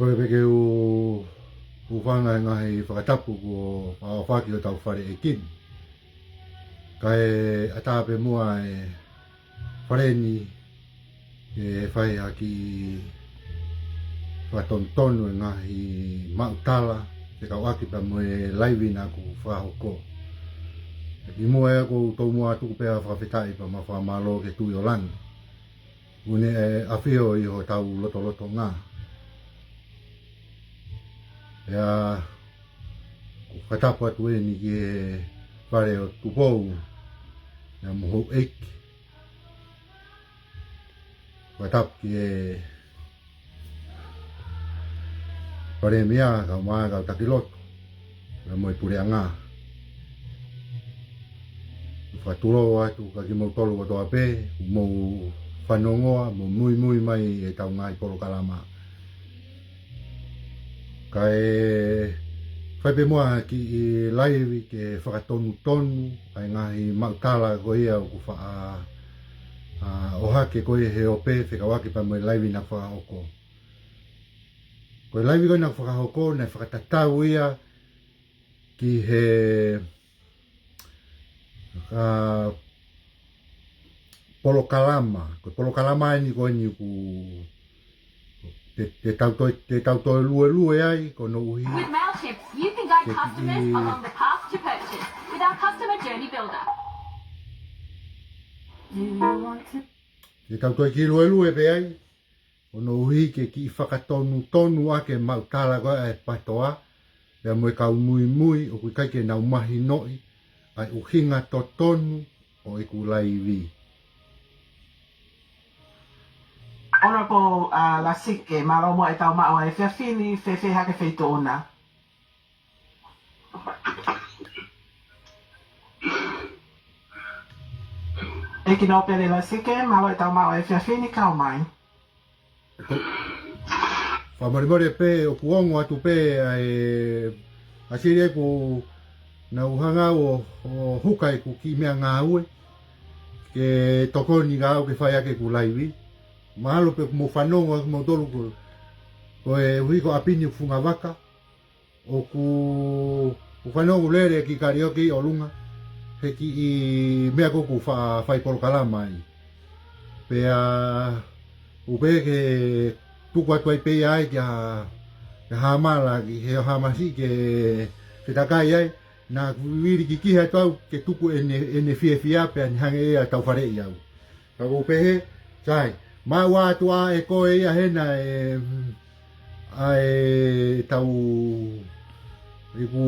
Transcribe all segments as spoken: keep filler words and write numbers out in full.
Kole pē ke u hūfanga he ngaahi fakatapu kuo fakaʻofoʻofa ki hotau fale ʻeiki ni. Kae ʻatā pē muʻa e fale ni ke fai ha kiʻi fakatonutonu e ngaahi maʻu tala fekauʻaki pea mo e laivi naʻa ku fakahoko. Kimuʻa ia ʻoku ou tomuʻa tuku pē ʻa e fakafetaʻi pea mo e fakamālō ki he Tuʻi ʻo Langi ʻoku ne ʻafio ʻi hotau lotolotonga. Pea ʻoku ou fakatapu atu eni ki he fale ʻo Tupou, pea mo houʻeiki. Fakatapu ki he Palēmia, kau mai, kau taki lotu, pea mo e puleʻanga. Fakatulou atu kia kimoutolu kotoa pē, ʻoku mou fanongoa, mo muimui mai ʻetau ngaahi polokalama. Kae fai pē muʻa ha kiʻi laivi ke fakatonutonu ʻa e ngaahi maʻu tala ko ia ʻoku faʻa, ʻa, ʻohake ko ia he ope fekauʻaki pea mo e laivi naʻa ku fakahoko. Ko e laivi ko ia naʻa ku fakahoko, naʻe fakatatau ia ki he, ʻa, polokalama. Ko e polokalama eni ko eni ʻoku te, te tau toe, te tau toe luelue ai, ko hono ʻuhi. With Mailchimp, you can guide customers along the path to purchase with our customer journey builder. Te tau toe kiʻi luelue pē ai, ko hono ʻuhi ke kiʻi fakatonutonu ʻaki e maʻu tala ko ia ʻa e PATOA, pea mo e kau muimui ʻoku ʻikai ke nau mahinoʻi ʻa e ʻuhinga totonu ʻo ʻeku laivi. Honourable, ʻa, Lasike, mālō muʻa e tau maʻu ʻa e efiafi ni, fēfē hake feituʻu na? ʻEiki Nōpele Lasike, mālō e tau maʻu ʻa e efiafi ni, kau mai. Fakamolemole pē, ʻoku ongo atu pē ʻa e, ʻa Sili ʻoku nau hanga ʻo, ʻo huka ʻeku kiʻi meʻangāue ke tokoni kiate au ke fai ʻaki ʻeku laivi. Mahalo pē ʻoku mou fanongo ʻa kimoutolu ko, ko e ʻuhi ko ʻapi ni ʻoku funga vaka. ʻOku, ʻoku fanongo lele ki kalioki ʻi ʻolunga he kiʻi meʻa ko ē ʻoku fa-, fai polokalama ai. Pea ʻoku pehē ke tuku atu ai pē ia ai kia, kia Hamala, ki he Hamasi ke, ke takai ai, naʻa ku vili kikihi atu au ke tuku ʻene, ʻene fiefia pea ne hanga ʻe ia ʻo taufaleʻi au. Ka ʻoku ou pehē, sai, maʻu atu ʻa e ko e ia hena e, ʻa e tau, ʻeku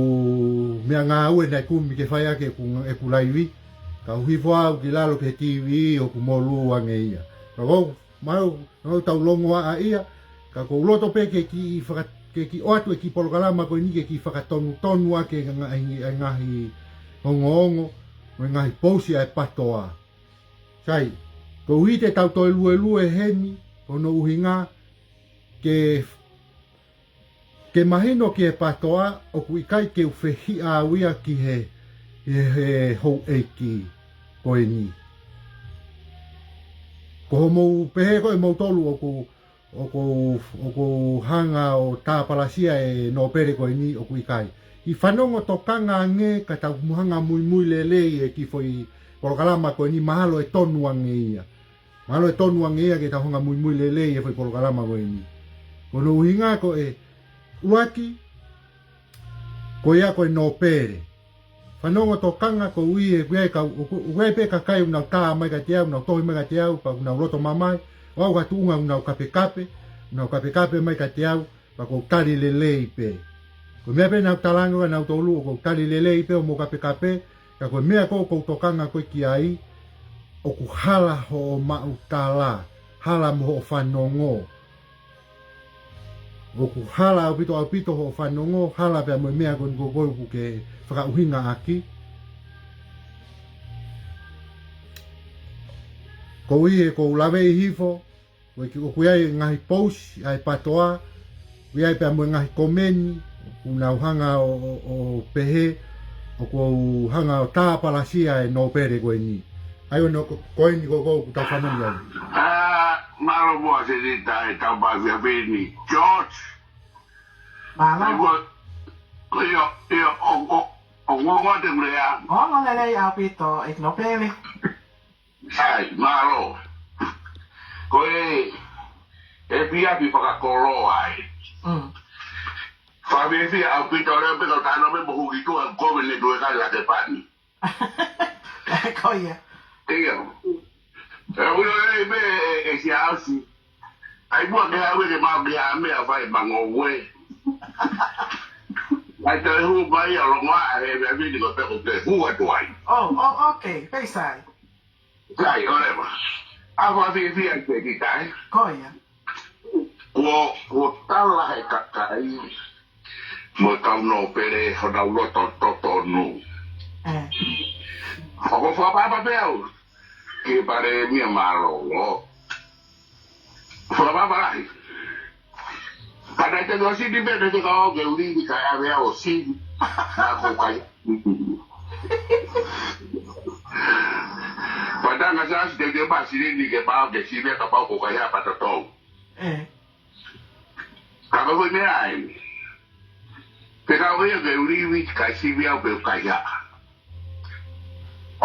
meʻangāue naʻe kumi ke fai ʻaki ʻeku, ʻeku laivi. Ka u hifo au ki lalo ki he TV ʻoku molū ange ia. Ka ʻoku ou, maʻu, ʻoku ou tau longoaʻa ia, ka ʻoku ou loto pē ke kiʻi faka-, ke kiʻi ʻoatu e kiʻi polokalama ko eni ke kiʻi fakatonutonu ʻaki e ngaahi, e ngaahi ongoongo, mo e ngaahi pousi ʻa e PATOA. Sai, koeʻuhi te tau toe luelue heni, ko hono ʻuhinga ke, ke mahino ki he PATOA ʻoku ʻikai ke u fehiʻa au ia ki he, he, he houʻeiki ko eni. Ko hoʻomou pehē ko ē ʻe moutolu ʻoku ʻoku ou, ʻoku ou hanga ʻo tāpalasia e nōpele ko eni, ʻoku ʻikai. ʻI fanongo tokanga ange ka tau hanga muimui lelei e kiʻi foʻi polokalama ko eni, mahalo ʻe tonu ange ia. Mahalo ʻe tonu ange ia ke tau hanga muimui lelei e foʻi polokalama ko eni. Ko hono ʻuhinga ko e ʻuluaki, ko ia ko e nōpele. Fanongo tokanga koeʻuhi he ʻoku ʻi ai e kau, ʻoku, ʻoku ʻi ai pē kakai ʻoku nau tā mai kiate au, nau tohi mai kiate au, pea ʻoku nau loto mamahi, ʻo aʻu ki ha tuʻunga ʻoku nau kapekape, ʻoku nau kapekape mai kiate au, pea ʻoku ou tali lelei pē. Ko e meʻa pē naʻa ku talaange kia nautolu, ʻoku ou tali lelei pē hoʻomou kapekape, ka ko e meʻa ko ē ʻoku ou tokanga ko ē ki ai, ʻoku hala hoʻo maʻu tala, hala mo hoʻo fanongo. ʻOku hala ʻaupito, ʻaupito hoʻo fanongo, hala pea mo e meʻa ko eni ko ē ʻoku ke fakaʻuhinga ʻaki. Koeʻuhi he ʻoku ou laveʻi hifo, ʻoku ʻi ai, ʻoku ʻi ai e ngaahi pousi ʻa e PATOA, ʻoku ʻi ai pea mo e ngaahi komeni, ʻoku nau hanga ʻo, ʻo, ʻo pehē, ʻoku ou hanga ʻo tāpalasia e nōpele ko eni. ʻA ia ko hono ko, ko eni ko ē ʻoku tau fanongo ai. ʻA, mālō muʻa Seneta e tau maʻu efiafi ni. George, Mālō. Ko ia, ia, ʻo, ʻo, ʻo, ʻo, ʻo, te kulea. ʻO, ʻo lelei ʻaupito, ʻEiki Nōpele. Sai, mālō. Ko e, e piapi fakakoloa ē. Mm. Fakafiefia ʻaupito leo pē kau tano me mohu ki tua kovi ne tue kai la te pani. Ko ia. Ia. E ui o e me e, e si ausi. ʻAi mua ke au e ke mau ke a mea fai mango ue. ʻAi te hu mai a longa a he mea mini ko te ko te hu atu ai. Oh, oh, okay. Pei sai. Sai, ʻoleva. A fakafiefia ʻi te ki tai. Ko ia. Kuo, kuo tala he kakai mo e kau Nōpele honau loto totonu. Eh. ʻOku ou fakapapa pē au ki he Palēmia mālōlō. Fakapapa lahi. Ka naʻe te ʻosi ni pē, naʻe te ka o ke uli ni ka ʻave au ʻo si. Naʻa ko kai. Patanga sa si te te pa si ni ke pa ke si me ka pa ko kai ha pa to to. Eh. Ka ko ko me ai. Pe ka o ia ke uli wi kai si wi au pe kai ha.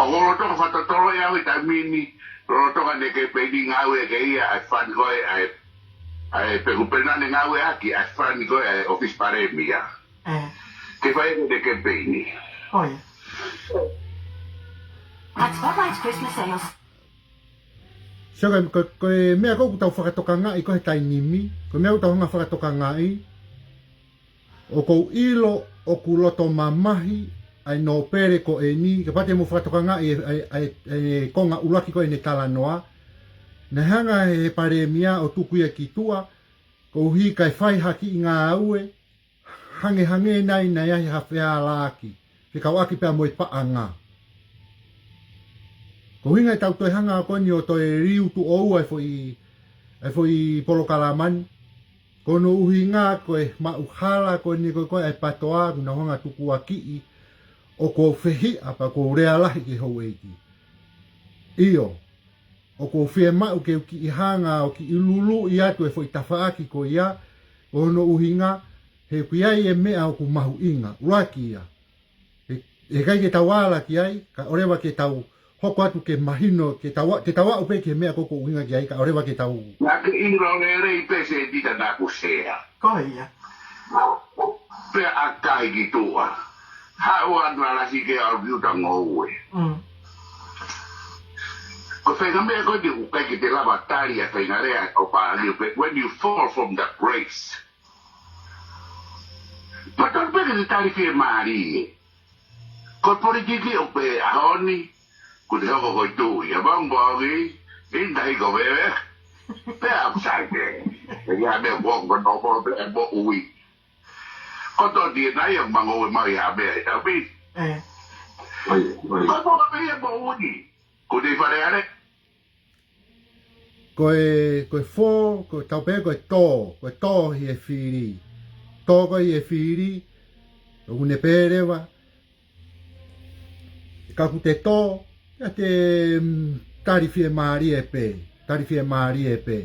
ʻOku ou loto ka fakatotolo ia ʻi he taimi ni, loto ka ne ke peni ngāue ke ia ʻa e fani ko e, ʻa e, ʻa e pe kupena ne ngāue ʻaki, ʻa e fani ko e, ʻa e ʻofisi Palēmia. Eh. Ke fai ko ne ke peni. Oh, yeah. That's Spotlight's Christmas sales. So, ko, ko, ko e meʻa ko ē ʻoku tau fakatokangaʻi ko e he taimi ni, ko e meʻa ʻoku tau hanga fakatokangaʻi, ʻoku ou ʻilo ʻoku loto mamahi ʻa e Nōpele ko eni, kapau te mou fakatokangaʻi e, e, e, e konga ʻuluaki ko ē ʻene talanoa. Naʻe hanga he Palēmia ʻo tuku ia ki tuʻa, koeʻuhi kae fai ha kiʻi ngāue, hangehangē nai naʻe ʻi ai ha fehālaaki, fekauʻaki pea mo e paʻanga. Ko e ʻuhinga ʻetau toe hanga ko eni ʻo toe liu tuʻoua e foʻi, e foʻi polokalama ni. Ko hono ʻuhinga ko e maʻuhala ko eni ko e, ko e ʻa e PATOA, ʻoku nau hanga tukuakiʻi ʻoku ou fehiʻa pea ʻoku ou lea lahi ki he houʻeiki. ʻIo, ʻoku ou fiemaʻu ke u kiʻi hanga ʻo kiʻi luluʻi atu e foʻi tafaʻaki ko ia, ko hono ʻuhinga, he ʻoku ʻi ai e meʻa ʻoku mahuʻinga, ʻuluaki ia. He, he ʻikai ke tau ala ki ai, kae ʻoleva ke tau hoko atu ke mahino, ke tau, ke tau aʻu pē ki he meʻa ko ē ʻoku ou ʻuhinga ki ai, kae ʻoleva ke tau. Naʻa ke ʻilo lelei pē se tita naʻa ku sea. Ko ia. Pea ʻakai ki tuʻa. Haʻu atu ʻa Lasi ke au ki uta ngoue. Mm. Ko e faʻahinga meʻa ko eni ʻoku ʻikai ke te lava tali ʻa e faʻahinga lea ʻo pāliu pē, when you fall from the grace. Patonu pē ke te tali fiemālie. Ko e politiki ʻoku pehē ʻaho ni, ʻoku te hoko ko e tuʻi, ʻa bang bang i, in tahi ko wewe, pea ʻoku sai pē. E ia me ko ko no ko pē e moʻui. Ko tō tie nai ʻoku mango e mau ia me e tau pi. Eh. Ko e moʻui e moʻui. Ko te fale are. Ko e, ko e fō, ko e tau pē, ko e tō, ko e tō ʻi he fili. Tō ko ē ʻi he fili, ʻoku ne pehē leva, ka ʻoku te tō, ka te, mm, tali fiemālie pē, tali fiemālie pē.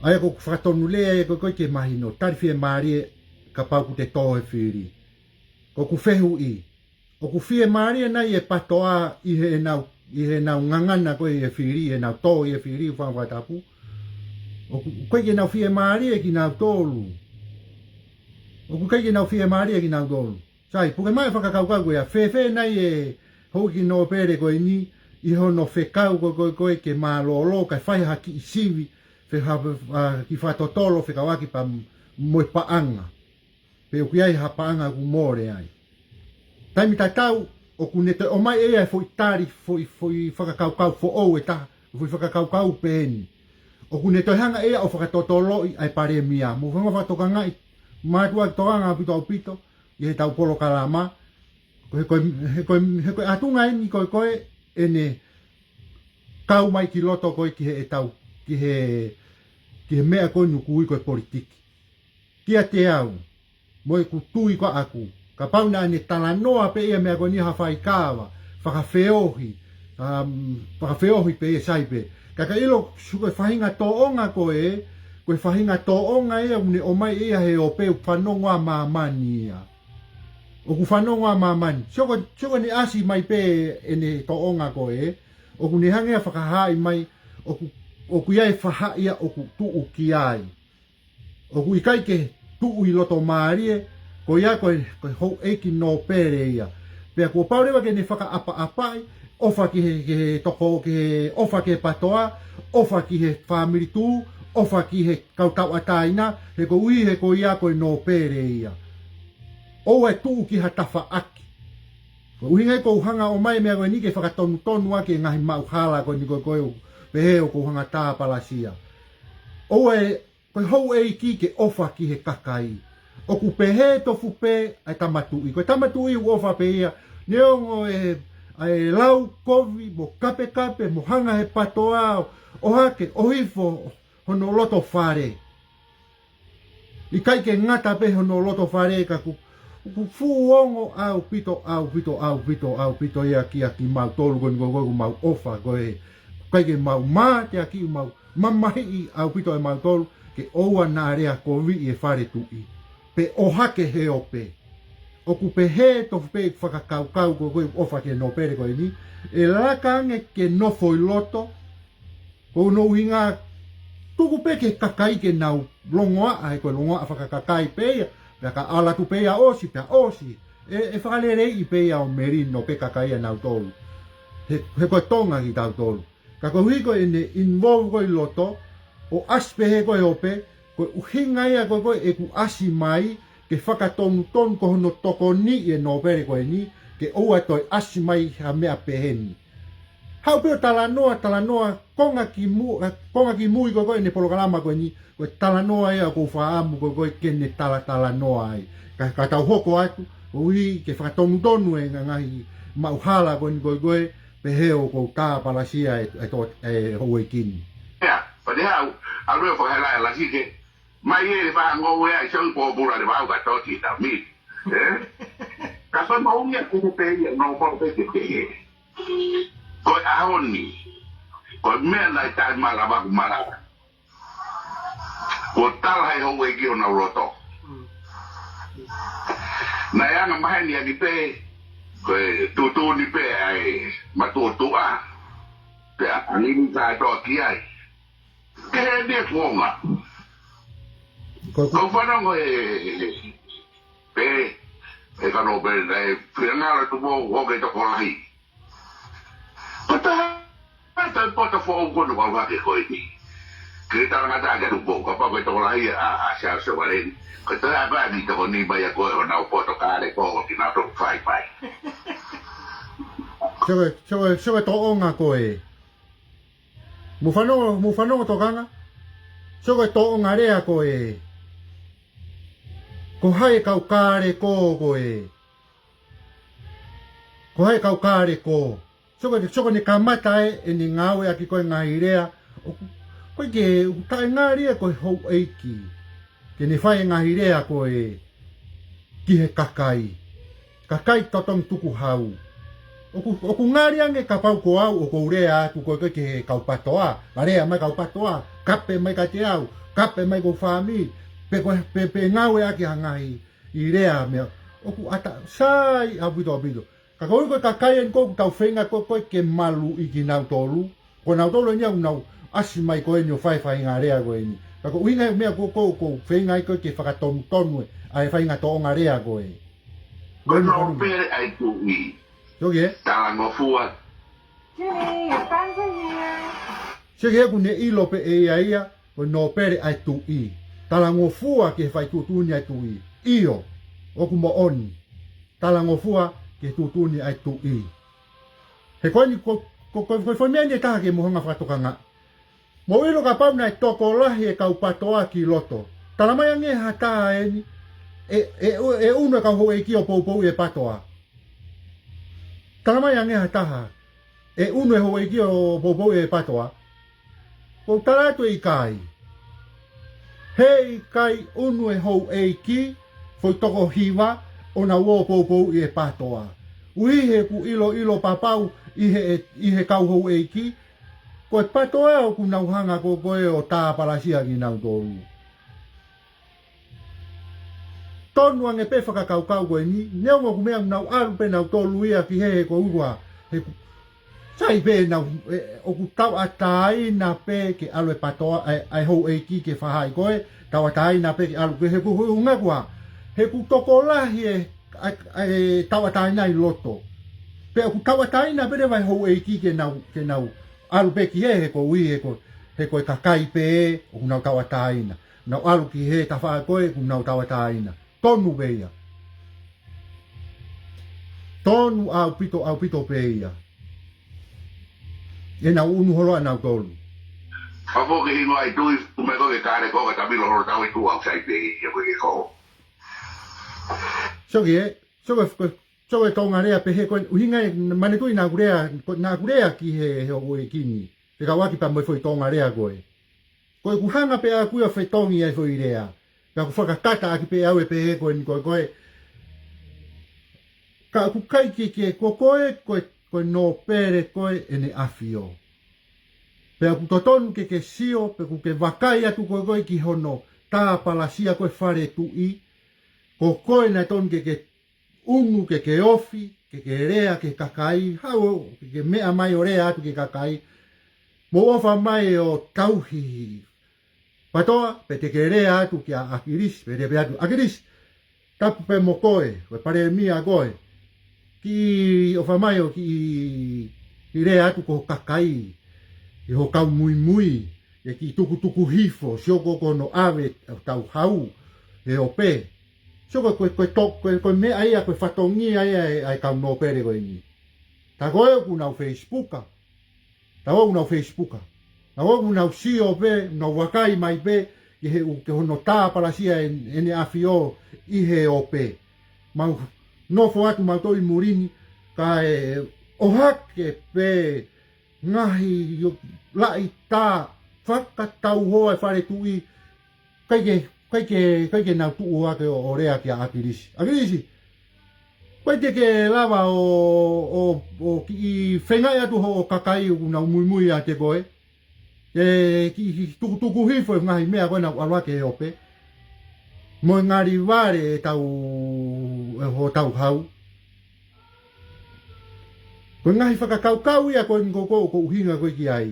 ʻA ia ko ʻeku fakatonu lea ia ko ē ke mahino, tali fiemālie kapau ʻoku te tō he fili. Ko ʻeku fehuʻi, ʻoku fiemālie nai e PATOA ʻi heʻenau, ʻi heʻenau ngangana ko ē ʻi he fili, ʻi heʻenau tō ʻi he fili, ʻoku fanga fakatapu. ʻOku, ʻoku ʻikai ke nau fiemālie kinautolu. ʻOku ʻikai ke nau fiemālie kinautolu. Sai, puke mai e fakakaukau ko ia, fēfē nai e houʻeiki nōpele ko eni, ʻi hono fekau ko ē, ko ē, ko ē ke mālōlō, kae fai ha kiʻi sivi, fai ha, ha kiʻi fakatotolo, fekauʻaki pea mo e paʻanga. Pe ʻoku ʻi ai ha paʻanga ʻoku mole ai. Taimi tatau, ʻoku ne toe ʻomai ʻe ia e foʻi tali, foʻi, foʻi fakakaukau foʻou ʻe taha, foʻi fakakaukau pehē ni. ʻOku ne toe hanga ʻe ia ʻo fakatotoloʻi ʻa e palēmia. Mou hanga fakatokangaʻi, mātuʻaki tokanga ʻaupito ʻaupito, ʻi heʻetau polokalama. Ko e, ko e, he ko e, he ko e ʻatunga eni ko ē, ko ē, ʻene kau mai ki loto ko ē ki heʻetau, ki he, ki he meʻa ko eni ʻoku ui ko e politiki. Kiate au, mo ʻeku tui ko ē ʻaʻaku, kapau naʻa ne talanoa pē ia meʻa ko eni ha faikava, fakafeohi, um, fakafeohi pē ia sai pē. Ka ka ʻilo suka faʻahinga tōʻonga ko ē, ko e faʻahinga tōʻonga ia ʻoku ne ʻomai ia he ope ʻoku fanongo ʻa māmani ia. ʻOku fanongo ʻa māmani. Sio ko, sio ko ʻene ʻasi mai pē ʻene tōʻonga ko ē, ʻoku ne hanga ʻo fakahaaʻi mai, ʻoku, ʻoku ʻi ai e faʻahi ia ʻoku tuʻu ki ai. ʻOku ʻikai ke tuʻu ʻi loto mālie, ko ia ko e, ko e houʻeiki nōpele ia. Pea kuo pau leva ke ne fakaʻapaʻapaʻi, ʻofa ki he, ki he toko, ki he ʻofa ki he patoa, ʻofa ki he fāmili tuʻu, ʻofa ki he kau tauʻatāina, he koeʻuhi he ko ia ko e nōpele ia. ʻOua ʻe tuʻu ki ha tafaʻaki. Ko e ʻuhinga ia ʻoku ou hanga ʻo ʻomai e meʻa ko eni ke fakatonutonu ʻaki e ngaahi maʻuhala ko eni ko ē ʻoku pehē ʻoku ou hanga ʻo tāpalasia. ʻOua ʻe, ko e houʻeiki ke ʻofa ki he kakai. ʻOku pehē tofu pē ʻa e tama tuʻi. Ko e tama tuʻi ʻoku ʻofa pē ia. Neongo e, ʻa e lau kovi mo kapekape mo hanga he patoa ʻo ʻohake ʻo hifo hono loto fale. ʻIkai ke ngata pē hono loto fale ka ʻoku, ʻoku fuʻu ongo ʻaupito, ʻaupito, ʻaupito, ʻaupito ia kia kimautolu ko eni ko ē ʻoku mau ʻofa ko ē. ʻIkai ke mau mateaki, mau mamahiʻi ʻaupito ʻe mautolu ke ʻoua naʻa lea koviʻi e fale tuʻi. Pe ʻohake he ope. ʻOku pehē tofu pē fakakaukau ko ē ʻoku ʻofa ki he nōpele ko eni. ʻE laka ange ke nofo ʻi loto, ko hono ʻuhinga tuku pē ki he kakai ke nau longoaʻa, he ko e longoaʻa fakakakai pē ia, pea ka ʻalu atu pē ia ʻo ʻosi, pea ʻosi. ʻE, ʻe fakaleleiʻi pē ia ʻo melino pē kakai ʻanautolu. He, he ko e Tonga kitautolu. Ka koeʻuhi ko ʻene involve ko ē ʻi loto, ʻo ʻasi pē he ko e ope, ko e ʻuhinga ia ko ē ʻoku ʻasi mai, ke fakatonutonu ko hono tokoniʻi e nōpele ko eni, ke ʻoua toe ʻasi mai ha meʻa pehē ni. Haʻu pē ʻo talanoa, talanoa, konga ki mu-, eh, konga ki mui ko ē ʻene polokalama ko eni, ko e talanoa ia ʻoku ou fakaʻamu ko ē ke ne talatalanoa ai. Ka, ka tau hoko atu, koeʻuhi ke fakatonutonu e ngaahi maʻuhala ko eni ko ē, pehē ʻoku ou tāpalasia e, e tō, e houʻeiki ni. Ia, pea te haʻu, ʻalu ʻo fakahela e lasi ke, mai e fāngo ʻe ai, sio pōpula le vau ka toti tami. Eh? Ka fai mau ia kumu pē ia, no pau pē ke pehē. Ko e ʻaho ni, ko e meʻa naʻe taʻemalava ʻoku malava. Ko tala he houʻeiki honau loto. Naʻe anga maheni ʻaki pē, ko e tuʻutuʻuni pē ʻa e matuʻotuʻa. Pea angini ka e toa ki ai. Ke he ni e kuonga. Ko, ko. Kau fanongo e, e, e, pē, e kano pē, naʻe, finangalo Tupou, ʻo ke tokolahi. Ko e taha, ʻa e poto foʻou ko ē ʻoku ʻalu hake ko eni. Ke talangata ke Tupou, kapau ko e tokolahi ʻa, ʻa Siaosi ʻo Valeni. Ko e taha pē ʻa e tokoni mai ʻa ko ē honau poto kale ko ē ʻoku nau toki fai mai. Sio ko e, sio ko e, sio ko e tōʻonga ko ē. Mou fanongo, mou fanongo tokanga. Sio ko e tōʻonga lea ko ē. Ko hai e kau kale ko ē. Ko hai e kau kale ko. Sio ko e, sio ko ʻene kamata ē, ʻene ngāueʻaki ko ē ngaahi lea. ʻOku, ʻoku ʻikai ke, ʻoku taʻengali ē ko e houʻeiki. Ke ne fai e ngaahi lea ko ē. Ki he kakai. Kakai totongi tukuhau. ʻOku, ʻoku ngali ange kapau ko au ʻoku ou lea atu ko ē ki he kau patoa. Ka lea mai kau patoa. Kape mai kiate au. Kape mai ko e fāmili. Pe ko e, pe, pe ngāueʻaki ha ngaahi. ʻI lea meʻa. ʻOku ʻata, sai ʻaupito ʻaupito. Ka koeʻuhi ko e kakai eni ko ē ʻoku tau feinga ko ē, ko ē ke maluʻi kinautolu. Ko nautolu eni ʻoku nau ʻasi mai ko eni ʻo fai e faʻahinga lea ko eni. Ka ko e ʻuhinga e meʻa ko ē ʻoku ou feinga ai ko ē ke fakatonutonu ʻa e faʻahinga tōʻonga lea ko ē. Ko e nōpele ʻa e tuʻi. Sio ki he? Talangofua. Jimmy, your friends are here. Sio ki he ʻoku ne ʻilo pē ʻe ia ia, ko e nōpele ʻa e tuʻi. Talangofua ki he fai tuʻutuʻuni ʻa e tuʻi. ʻIo, ʻoku moʻoni. Talangofua ki he tuʻutuʻuni ʻa e tuʻi. He ko eni ko, ko, ko, ko e foʻi meʻa eni ʻe taha ke mou hanga ʻo fakatokangaʻi. Mou ʻilo kapau naʻe tokolahi e kau patoa ki loto. Tala mai ange ha taha eni, ʻe, ʻe, ʻe ʻunu e kau houʻeiki ʻo poupouʻi e patoa. Tala mai ange ha taha, ʻe ʻunu e houʻeiki ʻo poupouʻi e patoa. ʻOku ou tala atu ʻe ʻikai. Heʻikai ʻunu e houʻeiki, foʻi toko hiva, ʻo nau ō ʻo poupouʻi e patoa. ʻUhi he ʻoku ʻiloʻilo papau ʻi he, ʻi he kau houʻeiki, Ko e PATOA ʻoku nau hanga ko ē ʻo tāpalasia kinautolu. Tonu ange pē fakakaukau ko eni, neongo ʻoku meʻa ʻoku nau ʻalu pē nautolu ia ki hē he ko e ʻuhinga, he ʻoku sai pē nau, ē, ʻoku tauʻatāina pē ke ʻalu e PATOA, ʻa e, ʻa e houʻeiki ke fakahā ko ē, tauʻatāina pē ke ʻalu ke he ʻoku ʻuhinga ko ā, he ʻoku tokolahi e, ʻa e, ʻa e tauʻatāina ʻi loto. Pea ʻoku tauʻatāina pē leva e houʻeiki ke nau, ke nau ʻalu pē ki hē he ko ui he ko, he ko e kakai pē ʻoku nau tauʻatāina. Nau ʻalu ki hē tafaʻaki ko ē ʻoku nau tauʻatāina. Tonu pē ia. Tonu ʻaupito, ʻaupito pē ia. ʻEnau ʻunu holo ʻanautolu. Ka foki hingoa ʻi tui, ʻume ko ke kare ko ka tamilo holo tau ʻi tua ʻoku sai pē ia ko e ko. Sio ki ē, sio ki ē, sio ki ē Tonga lea pehē ko ē, ʻuhinga ē, manatuʻi naʻa ku lea, ko, naʻa ku lea ki he, he houʻeiki ni. Fekauʻaki pea mo e foʻi Tonga lea ko ē. Ko ʻeku hanga pē ʻaʻaku ia ʻo fetongi ʻa e foʻi lea. Ka ʻoku fakakata ʻaki pē ʻe au e pehē ko eni ko ē ko ē. Ka ʻoku ʻikai ke, ke, ko koe, ko e, ko e nōpele ko ē ʻEne ʻAfio. Pea ʻoku totonu ke ke sio, pea ʻoku ke vakai atu ko ē ko ē ki hono tāpalasia ko ē Fale Tuʻi. Ko koe naʻe tonu ke ke ʻunu ke ke ofi, ke ke lea ki he kakai, haʻu ke ke meʻa mai ʻo lea atu ki he kakai. Mou ʻofa mai ʻo tauhi PATOA, pea te ke lea atu kia ʻAkilisi, pea te pehē atu, ʻAkilisi, tapu pē mo koe, ko e palēmia koe. Kiʻi ʻofa mai ʻo kiʻi, kiʻi lea atu ki ho kakai, ki ho kau muimui, ʻe kiʻi tukutuku hifo, sio ko ē ko hono ʻave ʻetau hau, he ope. Sio ko e, ko e, ko e to-, ko e, ko e meʻa ia, ko e fatongia ia ʻa e, ʻa e kau nōpele ko eni. Tā ko ē ʻoku nau Facebook-a. Tā ko ē ʻoku nau Facebook-a. Tā ko ē ʻoku nau sio pē, nau vakai mai pē, ki he ʻoku, ki hono tāpalasia ʻEne, ʻEne ʻAfio ʻi he ope. Mau nofo atu mautolu ʻi muli ni, kae ʻohake pē ngaahi ʻo laʻi tā fakatauhoa e Fale Tuʻi, ʻikai ke, ʻikai ke, ʻikai ke nau tuʻu hake ʻo, ʻo lea kia ʻAkilisi. ʻAkilisi, ʻikai te ke lava ʻo, ʻo, ʻo kiʻi fengaʻi atu hoʻo kakai ʻoku nau muimui ʻiate koe. ʻE kiʻi, kiʻi tukutuku hifo e ngaahi meʻa ko ē naʻa ku ʻalu ʻaki he ope. Mo e ngali vale ʻetau, ʻe hotau hau. Ko e ngaahi fakakaukau ia ko eni ko ē ʻoku ou ʻuhinga ko ē ki ai.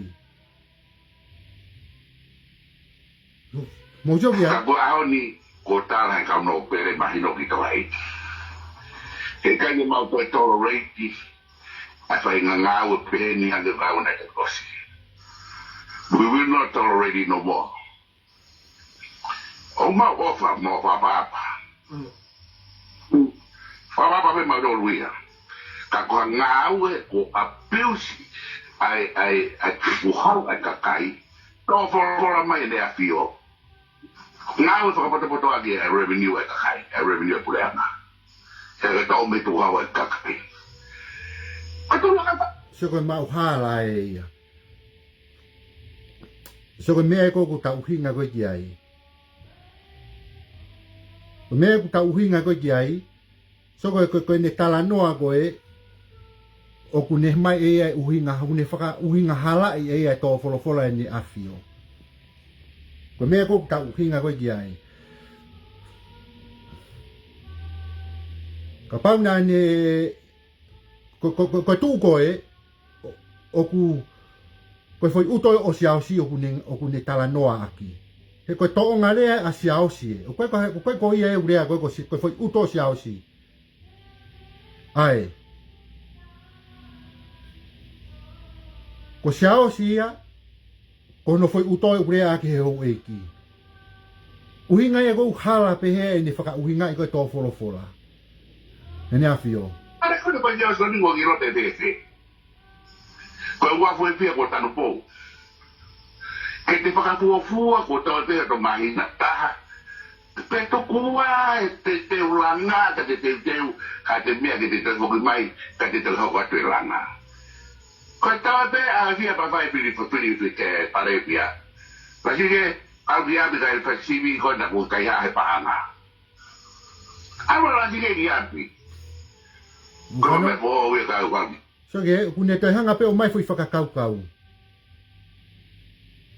Mou sio ki ai. Ka ko e ʻaho ni, ko e tala he kau nōpele mahino ki Tonga ē. He ʻikai ke mau toe tolerate ʻa e faʻahinga ngāue pehē ni ʻa e ngāue naʻe ʻosi. We will not tolerate it no more. ʻOku mau ʻofa, mau fakaʻapaʻapa. Mm. Fakaʻapaʻapa pē mautolu ia. Ka ko ha ngāue ko e abuse ʻa e, ʻa e, ʻa e tukuhau ʻa e kakai. Tō folofola mai ʻEne ʻAfio. Ngāue fakapotopoto ʻaki ʻa e revenue ʻa e kakai, ʻa e revenue ʻa e puleʻanga. He ke tō mei tukuhau ʻa e kakai. Ka tō laka pa- Sio ko e maʻu hala ē ia. Sio ko e meʻa ē ko ē ʻoku tau ʻuhinga ko ē ki ai. Ko e meʻa ē ʻoku tau ʻuhinga ko ē ki ai. Sio ko e, ko e, ko ʻene talanoa ko ē, ʻoku ne mai ʻe ia ʻuhinga, ʻoku ne fakaʻuhinga halaʻi ʻe ia e tō folofola ʻEne ʻAfio. Ko e meʻa ē ko ē ʻoku tau ʻuhinga ko ē ki ai. Kapau naʻa ne ko, ko, ko, ko e tuʻu ko ē, ʻo, ʻoku, ko e foʻi ʻuto ʻo Siaosi ʻoku ne, ʻoku ne talanoa ʻaki. He ko e tōʻonga lea ʻa Siaosi ē. ʻOku ʻikai ko, ʻoku ʻikai ko ia e lea ko ē ko Si-, ko e foʻi ʻuto ʻo Siaosi. ʻAe. Ko Siaosi ia, ko hono foʻi ʻuto ʻoku lea ʻaki he houʻeiki. ʻUhinga ia ʻoku hala pehē ʻene fakaʻuhingaʻi ko ē tō folofola ʻEne ʻAfio. ʻAle ko ʻene paʻia o soni ua ki lote te te. Ko e ua foʻi pia ko Tanupou. Ke te fakafuafua ko tau te to mahina taha. Pe tokua e te teulanga, ka te teuteu, ka te meʻa ke te te foki mai, ka te te hoko atu e langa. Ko e tawa pē ʻa fia pa fai pili, pili, pili ke pare pia. Pasi ke, au ki api kai pasi mi ko na ko kai ha he pahanga. Au la si ke ki api. Ko me po ue ka uami. So ke, ʻoku ne toe hanga pē ʻo mai foʻi fakakaukau.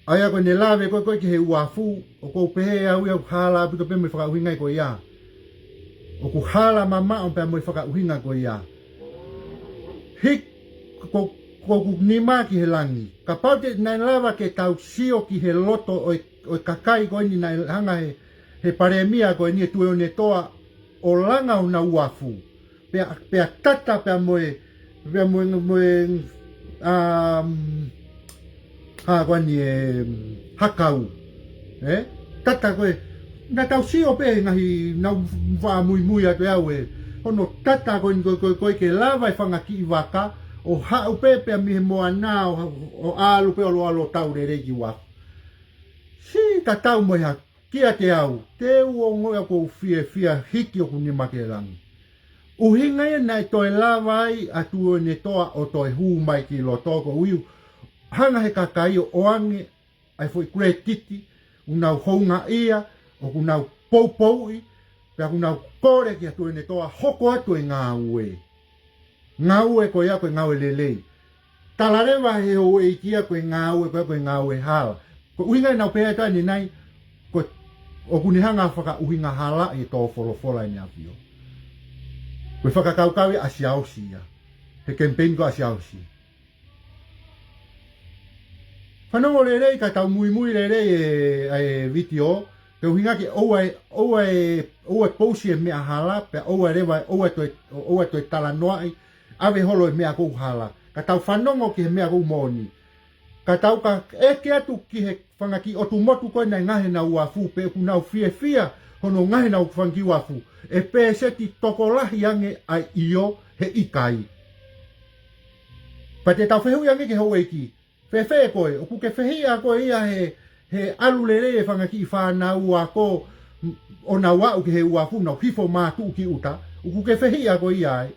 ʻA ia ko ʻene lave ko ē ko ē ki he uafu, ʻoku ou pehē au ia ʻoku hala ʻaupito pē mo e fakaʻuhinga ko ia. ʻOku hala mamaʻo pea mo e fakaʻuhinga ko ia. Hiki ko, ko ʻeku nima ki he langi. Kapau te naʻe lava ke tau sio ki he loto ʻo e, ʻo e kakai ko eni naʻe hanga he, he palēmia ko eni ʻe Tuʻiʻonetoa ʻo langa honau uafu. Pea, pea tata pea mo e, pea mo e, mo e, um, ha ko eni e, hakau. ʻE? Tata ko ē, naʻa tau sio pē he ngaahi naʻa ku faʻa muimui atu ʻe au ē. Hono tata ko eni ko, ko, ko ē ke lava e fanga kiʻi vaka, ʻo haʻu pē pea mei he moana ʻo, ʻo ʻalu pē ʻo ʻalu ʻo tau lelei ki uafu. Siʻi tatau mo e ha, kiate au, te u ongoʻi ʻoku ou fiefia hiki ʻoku nima ki he langi. ʻUhinga ia naʻe toe lava ai ʻa Tuʻiʻonetoa ʻo toe hū mai ki loto ko ʻeku hanga he kakai ʻo ʻoange ʻa e foʻi credit, ʻoku nau houngaʻia, ʻoku nau poupouʻi, pea ʻoku nau kole kia Tuʻiʻonetoa hoko atu e ngāue. Ngāue ko ia ko e ngāue lelei. Tala leva he houʻeiki ia ko e ngāue ko ia ko e ngāue hala. Ko e ʻuhinga naʻa ku pehē atu ʻanenai, ko e, ʻoku ne hanga fakaʻuhinga hala ʻi he tō folofola ʻEne ʻAfio. Ko e fakakaukau ia ʻa Siaosi ia. He campaign ko ē ʻa Siaosi. Fanongo lelei ka tau muimui lelei e, e vitiō, ke ʻuhinga ke ʻoua ʻe, ʻoua ʻe, ʻoua ʻe pousi e meʻa hala, pea ʻoua leva, ʻoua toe, ʻoua toe talanoaʻi, ʻave holo e meʻa ʻoku hala. Ka tau fanongo ki he meʻa ʻoku moʻoni. Ka tau ka ʻeke atu ki he fanga kiʻi ʻotu motu ko ē naʻe ngaohi ʻenau uafu pe ʻoku nau fiefia hono ngaohi ʻenau fanga kiʻi uafu. ʻE pēseti tokolahi ange ʻa e ʻio he ʻikai. Pea te tau fehuʻi ange ki he houʻeiki. Fēfē koe, ʻoku ke fehiʻa koe ia he, he ʻalu lelei e fanga kiʻi fānau ako ʻo nau aʻu ki he uafu nau hifo mātuʻu ki ʻuta. ʻOku ke fehiʻa koe ia ai.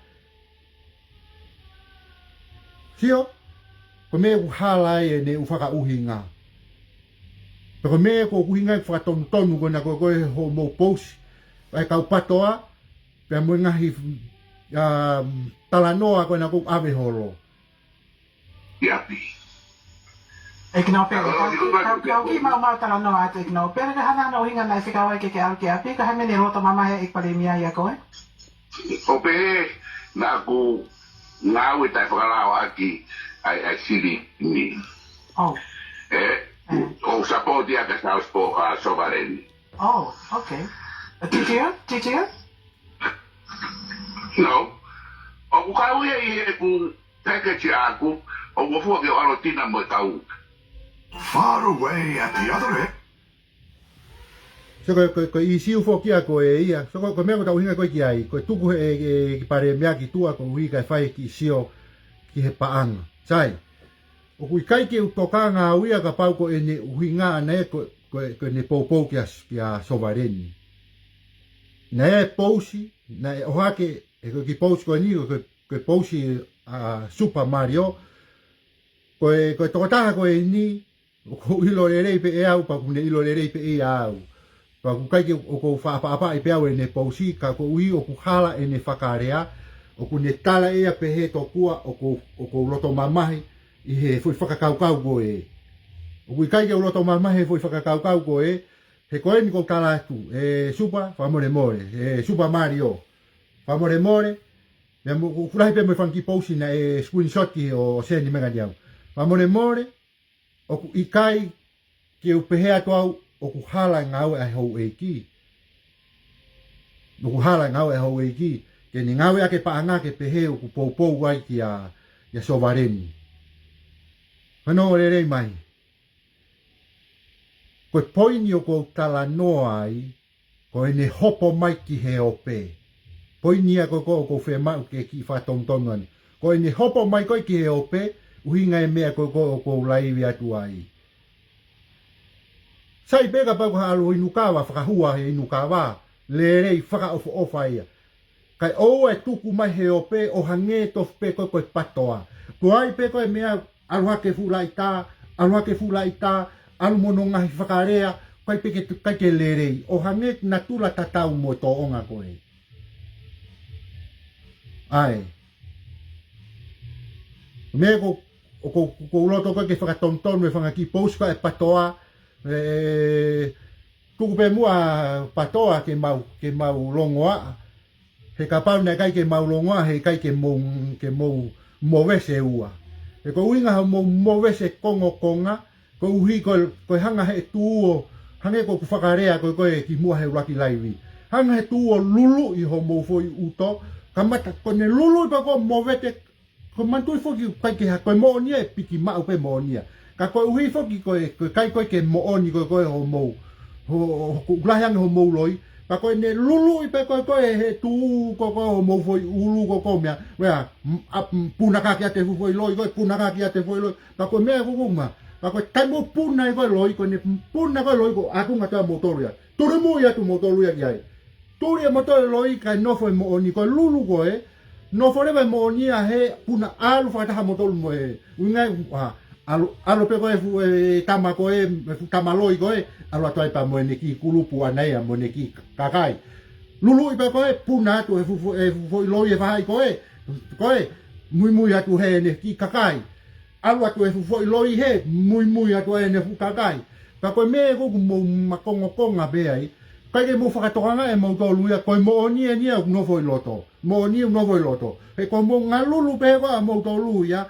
Sio, ko e meʻa ʻoku hala ai ʻene ʻū fakaʻuhinga. Pea ko e meʻa ʻoku ʻuhinga ai fakatonutonu ko ena ko, ko e hoʻomou pousi. ʻA e kau patoa, pea mo e ngaahi, um, talanoa ko ena ʻoku ʻave holo. ʻI ʻapi. ʻEiki Nōpele, kau ki, kau, kau kiʻi maumau talanoa atu ʻEiki Nōpele, ka hana hana ʻuhinga naʻe fekau ai ke ke ʻalu ki ʻapi, ka hangē ne loto mamahi ʻEiki Palēmia ia ko ē. ʻO pehē naʻa ku ngāue taʻefakalao ʻaki ʻa e, ʻa e silini. Oh. ʻE, ʻe. ʻO support ia kia Charles Paul, ʻa Sovaleni. Oh, okay. Uh, did you? Did you? No. ʻOku kau ia ʻi heʻeku package ʻaʻaku, ʻoku ou fua ke ʻalu ʻo tina mo e kau. Far away at the other end. So ko, ko, ko e ʻīsiu foki ia ko ē ia. So ko, ko e meʻa ʻoku tau ʻuhinga ko ē ki ai. Ko e tuku he, e, e, ʻEiki Palēmia ki tuʻa koeʻuhi kae fai e kiʻi sio ki he paʻanga. Sai. ʻOku ʻikai ke u tokanga au ia kapau ko ʻene ʻuhinga ʻana ia ko, ko, ko ʻene poupou kia, kia Sovaleni. Naʻe pousi, naʻe ʻohake, ʻe ko e kiʻi pousi ko eni, ko, ko, ko e pousi ʻa Super Mario. Ko e, ko e tokotaha ko eni, ʻoku ou ʻilo lelei pē ʻe au, pea ʻoku ne ʻilo lelei pē ʻe ia au. Pea ʻoku ʻikai ke ʻoku ou faʻapaʻapaʻi pē au ʻene pousi, ka koeʻuhi ʻoku hala ʻene fakalea, ʻoku ne tala ʻe ia pehē tokua ʻoku ou, ʻoku ou loto mamahi ʻi he foʻi fakakaukau ko ē. ʻOku ʻikai ke u loto mamahi he foʻi fakakaukau ko ē, he ko eni ʻoku ou tala atu, ʻe Super, fakamolemole, ʻe Super Mario, fakamolemole, meʻa mo, ʻoku lahi pē mo e fanga kiʻi pousi naʻe screenshot ki ʻo, ʻo send mai kia au. Fakamolemole, ʻoku ʻikai ke u pehē atu au ʻoku hala e ngāue ʻa e houʻeiki. ʻOku hala e ngāue ʻa e houʻeiki. Ke ne ngāueʻaki e paʻanga ke pehē ʻoku poupou ai kia, kia Sovaleni. Fanongo lelei mai. Ko e poini ʻoku ou talanoa ai, ko ʻene hopo mai ki he ope. Poini ia ko ē ʻoku ou fiemaʻu ke kiʻi fakatonutonu ʻana. Ko ʻene hopo mai ko ē ki he ope, ʻuhinga e meʻa ko ē ʻoku ou laivi atu ai. Sai pē kapau ko ha ʻalu inu kava, fakahua he inu kava, lelei fakaʻofoʻofa ia. Kae ʻoua ʻe tuku mai he ope ʻo hangē tofu pē ko ē ko e patoa. Ko ai pē ko e meʻa ʻalu hake fuʻu laʻitā, ʻalu hake fuʻu laʻitā, ʻalu mo hono ngaahi fakalea, ʻikai pē ke, ʻikai ke lelei. ʻO hangē natula tatau mo e tōʻonga ko ē. ʻAi. Meʻa ʻoku ʻOku ou, ʻoku ou loto ko ē ke fakatonutonu e fanga kiʻi pousi ko ē ʻa e PATOA, ē, tuku pē muʻa PATOA ke mau, ke mau longoaʻa. He kapau naʻe ʻikai ke mau longoaʻa, he ʻikai ke mou, ke mou movese ua. He ko e ʻuhinga hoʻomou movese kongokonga, koeʻuhi ko e, ko e hanga he tuʻu ʻo, hangē ko ʻeku fakalea ko ē ko ē kimuʻa he ʻuluaki laivi. Hanga he tuʻu ʻo luluʻi hoʻomou foʻi ʻuto, kamata ko ʻene luluʻi pea ko e movete, ko e manatuʻi foki ʻikai ke ha, ko e moʻoni ʻe piki maʻu pē moʻoni ia. Ka koeʻuhi foki ko e, ko e ʻikai ko ē ke moʻoni ko ē ko ē hoʻomou, ho, ho, hoku lahi ange hoʻomou loi. Pea ko ʻene luluʻi pē ko ē ko ē he tuʻu ko ē ko ē hoʻomou foʻi ʻulu ko ē ko e meʻa, meʻa, m-, a, m-, puna hake atu e fuʻu foʻi loi ko ē, puna hake atu e foʻi loi. Pea ko e meʻa ko ē ko ē ma. Pea ko e taimi ʻoku puna ai ko ē loi, ko ʻene puna ko ē loi ko ē ʻoku ngata moutolu ia. Tuli mui atu moutolu ia ki ai. Tuli ʻe moutolu e loi kae nofo e moʻoni ko e lulu ko ē. Nofo leva e moʻoni ia he puna ʻalu fakataha moutolu mo e. ʻUhinga, a, ʻalu, ʻalu pē ko ē fuʻu e tama ko ē, e fuʻu tama loi ko ē, ʻalu atu ai pea mo ʻene kiʻi kulupu ʻana ia mo ʻene kiʻi kakai. Luluʻi pē ko ē, puna atu e fuʻu fo-, e fuʻu foʻi loi e faʻahi ko ē, ko ē, muimui atu heʻene kiʻi kakai. ʻAlu atu e fuʻu foʻi loi he, muimui atu ai ʻene fuʻu kakai. Ka ko e meʻa ko ē ʻoku mou makongokonga pē ai, ʻikai ke mou fakatokangaʻi ʻe moutolu ia, ko e moʻoni eni ia ʻoku nofo ʻi loto. Moʻoni ʻoku nofo ʻi loto. He ko hoʻomou ngalulu pē ko ē ʻa moutolu ia,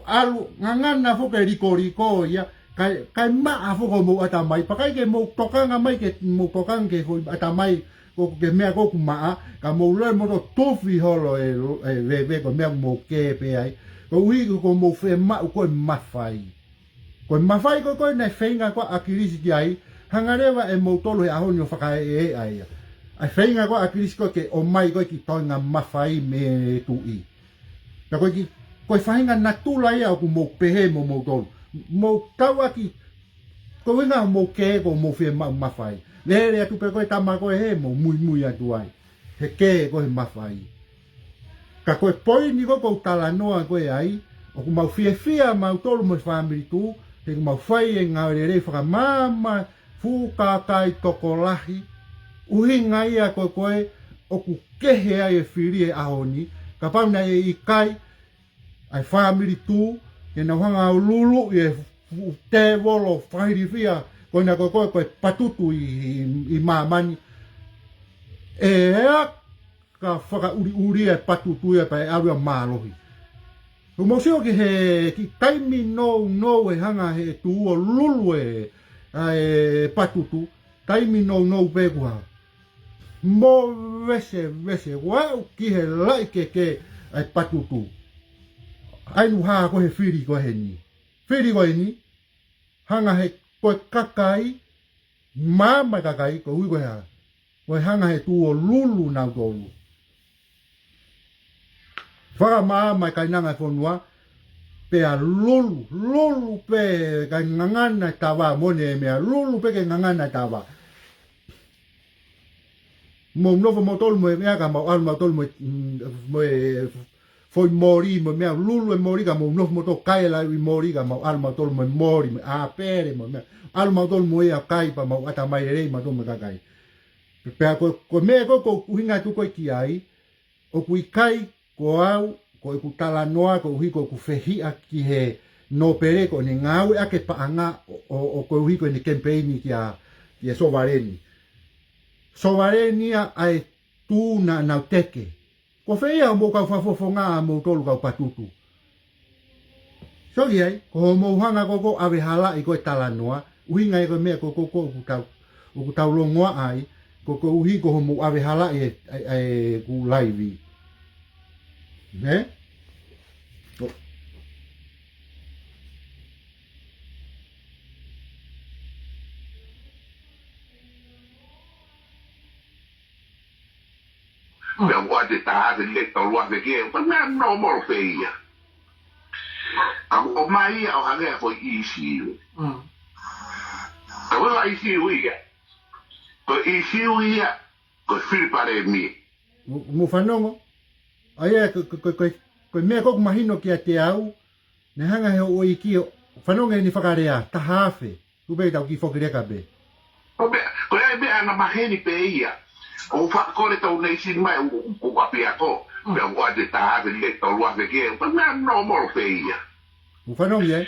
ʻalu ngangana foki e likoliko ia, kae, kae maʻa foki hoʻomou ʻatamai, pea ʻikai ke mou tokanga mai ke mou tokanga ki he foʻi ʻatamai, ko e meʻa ko ē ʻoku maʻa, ka mou lele moutolu ʻo tufi holo e, e veve ko e meʻa ʻoku mou kē pē ai, koeʻuhi ko hoʻomou fiemaʻu ko ē mafai. Ko e mafai ko ē ko ē naʻe feinga ko ē ʻa ʻAkilisi ki ai, hanga leva ʻe moutolu he ʻaho ni ʻo fakaeʻa ia. ʻA e feinga ko ē ʻa ʻAkilisi ko ē ke ʻomai ko ē e kiʻi toenga mafai mei he tuʻi. Pea ko e kiʻi, ko e faʻahinga natula ia ʻoku mou pehē mo moutolu. Mou tauʻaki, ko e ʻuhinga mou kē ko hoʻomou fiemaʻu mafai. Lele atu pē ko ē tama ko ē he mou muimui atu ai. He kē ko ē he mafai. Ka ko e poini ko ē ʻoku ou talanoa ko ē ai, ʻoku mau fiefia mautolu mo e fāmili tuʻu, he ʻoku mau fai e ngāue lelei fakamaama fuʻu kakai tokolahi, ʻuhinga ia ko ē ko ē ʻoku kehe ai e fili he ʻaho ni, kapau naʻe ʻikai ʻa e fāmili tuʻu, ke nau hanga ʻo luluʻi e fuʻu tēvolo fakailifia, ko ena ko ē ko ē ko e patutu ʻi, ʻi, ʻi māmani. ʻE ʻa ka fakaʻuliʻuli e patutu ia pea ʻe ʻalu ia ʻo mālohi. ʻOku mou sio ki he kiʻi taimi nounou ʻe hanga he tuʻu ʻo lulu e, ʻa e patutu, taimi nounou pē kuo hā. Movesevese, kuo aʻu ki he laʻi kekē ʻa e patutu. ʻAi nu hā ko ē he fili ko eni. Fili ko eni, hanga he ko e kakai, maama e kakai, koeʻuhi ko e hā. Ko e hanga he tuʻu ʻo lulu nautolu. Fakamaama e kainanga e fonua, pea lulu, lulu pē kae ngangana e tava, mo ʻene meʻa, lulu pē ke ngangana e tava. Mou nofo moutolu mo e meʻa ka mau ʻalu mautolu mo e, mm, mo e foʻi moli, mo e meʻa lulu e moli ka mou nofo moutolu kai e lauʻi moli ka mau ʻalu mautolu mo e moli, mo e ʻāpele, mo e meʻa. ʻAlu mautolu mo ia ʻo kai pea mau ʻatamai lelei mautolu mo e kakai. Pea ko, ko e meʻa ko ē ʻoku ou ʻuhinga atu ko ē ki ai, ʻoku ʻikai ko au, ko ʻeku talanoa, koeʻuhi ko ʻeku fehiʻa ki he nōpele ko ʻene ngāueʻaki e paʻanga ʻo, ʻo, ʻo koeʻuhi ko ʻene kemipeini kia, kia Sovaleni. Sovaleni ia ʻa e tuʻu naʻa nau teke. Ko fē ia hoʻomou kau fakafofonga ʻa moutolu kau patutu. Sio ki ai, ko hoʻomou hanga ko ē ko ē ʻave halaʻi ko ē talanoa, ʻuhinga ia ko e meʻa ko ē ko ē ko ē ʻoku tau, ʻoku tau longoaʻa ai, ko, koeʻuhi ko hoʻomou ʻave halaʻi e, e, e, ʻeku laivi. Nē? Ko- Pea ʻoku ʻoatu e taha afe, le tolu afe ke, pea meʻa normal pē ia. Ka ʻoku ʻomai ia ʻo hangē ha foʻi ʻīsiu. Mm. Ka ko e ʻīsiu ia. Ko e ʻīsiu ia, ko e fili palēmia. Mo, mo fanongo. ʻA ia, ko, ko, ko, ko, ko e meʻa ko ē ʻoku mahino kiate au, naʻe hanga he houʻeiki ʻo fanongo ʻene fakalea, taha afe. Tuku pē ke tau kiʻi foki leka pē. Ko e meʻa, ko e meʻa ʻa e maheni pē ia. ʻOku fakakole tau nei sini mai, ʻoku, ʻoku, ʻoku ʻapiako. Mm. Pea ʻoku ʻoatu e taha afe, le tolu afe ke, pea meʻa normal pē ia. Mou fanongo ē?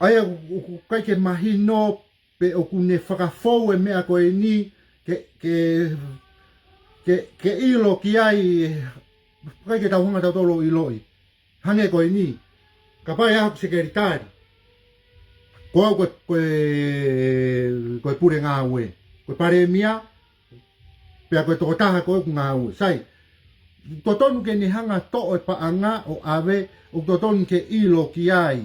ʻA ia ʻoku, ʻoku ʻikai ke mahino pe ʻoku ne fakafou e meʻa ko eni ke, ke, ke, ke ʻilo ki ai, ʻikai ke tau hanga tautolu ʻo ʻiloʻi. Hangē ko eni, kapau ʻe au ko e sekelitali. Ko au ko e, ko e, ko e pule ngāue. Ko e palēmia, pea ko e tokotaha ko ē ʻoku ngāue. Sai, totonu ke ne hanga toʻo e paʻanga ʻo ʻave, ʻoku totonu ke ʻilo ki ai.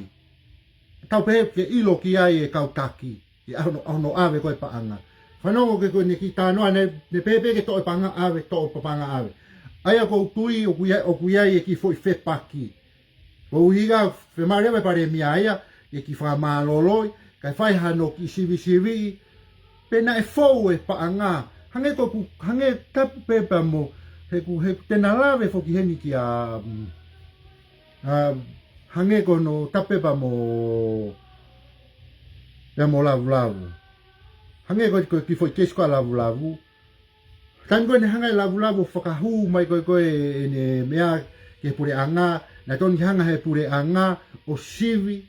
Tau pehē ke ʻilo ki ai e kau taki, ʻi hono, hono ʻave ko ē paʻanga. Fanongo ki he ko eni kiʻi talanoa, ne, ne pehē pē ke toʻo e paʻanga ʻave, toʻo e paʻanga ʻave. ʻA ia ʻoku ou tui, ʻoku ʻi ai, ʻoku ʻi ai e kiʻi foʻi fepaki. Ko e ʻuhinga, fiemaʻu leva e palēmia ia, ke kiʻi fakamālōlōʻi, kae fai hano kiʻi sivisiviʻi, pe naʻe fou e paʻanga. Hangē ko ʻeku, hangē tapu pē pea mo, he ʻoku, he ʻoku te na lave foki heni kia, mm, a, hangē ko hono tapu pē pea mo, pea mo Lavulavu. Hangē ko, ko e kiʻi foʻi keisi ko ē ʻa Lavulavu. Taimi ko ē ne hanga ʻe Lavulavu ʻo fakahū mai ko ē ko ē ʻene meʻa ki he puleʻanga, naʻe totonu ke hanga ʻe he puleʻanga ʻo sivi,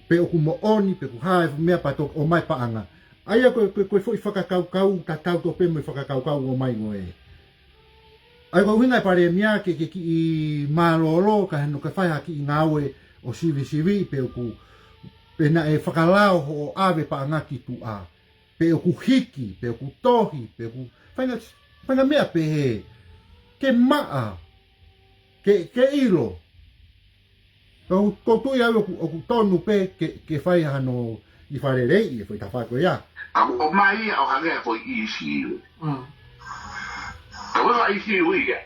pe ʻoku moʻoni, pe ʻoku hā e meʻa pea toki ʻomai paʻanga. ʻA ia ko e, ko e, ko e foʻi fakakaukau, tatau tofu pē mo e fakakaukau ʻoku ʻomai ko ē. ʻA ia ko e ʻuhinga e palēmia ke, ke kiʻi mālōlō, kae hano ke fai ha kiʻi ngāue ʻo sivisiviʻi pe ʻoku, pe naʻe fakalao hoʻo ʻave paʻanga ki tuʻa. Pe ʻoku hiki, pe ʻoku tohi, pe ʻoku faʻahinga, faʻahinga meʻa pehē, ke maʻa, ke, ke ʻilo. Ko, ko e tui au ʻoku, ʻoku tonu pē ke, ke fai hano kiʻi fakaleleiʻi e foʻi tafaʻaki ko ia. ʻA, ʻomai ia ʻo hangē ha foʻi ʻīsiu. Mm. Ka ko e ʻīsiu ia.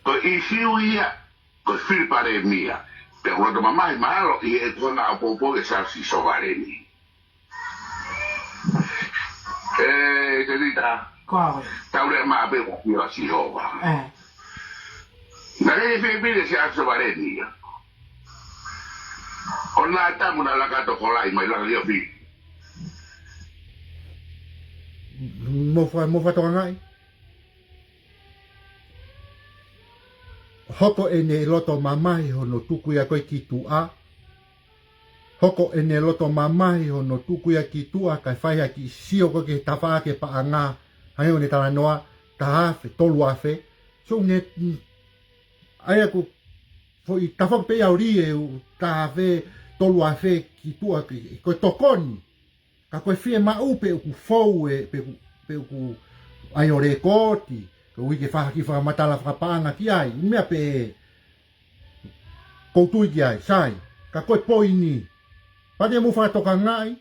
Ko e ʻīsiu ia, ko e fili palēmia. Pea ʻoku loto mamahi mahalo ʻi heʻeku hanga ʻo poupou e Siaosi Sovaleni. ʻE, Tevita. Ko au ē. Tau lea maʻa pē ʻo ʻia Sihova. ʻE. Naʻe ʻi ai e fefine Siaosi Sovaleni ia. ʻO Nātamu naʻe laka atu ʻo kolaʻi mai langa ʻi ʻapi. Mou fa-, mou fakatokangaʻi. Hoko ʻene loto mamahi hono tuku ia ko ē ki tuʻa. Hoko ʻene loto mamahi hono tuku ia ki tuʻa, kae fai ha kiʻi sio ko ē ki he tafaʻaki e paʻanga, hangē ko ʻene talanoa, taha afe, tolu afe. So ne, ʻa ia ko e foʻi tafaʻaki pē ia ʻo ʻilo e taha afe, tolu afe ki tuʻa ki, ko e tokoni. Ka ko e fiemaʻu pe ʻoku fou ē, pe ʻoku, pe ʻoku ʻi ai ʻo lēkooti, koeʻuhi ke fai ha kiʻi fakamatala fakapaʻanga ki ai, meʻa pē ʻoku ou tui ki ai, sai, ka ko e poini. Pea te mou fakatokangaʻi,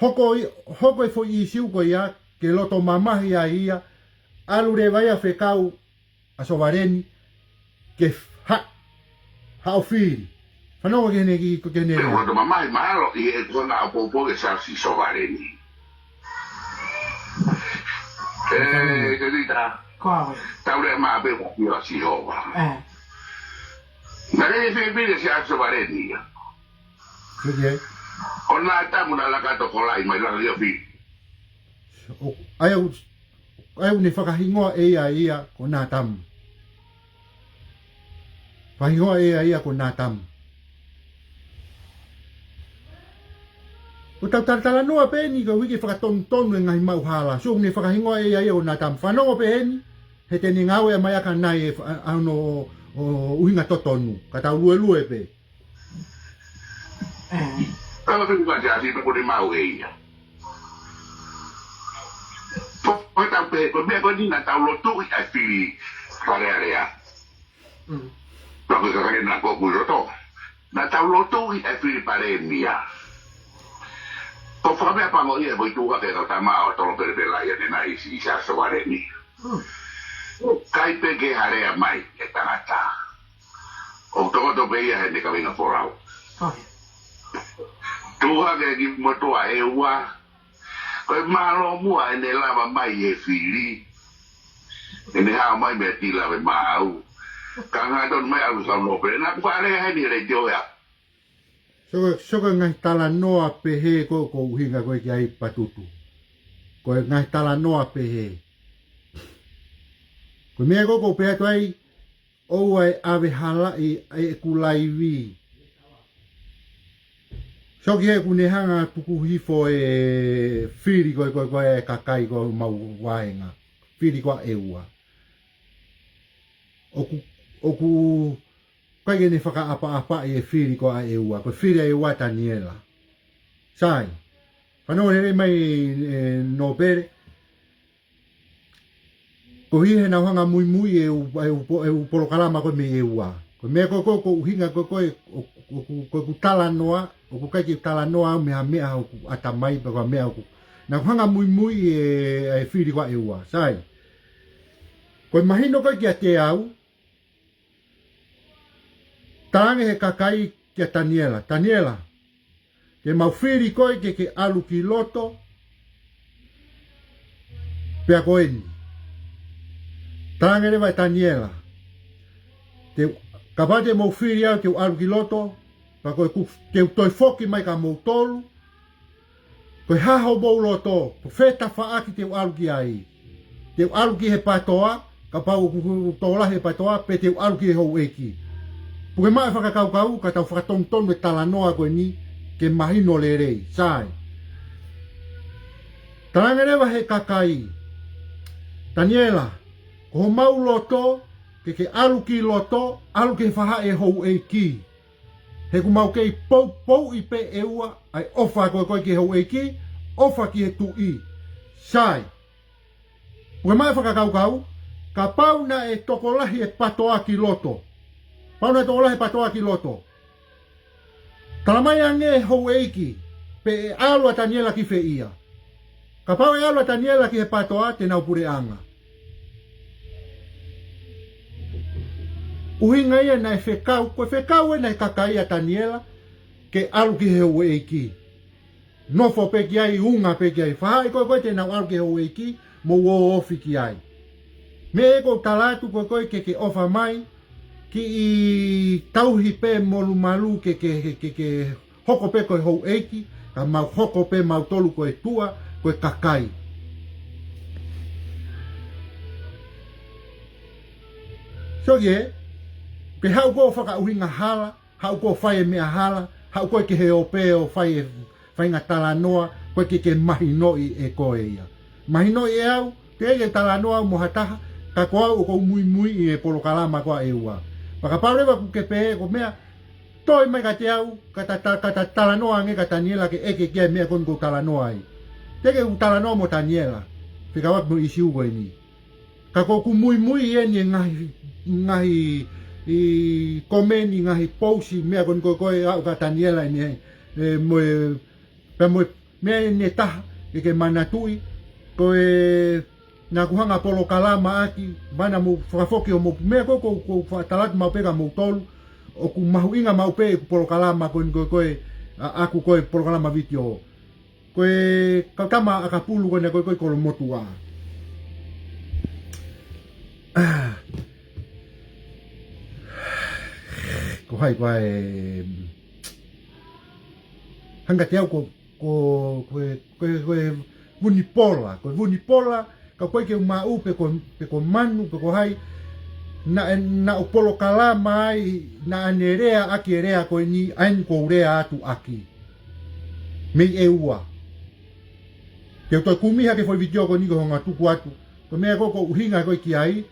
hoko ʻi, hoko e foʻi ʻīsiu ko ia, ke loto mamahi ai ia, ʻalu leva ia ʻo fekau ʻa Sovaleni, ke ha-, haʻu ʻo fili. Fanongo ki heʻene kiʻi, ki heʻene lea. Pea ʻoku loto mamahi mahalo ʻi heʻeku hanga ʻo poupou e Siaosi Sovaleni. ʻE, Tevita. Ko au ē. Tau lea maʻa pē ʻo ʻia Sihova. ʻE. Naʻe ʻi ai e fefine Siaosi Sovaleni ia. Sio ki ai. ʻO Nātamu naʻe laka atu ʻo kolaʻi mai langa ʻi ʻapi. ʻO, ʻa ia ʻoku, ʻa ia ʻoku ne fakahingoa ʻe ia ia ko Nātamu. Fakahingoa ʻe ia ia ko Nātamu. ʻOku tau talatalanoa pē eni koeʻuhi ke fakatonutonu e ngaahi maʻu hala. So ʻoku ne fakahingoa ʻe ia ia ko Nātamu. Fanongo pē eni, he te ne ngāueʻaki mai ʻa e kanai e fa-, ʻa, ʻa hono, ʻo, ʻuhinga totonu. Ka tau luelue pē. ʻE. Tau pē ʻoku ʻikai ke ʻasi pē ko ʻene maʻu ʻe ia. Ko, ko e tau pē, ko e meʻa ko eni naʻa tau lotuʻi ʻa e fili Fale Alea. Mm. Pea ko e kakai naʻa ku ʻi loto. Naʻa tau lotuʻi ʻa e fili palēmia. Ko e fakameʻapango ia ko e tuʻu hake e kau tama ʻo tolo pelepela ia ne nai si isa Sovaleni. Mm. ʻIkai pē ke ha lea mai e tangata. ʻOku tokoto pē ia heʻene kaveinga folau. ʻOi. Tuʻu hake ki motuʻa ʻEua. Ko e mālō muʻa ʻene lava mai he fili. ʻEne hao mai mei he tila ʻo e maau. Ka ngā tonu mai ʻalu sau nō pē. Naʻa ku fakalea heni he leitio ia. Sio ko e, sio ko e ngaahi talanoa pehē ko ē ʻoku ou ʻuhinga ko ē ki ai Patutu. Ko e ngaahi talanoa pehē. Ko e meʻa ko ē ʻoku ou pehē atu ai, ʻOua ʻe ʻave halaʻi ʻeku laivi. Sio ki heʻeku ne hanga tuku hifo e fili ko ē, ko ē, ko ē ʻa e kakai ko ē homau vaenga. Fili ko ē ʻa ʻEua. ʻOku, ʻoku ʻikai ke ne fakaʻapaʻapaʻi e fili ko ē ʻa ʻEua. Ko e fili ʻa ʻEua Taniela. Sai. Fanongo lelei mai, ē, Nōpele. Ko e hā ʻenau hanga muimui ʻe u, ʻe u, ʻe u polokalama ko ē mei ʻEua. Ko e meʻa ko ē ko ē, ko e ʻuhinga ko ē ko ē, ʻo, ʻo, ʻo, ko ʻeku talanoa, ʻoku ʻikai ke talanoa au mei ha meʻa ʻoku ʻata mai, pe ko ha meʻa ʻoku. Naʻá ku hanga muimui e, e fili ko ē ʻa ʻEua. Sai. Ko e mahino ko ē kiate au, talaange he kakai kia Taniela. Taniela, te mau fili koe ke ke ʻalu ki loto, pea ko eni. Talaange leva ʻe Taniela, te, kapau te mou fili au te u ʻalu ki loto, pea ko ʻeku, te u toe foki mai kia moutolu, ko e hā homou loto, ko fē tafaʻaki te u ʻalu ki ai. Te u ʻalu ki he PATOA, kapau ʻoku tokolahi e PATOA, pe te u ʻalu ki he houʻeiki. Puke mai e fakakaukau, ka tau fakatonutonu e talanoa ko eni, ke mahino lelei. Sai. Talaange leva he kakai. Taniela, ko homau loto, ke ke ʻalu ki loto, ʻalu ki he faʻahi ʻo e houʻeiki. He ʻoku mau kei poupouʻi pē ʻEua, ʻa e ʻofa ko ē ko ē ki he houʻeiki, ʻofa ki he tuʻi. Sai. Puke mai e fakakaukau, kapau naʻe tokolahi e PATOA ki loto. Kapau naʻe tokolahi e PATOA ki loto. Talamai ange houʻeiki, pe ʻe ʻalu ʻa Taniela ki fē ia. Kapau ʻe ʻalu ʻa Taniela ki he PATOA te nau puleʻanga. ʻUhinga ia naʻe fekau, ko e fekau ē naʻe kakai ʻa Taniela, ke ʻalu ki he houʻeiki. Nofo pē ki ai, unga pē ki ai. Faʻahi ko ē ko ē te nau ʻalu ki he houʻeiki, mou ō ofi ki ai. Meʻa ē ʻoku ou tala atu ko ē ko ē ke ke ʻofa mai, kiʻi tauhi pē molumalu ke, ke, ke, ke, ke hoko pē ko e houʻeiki, ka mau hoko pē mautolu ko e tuʻa, ko e kakai. Sio ki ai, ke haʻu koe ʻo fakaʻuhinga hala, haʻu koe ʻo fai e meʻa hala, haʻu koe ki he ope ʻo fai e faʻahinga talanoa, ko e ke ke mahinoʻi ʻe koe ia. Mahinoʻi ʻe au, teʻeki ke talanoa au mo ha taha, ka ko au ʻoku ou muimui ʻi he polokalama ko ē ʻa ʻEua. Pea kapau leva ʻoku ke pehē ko e meʻa, toe mai kiate au, ka ta, ta, ka ta talanoa ange kia Taniela ke ʻeke ki ai e meʻa ko eni ʻoku ou talanoa ai. Teʻeki ke u talanoa mo Taniela, fekauʻaki mo e ʻīsiu ko eni. Ka ko ʻeku muimui eni e ngaahi, ngaahi, ʻi komeni, ngaahi pousi, meʻa ko eni ko ē ko ē ʻa, ʻa Taniela eni, ē, mo e, pea mo e, meʻa eni ʻe taha, ke ke manatuʻi, ko e, naʻá ku hanga polokalama ʻaki, mana mo fakafoki ʻo mo, meʻa ko ē ʻoku ou, ʻoku ou faʻa tala atu maʻu pē kia moutolu, ʻoku mahuʻinga maʻu pē ʻeku polokalama ko eni ko ē ko ē, ʻa, ʻaku ko e polokalama vitiō. Ko e kau tama ʻakapulu ko ena ko ē ko ē Kolomotuʻa. Ah. Ko hai ko ē, hanga kiate au ko, ko, ko e, ko e, ko e vunipola, ko e vunipola, ka ʻoku ʻikai ke u maʻu pe ko, pe ko manu, pe ko hai, naʻe, naʻá ku polokalama ai, naʻá ne lea ʻaki e lea ko eni, ʻa eni ʻoku ou lea atu ʻaki. Mei ʻEua. Te u toe kumi hake foʻi vitiō ko eni ko e hanga tuku atu. Ko e meʻa ko ē ʻoku ou ʻuhinga ko ē ki ai,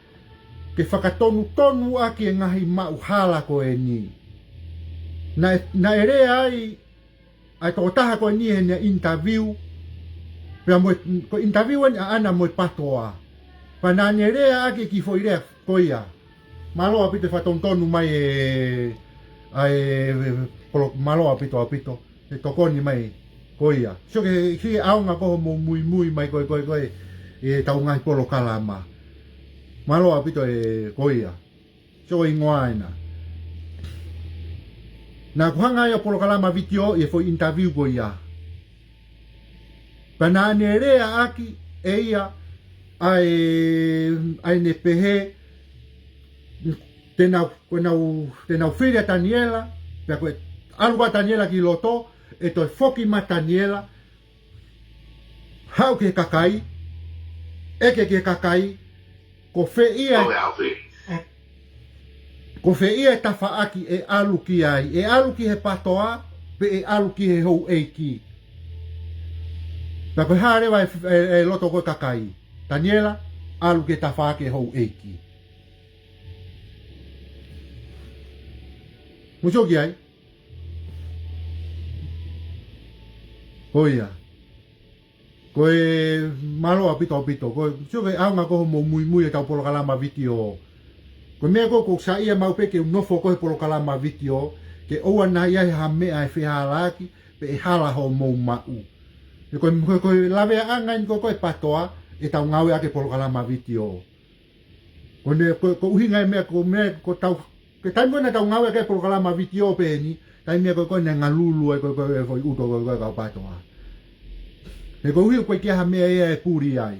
ke fakatonutonu ʻaki e ngaahi maʻu hala ko eni. Naʻe, naʻe lea ai, ʻa e tokotaha ko eni heʻene interview, pea mo e, ko e interview eni ʻaʻana mo e PATOA. Pea naʻá ne lea ʻaki e kiʻi foʻi lea ko ia. Mālō ʻaupito e fakatonutonu mai e, ʻa e, kolo, mālō ʻaupito, ʻaupito, e tokoni mai ko ia. Sio ki he, ki he ʻaonga ko ē hoʻomou muimui mai ko ē, ko ē, ko ē, ʻetau ngaahi polokalama. Mālō ʻaupito e ko ia. Sio e hingoa ena. Naʻá ku hanga ai ʻo polokalama vitiō ʻi he foʻi interview ko ia. Pea naʻá ne lea ʻaki ʻe ia ʻa e, ʻa ʻene pehē, te nau, ko ʻenau, te nau fili ʻa Taniela, pea ko e ʻalu ʻa Taniela ki loto, ʻe toe foki mai Taniela, haʻu ki he kakai, ʻeke ki he kakai, ko fē ia, oh, Alfie. Ko fē ia e tafaʻaki ʻe ʻalu ki ai, ʻe ʻalu ki he PATOA, pe ʻe ʻalu ki he houʻeiki? Pea ko e hā leva e, e, e loto ko ē kakai? Taniela, ʻalu ki he tafaʻaki ʻe houʻeiki. Mou sio ki ai. Ko ia. Ko e mālō ʻaupito ʻaupito. Ko e, sio ki he ʻaonga ko hoʻomou muimui ʻetau polokalama vitiō. Ko e meʻa ko ē ʻoku ou saiʻia maʻu pē ke u nofo ko ē he polokalama vitiō, ke ʻoua naʻa ʻi ai ha meʻa ʻe fehālaaki, pe ʻe hala hoʻomou maʻu. He ko e, ko e, ko e laveaʻanga eni ko ē ko ē PATOA, ʻetau ngāueʻaki e polokalama vitiō. Ko ʻene, ko, ko e ʻuhinga e meʻa, ko e meʻa, ko ʻetau, ko e taimi ko ē naʻa tau ngāueʻaki e polokalama vitiō pehē ni, taimi ia ko ē ko ē naʻe ngalulu ai ko ē ko ē e foʻi ʻuto ko ē ko ē kau PATOA. He koeʻuhi ʻoku ʻikai ke ʻi ai ha meʻa ia ʻe puli ai.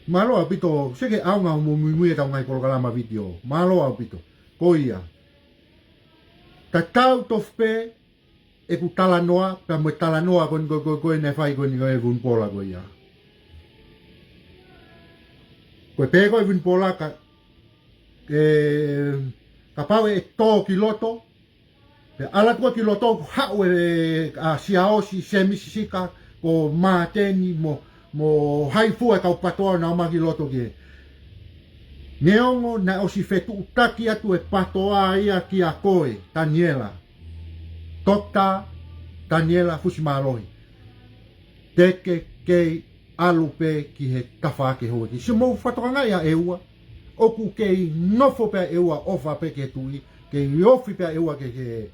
Mālō ʻaupito, sio ki he ʻaonga hoʻomou muimui ʻetau ngaahi polokalama vitiō. Mālō ʻaupito. Ko ia. Tatau tofu pē ʻeku talanoa, pea mo e talanoa ko eni ko ē, ko ē, ko ē naʻe fai ko eni ko ē ʻe Vunipola ko ia. Ko e pehē ko ē ʻe Vunipola ka, ē, kapau ʻe tō ki loto, pea ʻalu atu ki loto, haʻu ē, ʻa Siaosi, Semisi Sika, ko Māteni, mo mo hai fua e kau PATOA naʻa nau ō mai ki loto ki ai. Neongo naʻe ʻosi fetuʻutaki atu e PATOA ia kia koe, Taniela. Toketā Taniela Fusimālohi. Te ke kei ʻalu pē ki he tafaʻaki houʻeiki. Sio mou fakatokangaʻi ʻa ʻEua. ʻOku kei nofo pē ʻa ʻEua ʻofa pē ki he tuʻi, kei ofi pē ʻa ʻEua ki he,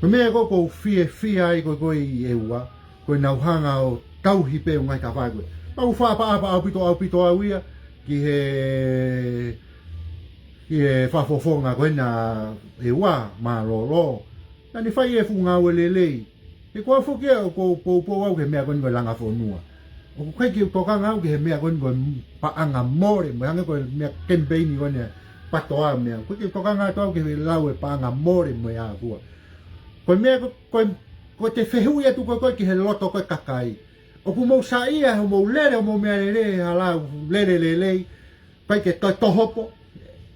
ko e meʻa ko ē ʻoku ou fiefia ai ko ē ko ē ʻi ʻEua, ko ʻenau hanga ʻo tauhi pē ʻū ngaahi tafaʻaki ko ē. Mau fakaʻapaʻapa ʻaupito, ʻaupito au ia, ki he, ki he fakafofonga ko ena ʻEua, mālōlō. Naʻa ne fai e fuʻu ngāue lelei. He ko au foki ia ʻoku ou poupou au ki he meʻa ko eni ko e langa fonua. ʻOku ʻikai ke u tokanga au ki he meʻa ko eni ko e paʻanga mole, mo e hangē ko e meʻa kemipeini ko eni ʻa e PATOA meʻa. ʻOku ʻikai ke u tokanga atu au ki he lau e paʻanga mole mo e hā fua. Ko e meʻa ko, ko, ko ʻete fehuʻi atu ko ē ko ē ki he loto ko ē kakai. ʻOku mou saiʻia hoʻomou lele, hoʻomou meʻalele, hala lele lelei. ʻIkai ke toe tohopo.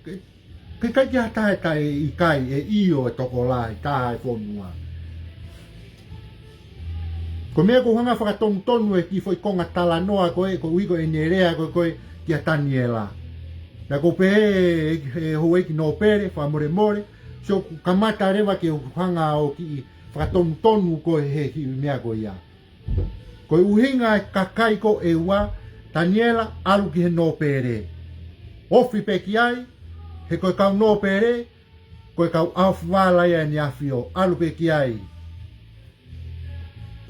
Ke, ke ʻikai ke ha taha ʻe taʻe ʻikai, ʻe ʻio e tokolahi, tā e fonua. Ko e meʻa ʻoku ou hanga fakatonutonu e kiʻi foʻi konga talanoa ko ē, koeʻuhi ko ʻene lea ko ē ko ē kia Taniela. Naʻa ku pehē ʻe, ʻe houʻeiki nōpele, fakamolemole, sio ʻoku kamata leva ke u hanga ʻo kiʻi fakatonutonu ko ē he kiʻi meʻa ko ia. Ko e ʻuhinga e kakai ko ʻEua, Taniela, ʻalu ki he nōpele. Ofi pē ki ai, he ko e kau nōpele, ko e kau ʻaofivala ia ʻEne ʻAfio, ʻalu pē ki ai.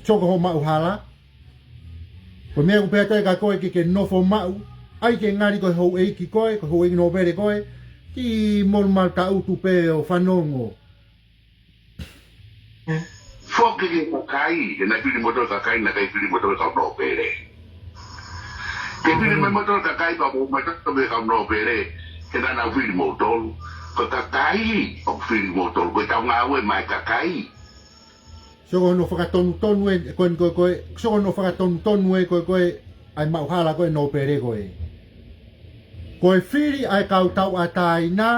Sio ko hoʻo maʻu hala, ko e meʻa ʻoku pehē atu ai kia koe ke ke nofo maʻu, ʻai ke ngali ko e houʻeiki koe, ko e houʻeiki nōpele koe, kiʻi molumalu taʻutu pē ʻo fanongo. Foki ki he kakai, he naʻe fili moutolu e kakai, naʻe ʻikai fili moutolu e kau nōpele. Ke fili mai moutolu e kakai, pea mou mai tautolu mo e kau nōpele, he naʻa nau fili moutolu. Ko e kakai ʻoku fili moutolu, ko ʻetau ngāue maʻa e kakai. Sio ko hono fakatonutonu ē, ko ē, ko ē, ko ē, sio ko hono fakatonutonu ē, ko ē, ko ē, ʻa e maʻu hala ko ē nōpele ko ē. Ko e fili ʻa e kau tauʻatāina,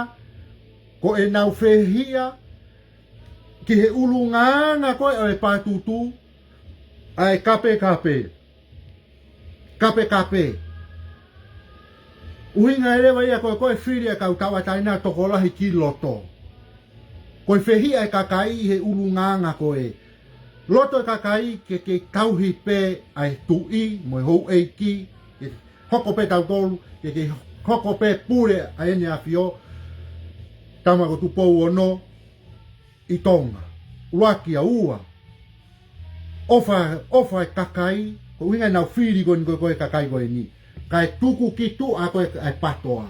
ko ʻenau fehiʻa, ki he ʻulungaanga ko ē ʻo e pātutu, ʻa e kapekape. Kapekape. ʻUhinga ē leva ia ko ē, ko e fili e kau tauʻatāina tokolahi ki loto. Ko e fehiʻa e kakai ʻi he ʻulungaanga ko ē. Loto e kakai ke, ke tauhi pē ʻa e tuʻi, mo e houʻeiki, ke hoko pē tautolu, ke, ke hoko pē pule ʻa ʻEne ʻAfio, Tama ko Tupou Ono, ʻi Tonga. ʻUluaki, ʻa ua. ʻOfa, ʻofa e kakai, ko e ʻuhinga ʻenau fili ko eni ko ē, ko ē kakai ko eni. Kae tuku ki tuʻa ko ē ʻa e PATOA.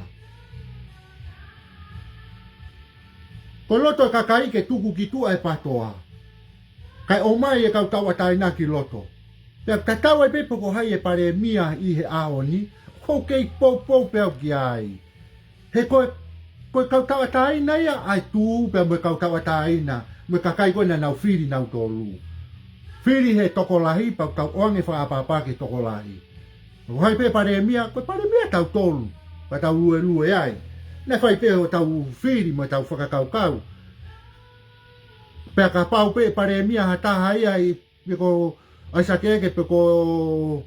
Ko e loto e kakai ke tuku ki tuʻa e PATOA. Kae ʻomai e kau tauʻatāina ki loto. Pea tatau ai pē pe ko hai e palēmia ʻi he ʻaho ni, ʻoku ou kei poupou pē au ki ai. He ko e, ko e kau tauʻatāina ia ʻa e tuʻi pea mo e kau tauʻatāina, mo e kakai ko ē naʻa nau fili nautolu. Fili he tokolahi, pea tau ʻoange fakaʻapaʻapa ki he tokolahi. ʻOku ʻi ai pē palēmia, ko e palēmia tautolu, ka tau luelue ai. Naʻe fai pē ʻo tau fili mo tau fakakaukau. Pea kapau pē palēmia ha taha ia ʻi, pe ko ʻAisake Eke, pe ko,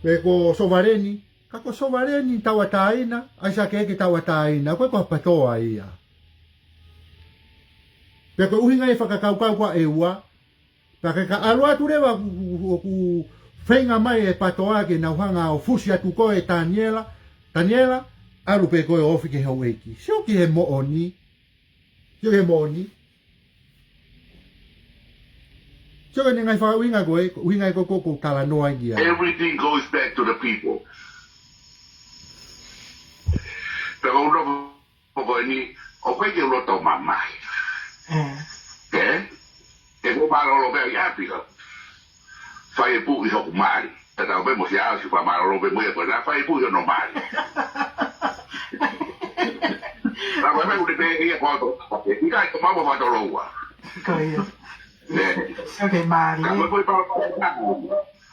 pe ko Sovaleni. Ka ko Sovaleni tauʻatāina, ʻAisake Eke tauʻatāina, ko e ko Patoa ia. Pea ko e ʻuhinga e fakakaukau ko ē ʻa ʻEua, pea ke ka ʻalu atu leva ʻoku, ʻoku, ʻoku feinga mai e Patoa ke nau hanga ʻo fusi atu koe Taniela, Taniela, ʻalu pē koe ʻo ofi ki he houʻeiki. Sio ki he moʻoni, sio ki he moʻoni. Sio ki he ngaahi fakaʻuhinga ko ē, ʻuhinga ko ē ʻoku ou talanoa ki ai. Everything goes back to the people. Pea ko u nofo ko eni, ʻoku ʻikai ke u loto mamahi. ʻE. ʻE? ʻE ko mālōlō pē ʻi ʻapi ka fai e puʻi hoku mali. Tatau pē mo Siaosi, fakamālōlō pē mo ia ko ē naʻa fai e puʻi hono mali. Ka ko e meʻa ʻoku te pehē ia ko au, ʻikai ko mau mo Fatoloua. Ko ia. ʻE. Sio ki he mali. Ka ko e foʻi palopalema.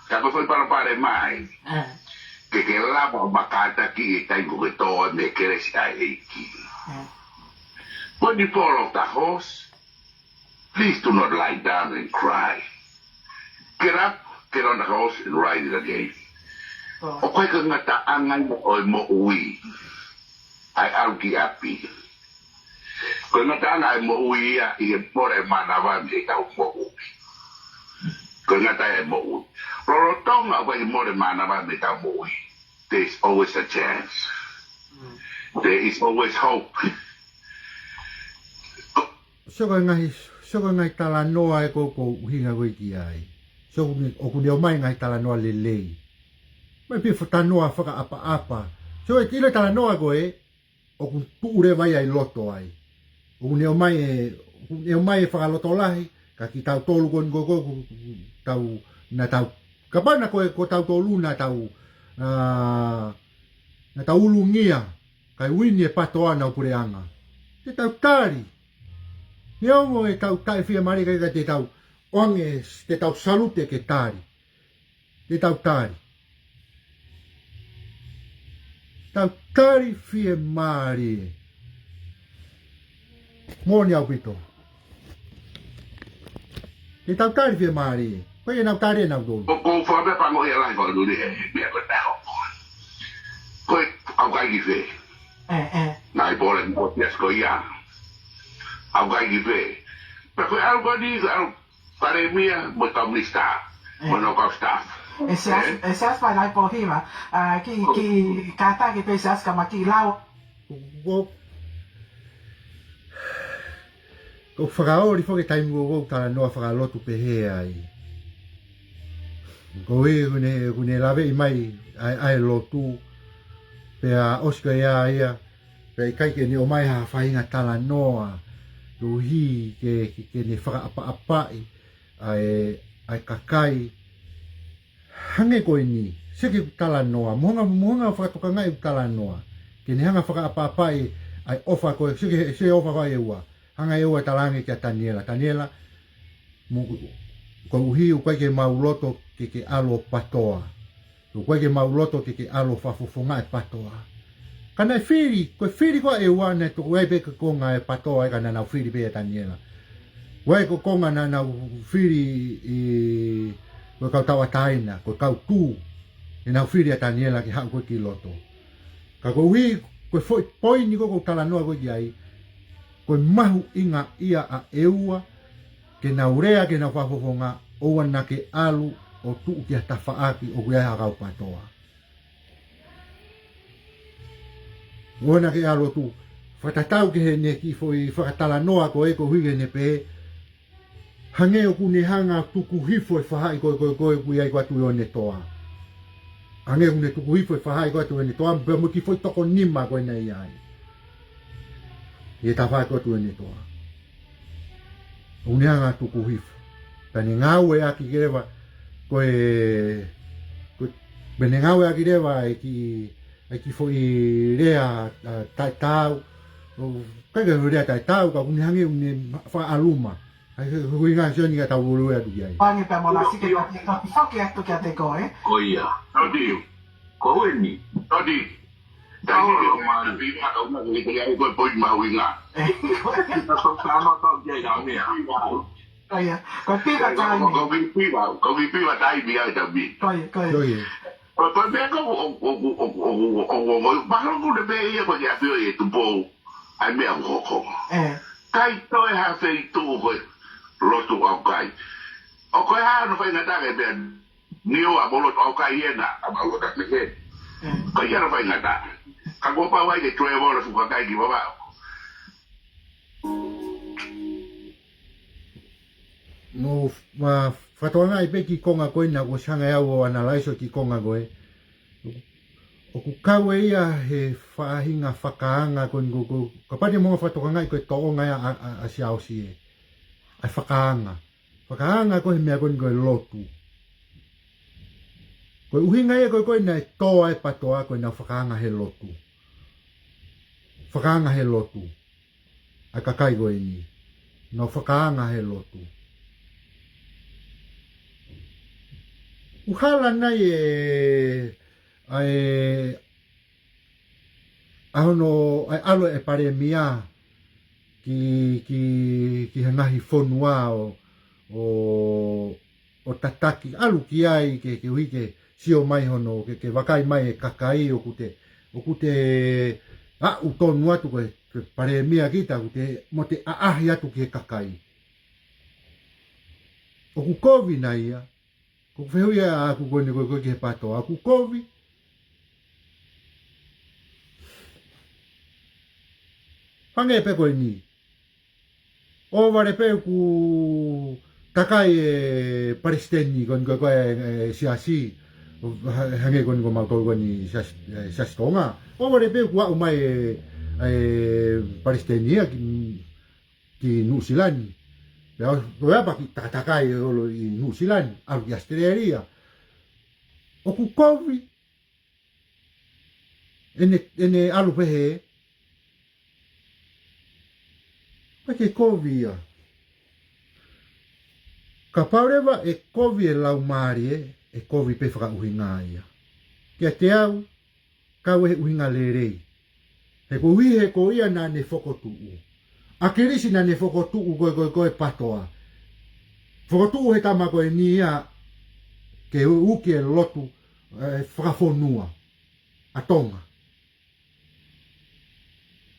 Ka ko e foʻi palopalema ē. ʻE. Ke ke lava ʻo makātaki e taimi ko ē ke tō ai mei he kelesi ʻa e ʻEiki. ʻE. When you fall off the horse, please do not lie down and cry. Get up, get on the horse and ride it again. ʻOku ʻikai ko e ngataʻanga ia ʻo e moʻui ʻa e ʻalu ki ʻapi. Ko e ngataʻanga ʻa e moʻui ia ʻi he mole mānava mei heʻetau moʻui. Ko e ngataʻanga ʻa e moʻui. Lolotonga ʻoku ʻikai mole mānava mei heʻetau moʻui, there is always a chance. There is always hope. Sio ki he ngaahi, sio ki he ngaahi talanoa ē ko ē ʻoku ou ʻuhinga ko ē ki ai. Sio ʻoku ne, ʻoku ne ʻomai ngaahi talanoa lelei. Mai pē fo talanoa fakaʻapaʻapa. Sio e tila talanoa ko ē, ʻoku tuʻu leva ia ʻi loto ai. ʻOku ne ʻomai e, ʻoku ne ʻomai e fakalotolahi, ka kitautolu ko eni ko ē, ko, ko, tau, naʻa tau, kapau naʻa ko e, ko tautolu naʻa tau, ā, naʻa tau ulungia, kae uini e Patoa honau puleʻanga. Te tau tali. Neongo ʻetau taʻefiemālie ka te tau, ʻoange, te tau salute ke tali. Te tau tali. Tau tali fiemālie. Moʻoni ʻaupito. Te tau tali fiemālie. Ko ia naʻa tau tali naʻa tau tali. ʻOku ou fakapango ia lahi ko ʻAluli he meʻa ko ē naʻe hoko. Ko e ʻaukai ki fē? ʻE, ʻe. Naʻe pole mo Siaosi ko ia. ʻAukai ki fē? Pea ko e ʻalu ko eni, ko e ʻalu Palēmia mo e kau minisitā, ʻe, mo e kau staff. ʻE Siaosi, ʻe, ʻe Siaosi fai nai pōhiva, ā, ki, ko, ki kātaki pē Siaosi ka ma ki lau. Ko, ko fakaoli foki taimi ko ē ʻoku ou talanoa fakalotu pehē ai. Ko e, ʻoku ne, ʻoku ne laveʻi mai ʻa e, ʻa e lotu, pea ʻosi ko ia ia, pea ʻikai ke ne ʻomai ha faʻahinga talanoa, koeʻuhi ke, ke, ke ne fakaʻapaʻapaʻi ʻa e, ʻa e kakai. Hangē ko eni, sio ki heʻeku talanoa, mo e hanga, mo e hanga fakatokangaʻi ʻeku talanoa, ke ne hanga fakaʻapaʻapaʻi ʻa e ʻofa ko ē, sio ki he, sio ki he ʻofa ko ē ʻa ʻEua, hanga ʻe ʻEua ʻo talaange kia Taniela, Taniela, mo, koeʻuhi ʻoku ʻikai ke mau loto ke ke ʻalu ʻo Patoa. ʻOku ʻikai ke mau loto ke ke ʻalu ʻo fakafofongaʻi e Patoa. Ka naʻe fili, ko e fili ko ē ʻa ʻEua naʻe toki ʻi ai pē ko e konga e Patoa ē ka naʻa nau fili pē ʻa Taniela. ʻI ai ko e konga naʻa nau fili ʻi, ko e kau tauʻatāina, ko e kau tū, ʻenau fili ʻa Taniela ke haʻu ko ē ki loto. Ka koeʻuhi, ko e foʻi poini ko ē ʻoku ou talanoa ko ē ki ai, ko e mahuʻinga ia ʻa ʻEua, ke nau lea, ke nau fakafofonga, ʻoua naʻa ke ʻalu ʻo tuʻu ki ha tafaʻaki ʻoku ʻi ai ha kau Patoa. ʻOua naʻa ke ʻalu ʻo tuʻu, fakatatau ki heʻene kiʻi foʻi fakatalanoa ko ē koeʻuhi ke ne pehē, hangē ʻoku ne hanga ʻo tuku hifo e faʻahi ko ē, ko ē, ko ē ʻoku ʻi ai ko ē ʻa Tuʻiʻonetoa. Hangē ʻoku ne tuku hifo e faʻahi ko ē ʻa Tuʻiʻonetoa, pea mo e kiʻi foʻi toko nima ko ē naʻe ʻi ai. ʻI he tafaʻaki ko ē ʻa Tuʻiʻonetoa. ʻOku ne hanga ʻo tuku hifo. Pea ne ngāueʻaki leva, ko e, ko e, pea ne ngāueʻaki leva e kiʻi, e kiʻi foʻi lea, ā, taʻetaau. ʻOku ʻikai ke lea taʻetaau, ka ʻoku ne hangē ʻoku ne fakaʻaluma. ʻA ia, ko e ʻuhinga Sione ka tau ʻuluʻi atu ki ai. Pange pea mo Lasike ka te toki foki atu kiate koe. Ko ia. Tau tiu. Ko eni. Toti. Tau lo mani. Pima kau na ni te ai ko poi mahuinga. Ko e tau tano tau jai na mea. Ko ia, ko e pima tau ni. Ko ki pima, ko ki pima tai mi ai tabi. Ko ia, ko ia. Ko ia. Ko ko mea ko o o o o o o o o mahalo ko le mea ia ko ia fio e tupo. Ai mea ko ko. Eh. Kai toe ha fei tu ko lotu au kai. O ko ha no fai ngata ke mea. Ni o a molo tau kai ena, a molo ta me he. Ka ia na fai ngata. Ka ko pa wai ke tue molo fuka kai ki baba. Mo ma fatoanga i pe ki konga ko ena ko sanga e au o analaiso ki konga ko e. ʻOku kau e ia he faʻahinga fakaanga ko ni ko ko. Kapate mo fatoanga i ko e toʻonga ia a, a, a siaosi e. Ai fakaanga. Fakaanga ko he meʻa ko eni ko e lotu. Ko e ʻuhinga ia ko e ko e naʻe toa e patoa ko e nau fakaanga he lotu. Fakaanga he lotu. ʻA e kakai ko eni. Nau fakaanga he lotu. ʻUhala nai e, ʻa e, ʻa hono, ʻa e ʻalo e palēmia ki, ki, ki he ngaahi fonua ʻo, ʻo, ʻo tataki, ʻalu ki ai ke, ke ui ke sio mai hono, ke, ke vakai mai e kakai ʻoku te, ʻoku te aʻu tonu atu ko e, ko e palēmia kita, ʻoku te, mo te ʻaʻahi atu ki he kakai. ʻOku kovi nai ia, ko e fehuʻi ʻaʻaku ko eni ko e ko e ki he patoa, ʻoku kovi. Hangē pe ko eni. ʻOvale pe ʻoku takai e palesiteni ko eni ko e ko e, e siasi. Ha-, hangē ko eni ko mautolu ko eni siasi, e siasi Tonga. ʻOvale pe ʻoku aʻu mai e, e palesiteni ia ki, ki Nuʻusila ni. Pea ʻo, ʻo e apa ki takatakai e olo ʻi Nuʻusila ni, ʻalu ki ʻAositelēlia. ʻOku kovi, ʻene, ʻene ʻalu pehē, ʻikai ke kovi ia. Kapau leva ʻe kovi e laumālie, ʻe kovi pe fakaʻuhinga ia. Kiate au, kau he ʻuhinga lelei. He ko ʻuhi he ko ia naʻa ne fokotuʻu. ʻAkilisi naʻa ne fokotuʻu ko e, ko e, ko e patoa. Fokotuʻu he tama ko eni ia ke u-, uki e lotu, e, fakafonua ʻa Tonga.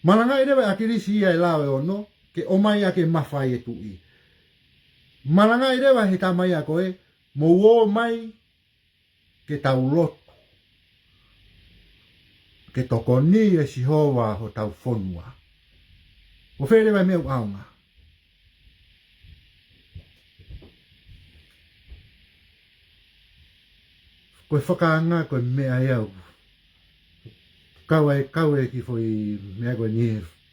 Malangaʻi leva ʻAkilisi ia e lao ʻe ono, ke ʻomai ʻa e mafai e tuʻi. Malangaʻi leva he tama ia ko e, mou ō mai, ke tau lotu. Ke tokoni ʻe Sihova hotau fonua. ʻO fele mai meʻa ʻaonga. Ko e fakaanga, ko e meʻa ia ʻoku. Kau ai, kau e ki foʻi meʻa ko eni,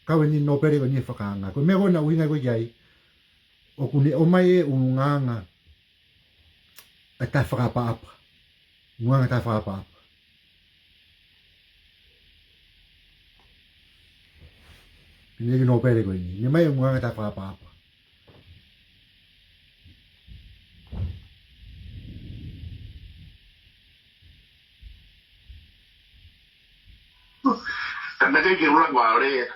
kau eni nōpele ko eni fakaanga. Ko e meʻa ko ena ʻuhinga ko e ki ai. ʻOku ne ʻomai e ʻulungaanga ʻa e taʻefakaʻapaʻapa. ʻUlungaanga taʻefakaʻapaʻapa. Pine ki nōpele ko eni. Ne mai ʻulungaanga taʻefakaʻapaʻapa. Ka na kai ke ula kua ore.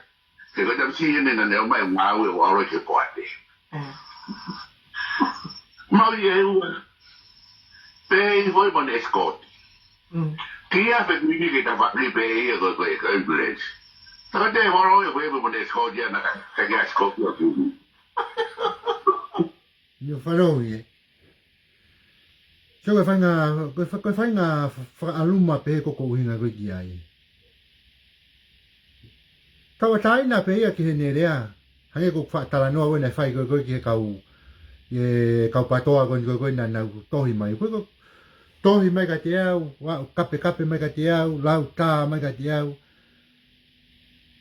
Ke ko tam si ene na ne o mai ngāue o aro ke ko ate. Mau i e ua. Pe i hoi mo ne escort. Kia pe kuini ke ta whakri pe i e ko ko e ko ambulance. Taka te waro e ko e mo ne escort ia na ka kia escort ia kuini. Ni whanau i e. So ko e faʻahinga, ko e fa-, ko e faʻahinga fa-, fakaʻaluma pē ko ko ʻuhinga ko e ki ai. Tauʻatāina pē ia ki heʻene lea. Hangē ko e faʻa talanoa ko ena ʻe fai ko e ko e ki he kau, e kau patoa ko eni ko e ko e naʻa nau tohi mai. Ko e ko e tohi mai kiate au, ua, kape kape mai kiate au, lau tā mai kiate au.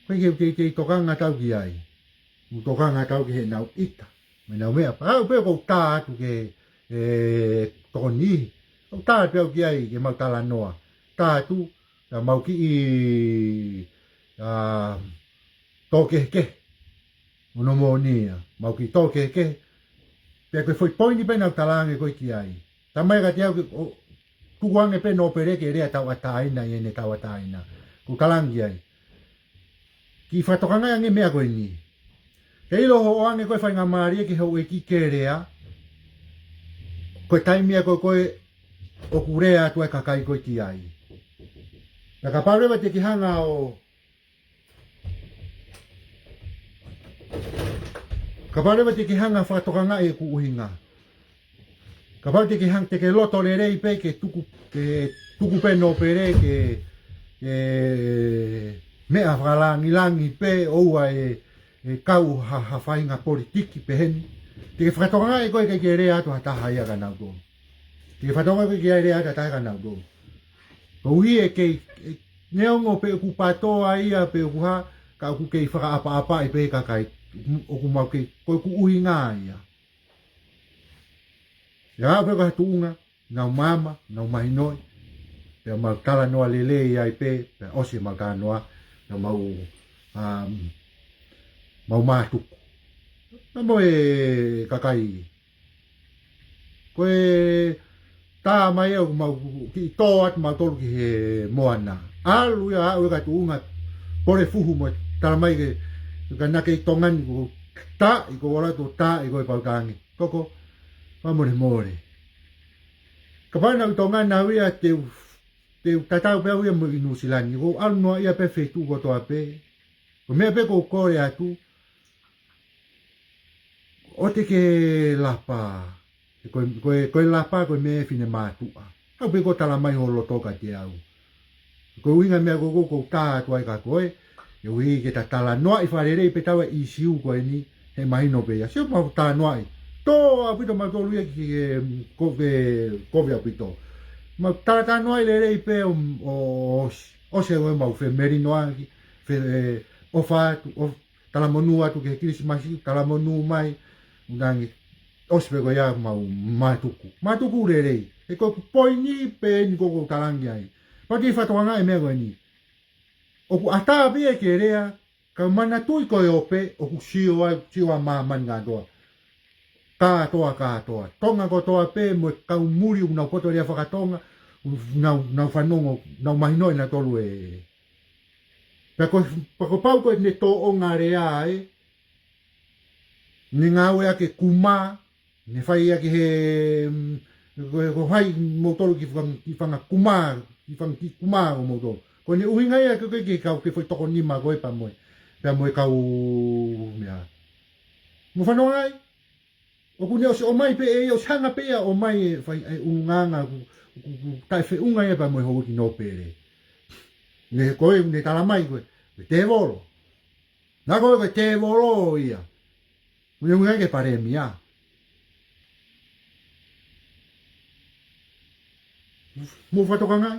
Ko e ke, ke, ke tokanga tau ki ai. Mo tokanga tau ki heʻenau ʻita. Mo ʻenau meʻa, pea ʻoku ou tā atu ke, e, tokoni. ʻOku tā atu au ki ai ke mau talanoa. Tā atu, ka mau kiʻi, a, tōkehekehe. Mo no mo ni ia, mau kiʻi tōkehekehe. Pea ko e foʻi poini pē naʻa ku talaange ko e ki ai. Tā mai kiate au ke, ʻo, tuku ange pē nōpele ke lea tauʻatāina ʻi heʻene tauʻatāina. Ko e kalangi ai. Kiʻi fakatokangaʻi ange meʻa ko eni. Ke ʻilo hoʻo ʻoange ko e faingamālie ki he houʻeiki ke lea, ko e taimi ia ko ē ʻoku lea atu ai e kakai ko ē ki ai. Pea kapau leva te ke hanga ʻo Kapau leva te ke hanga fakatokangaʻi ʻeku ʻuhinga. Kapau te ke hanga, te ke loto lelei pē ke tuku, ke tuku pē nōpele ke, ke meʻa fakalangilangi pē ʻoua ʻe, ʻe kau ha, ha faʻahinga politiki peheni. Te ke fakatokangaʻi koe ke ke lea atu ha taha ia kia nautolu. Te ke fakatokangaʻi koe ke lea atu ha taha kia nautolu. Koeʻuhi ʻe kei, ʻe, neongo pe ʻoku PATOA ia pe ʻoku hā, ka ʻoku kei fakaʻapaʻapaʻi pē kakai, ʻoku mau kei, ko ʻeku ʻuhinga ia. ʻE aʻu pē ki ha tuʻunga, nau maama, nau mahinoʻi, pea mau talanoa lelei ai pē, pea ʻosi ʻemau talanoa, pea mau, um, mau mātuku. Pea mo e kakai Ko e tā mai ʻoku mau kiʻi tō atu mautolu ki he moana. ʻAlu ia ʻo aʻu ki ha tuʻunga pole fuhu mo e tala mai ke, ka naʻe kei Tonga ni ko e taaʻi, ko e ʻalu atu ʻo taaʻi ko e pau tangi. Koko, fakamolemole. Kapau naʻe ʻi Tonga naʻa ku ʻi ai te u, te u tatau pē au ia mo ʻi Nuʻusila ni. Ko e ʻalu noa ia pē feituʻu kotoa pē. Ko e meʻa pē ʻoku ou kole atu, ʻoua te ke lapa. Ko e, ko e, ko e lapa ko e meʻa ʻa e finemātuʻa. Haʻu pē ʻo tala mai ho loto kiate au. Ko e ʻuhinga e meʻa ko ē ʻoku ou tā atu ai kia koe. Koeʻuhi ke ta talanoaʻi fakalelei pē ʻetau ʻīsiu ko eni, he mahino pē ia. Sio mau talanoaʻi. Tō ʻaupito mautolu ia ki he, ko e, kovi ʻaupito. Mau talatalanoaʻi lelei pē ʻo, ʻo, ʻosi, ʻosi ʻemau femelinoʻaki, fe, ē, ʻofa atu, ʻo, talamonū atu ki he Kilisimasi, talamonū mai, unangi, ʻosi pē ko ia mau mātuku. Mātuku lelei. He ko ʻeku poini pē eni ʻoku ou talangi ai. Pea te u fakatokangaʻi e meʻa ko eni. ʻOku ʻatā pē ia ke lea, ka manatuʻi ko e ope, ʻoku sio ai, sio ʻa māmani kātoa. Kātoa, kātoa. Tonga kotoa pē, mo e kau muli, ʻoku nau poto lea fakatonga, ʻoku nau, nau fanongo, nau mahinoʻi nautolu e Pea ko, pea kapau ko ʻene tōʻonga lea ē, ne ngāue ʻaki e kumā, ne fai ʻaki he, mm, ko, ko hai moutolu ki fanga, ki fanga kumā, ki fanga kiʻi kumā ko moutolu. Ko ʻene ʻuhinga ia ko ē ke, ke kau ki he foʻi toko nima ko ē pea mo e, pea mo e kau meʻa. Mou fanongo ai? ʻOku ne ʻosi ʻomai pē ʻe ia, ʻosi hanga pē ia ʻo ʻomai e fai, e ʻulungaanga ʻoku, ʻoku, ʻoku taʻefeʻunga ia pea mo e houʻeiki nōpele. Ne ko ē, ne tala mai ko e, ko e tēvolo. Naʻa ko e, ko e tēvolo ia. Ko ʻene ʻuhinga ki he palēmia. Mou fakatokangaʻi?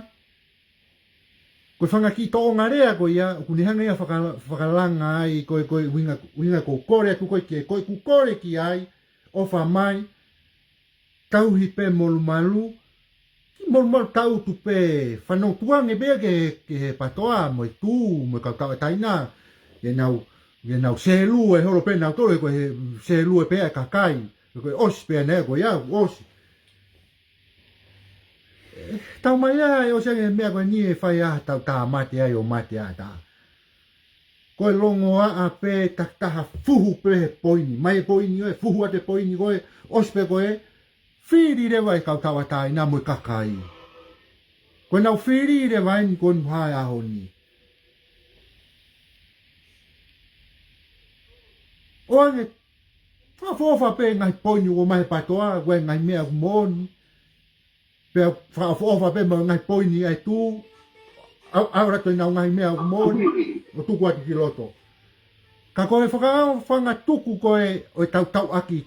Ko e fanga kiʻi tōʻonga lea ko ia, ʻoku ne hanga ia faka-, fakalanga ai, ko e, ko e ʻuhinga, ʻuhinga ʻoku ou kole atu ko ē ki ai, ko ʻeku kole ki ai, ʻofa mai, tauhi pē molumalu, kiʻi molumalu tautu pē, fanongo tuange pē ki he, ki he PATOA, mo e tū, mo e kau tauʻatāina, ke nau, ke nau sēlue holo pē nautolu, ko e sēlue pē ʻa e kakai, ko e ʻosi pē ʻana ia, ko ia, ʻosi. Tau mai ā, ʻe ʻosi ange e meʻa ko eni ʻe fai ʻa e tau tāmate ai ʻo mate ʻa e taha. Ko e longoaʻa pē takitaha fuhu pē he poini. Mai e poini ko ē, fuhu atu e poini ko ē, ʻosi pē ko ē, fili leva e kau tauʻatāina mo e kakai. Ko ʻenau fili leva eni ko eni he ʻaho ni. ʻOange, fakaʻofoʻofa pē ngaahi poini ʻoku ʻomai he PATOA, ko e ngaahi meʻa ʻoku moʻoni. Pea fakaʻofoʻofa pē mo e ngaahi poini ʻa e tū, ʻa, ʻa ora toi nau ngaahi meʻa ʻoku moʻoni, ʻo tuku atu ki loto. Ka ko e fakaʻofoʻofa ngā tuku ko ē ʻo e tau tauʻaki,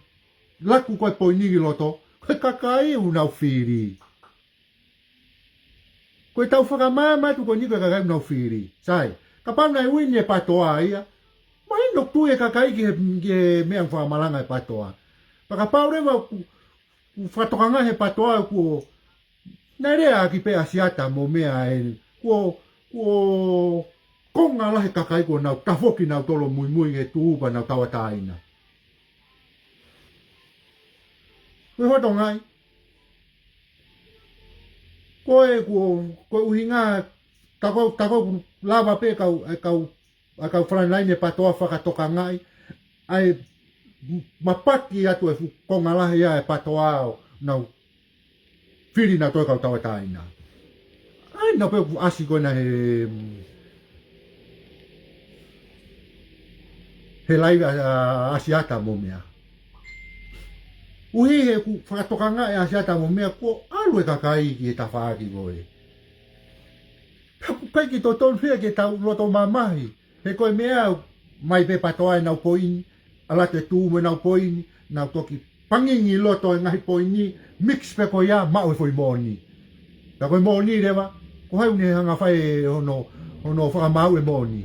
laku ko e poini ki loto, ko e kakai ʻoku nau fili. Ko e tau fakamaama atu ko eni ko e kakai ʻoku nau fili. Sai, kapau naʻe uini e PATOA ia, mahino ʻoku tui e kakai ki he, ki he meʻa fakamalanga e PATOA. Pea kapau leva ʻoku, ʻoku fakatokangaʻi he PATOA kuo, naʻe lea ʻaki pē ʻa Siata mo meʻa ē, kuo, kuo konga lahi e kakai kuo nau tafoki nautolu ʻo muimui ki he tū pea nau tauʻatāina. Ko e fakatokangaʻi. Ko e, ko, ko e ʻuhinga, ta ko, ta ko e lava pē kau, e kau, e kau frontline PATOA fakatokangaʻi ʻa e mapaki atu e fuʻu konga lahi ia e PATOA ʻo nau fili nautolu e kau tauʻatāina. ʻAi, naʻa pē ʻoku ʻasi ko ena he, he laivi ʻa, ʻa, ʻAsiata mo meʻa. ʻUhi he ʻoku fakatokangaʻi ʻe ʻAsiata mo meʻa kuo ʻalu e kakai ki he tafaʻaki ko ē. Pea ʻoku ʻikai ke totonu ia ke tau loto mamahi. He ko e meʻa mai pē PATOA ʻenau poini, ʻalu atu e tuʻu mo ʻenau poini, nau toki pangingi loto e ngaahi poini, mix pē ko ia, maʻu e foʻi moʻoni. Ka ko e moʻoni leva, ko hai ʻoku ne hanga fai e hono, hono fakamaau e moʻoni.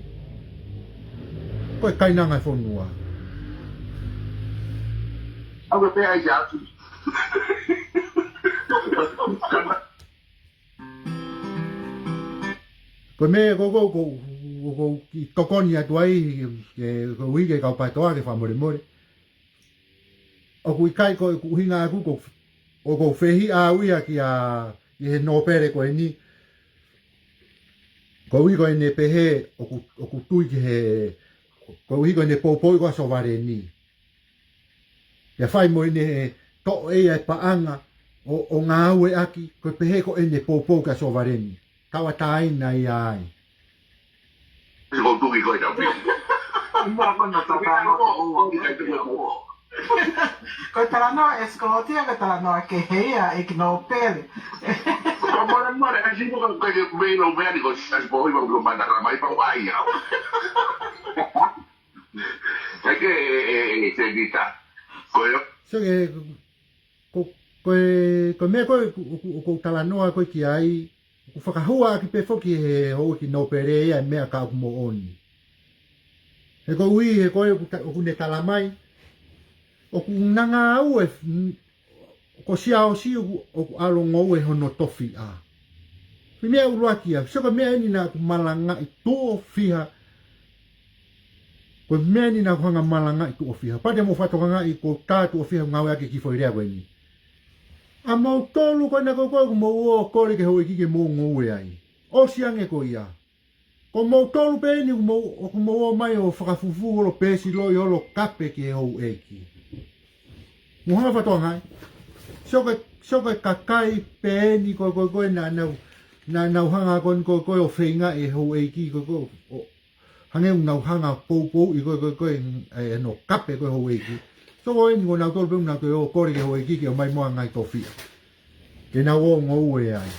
Ko e kainanga e fonua. Au ke pea i te atu. Ko e meʻa ko, ko, ko, ko, ko kiʻi tokoni atu ai, ke, ko e ʻuhi ke kau PATOA ke fakamolemole. ʻOku ʻikai ko, ko e ʻuhinga ʻaku ko, ʻoku ou fehiʻa au ia ki a, ki he nōpele ko eni. Ko e ʻuhi ko ʻene pehē, ʻoku, ʻoku tui ki he, ko e ʻuhi ko ʻene poupou ko ē ʻa Sovaleni. Pea fai mo ʻene toʻo ʻe ia e paʻanga ʻo, ʻo ngāueʻaki, ko e pehē ko ʻene poupou kia Sovaleni. Tauʻatāina ia ai. Ko tuki ko e tau pisi. Mara ko na tau pano ko ua ki kai tuku ko. Ko e talanoa e Scott ia, ko e talanoa kehe ia e ki nōpele. Ka mara mara, kasi mo ka kai ke mei no mea ni ko sas po i bang lo mata ka mai pa wai au. Kai ke, e, e, e, se dita. Ko yo. So ke, ko, ko e, ko e meʻa ko ē, ko, ko, ko e talanoa ko ē ki ai, ʻoku fakahua ʻaki pē foki he houʻeiki nōpele ia e meʻa ka ʻoku moʻoni. He ko e ʻuhi, he ko e ʻoku ta-, ʻoku ne tala mai, ʻoku na ngāue, n-, ko Siaosi ʻoku, ʻoku ʻalu ʻo ngoue hono tofiʻa. Ko e meʻa ʻuluaki ia, so ko e meʻa eni naʻa ku malangaʻi tuʻo fiha, ko e meʻa eni naʻa ku hanga malangaʻi tuʻo fiha. Pea te mou fakatokangaʻi ko tā tuʻo fiha ngāueʻaki e kiʻi foʻi lea ko eni. ʻA moutolu ko ena ko ē ʻoku mou ō ʻo kole ki he houʻeiki ke mou ngoue ai. ʻOsi ange ko ia. Ko moutolu pē eni ʻoku mou, ʻoku mou ō mai ʻo fakafufū holo peesi loi holo kape ki he houʻeiki. Mou hanga fakatokangaʻi. So ko e, so ko e kakai pē eni ko, ko, ko ē naʻa nau, naʻa nau hanga ko eni ko, ko ē ʻo feingaʻi e houʻeiki ko, ko, ʻo, hangē ʻoku nau hanga poupouʻi ko, ko, ko ē, e, no kape ko e houʻeiki. So ko eni ko nautolu pē ʻoku nau toe ō ʻo kole ki he houʻeiki ke ō mai mo e ngaahi tofiʻa. Ke nau ō ʻo ngoue ai.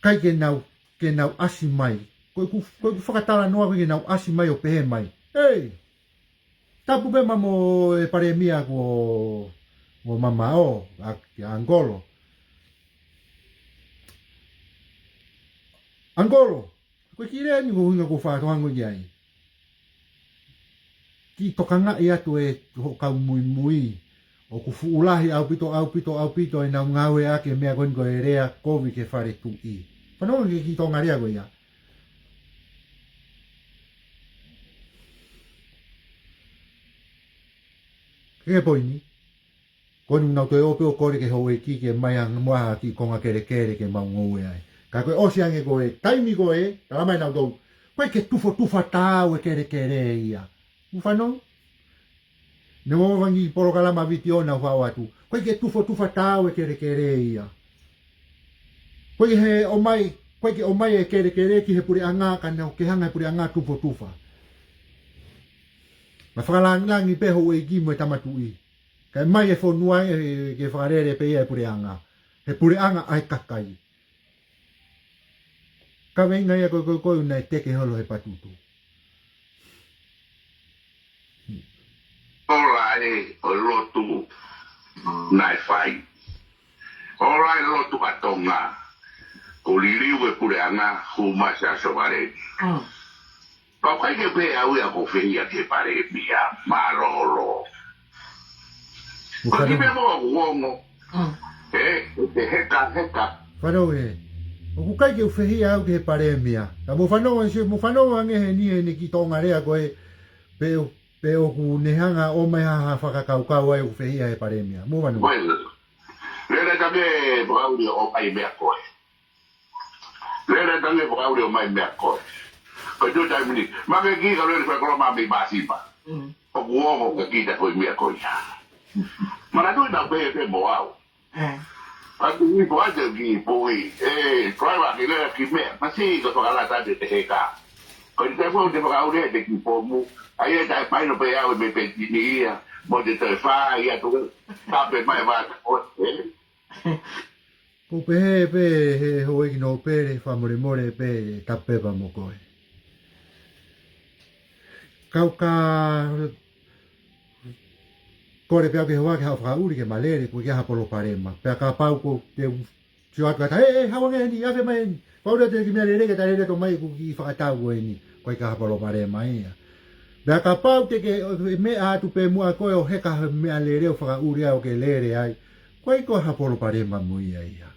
ʻIkai ke nau, ke nau ʻasi mai. Ko ʻeku, ko ʻeku fakatalanoa ko ē ke nau ʻasi mai ʻo pehē mai. Hei! Tapu pē mamaʻo e palēmia kuo, kuo mamaʻo, ʻa, kia Angolo. Angolo, ko e kiʻi lea eni ko e ʻuhinga ko e fakatokangaʻi ki ai. Kiʻi tokangaʻi atu e hoʻo kau muimui. ʻOku fuʻu lahi ʻaupito, ʻaupito, ʻaupito ʻenau ngāueʻaki e meʻa ko eni ko e lea kovi ki he fale tuʻi. Fanongo ki he kiʻi tonga lea ko ia. Ke ke poini. Ko eni ʻoku nau toe ō pē ʻo kole ki he houʻeiki ke ʻomai ha, mo ha kiʻi konga kelekele ke mau ngoue ai. Ka ko e ʻosi ange ko e taimi ko ē, tala mai nautolu, ʻoku ʻikai ke tufotufa taau e kelekele ia. Mou fanongo? Naʻa mo vangi polokalama vitiō naʻa ku ʻoatu. ʻOku ʻikai ke tufotufa taau e kelekele ia. ʻOku ʻikai ke ʻomai, ʻoku ʻikai ke ʻomai e kelekele ki he puleʻanga ka naʻa ke hanga he puleʻanga tufotufa. Naʻa fakalangilangi pē houʻeiki mo e tama tuʻi. Kae ʻomai e fonua e, ke fakalele pē ia e puleʻanga. He puleʻanga ʻa e kakai. Kaveinga ia ko, ko, ko, naʻe teke holo he patutu. Ola e, ʻo lotu, naʻe fai. Ola e lotu ʻa Tonga. Ko e liliu e puleʻanga, hū mai ʻa Sovaleni. Mm. Pau kai ke pē au ia ko e fehiʻa ki he palēmia, mālōlō. Ko e kiʻi meʻa mo ʻoku ongo. Mm. Ē, ʻe te heka, heka. Fanongo ē. ʻOku ʻikai ke u fehiʻa au ki he palēmia. Ka mou fanongo ē, mou fanongo ange heni ʻene kiʻi tonga lea ko ē, pe, pe ʻoku ne hanga ʻo ʻomai ha, ha fakakaukau ai ʻoku fehiʻa he palēmia. Mou fanongo. Ko e Lele tange fakaʻuli ʻo ʻomai meʻa ko ē. Lele tange fakaʻuli ʻo ʻomai meʻa ko ē. Ko e tuʻu taimi ni. Mangeki ka lele fai koloma mei Māsipa. Mm. ʻOku ongo ka kita ko e meʻa ko ia. Manatuʻi naʻa ku pehē pē mo au. Eh. Ka ku ui po ate ki pui. Eh, driver ki lele ki meʻa. Masi ka fakalata te te heka. Ko e te mo te fakaʻuli te ki pomu. ʻAi e tai paino pē au me pe tini ia. Mo te toe fai ia tu. Tape mai vata. Eh. Ko pehē pē he houʻeiki nōpele, fakamolemole pē tapu pē pea mo koe. Kau ka kole pē au ke hoa ke haʻu fakaʻuli ke ma lele, ko e ʻikai ha palopalema. Pea kapau ko te u sio atu ata, e, e, haʻu ange eni, afe mai eni. Pau lea te ki meʻa lele ke ta lele to mai ku ki fakatau ko eni. Ko e ʻikai ha palopalema ia. Pea kapau te ke, e, meʻa atu pē muʻa koe ʻo heka ha meʻa lele ʻo fakaʻuli ai ʻo ke lele ai. Ko e ʻikai ha palopalema mo ia ia.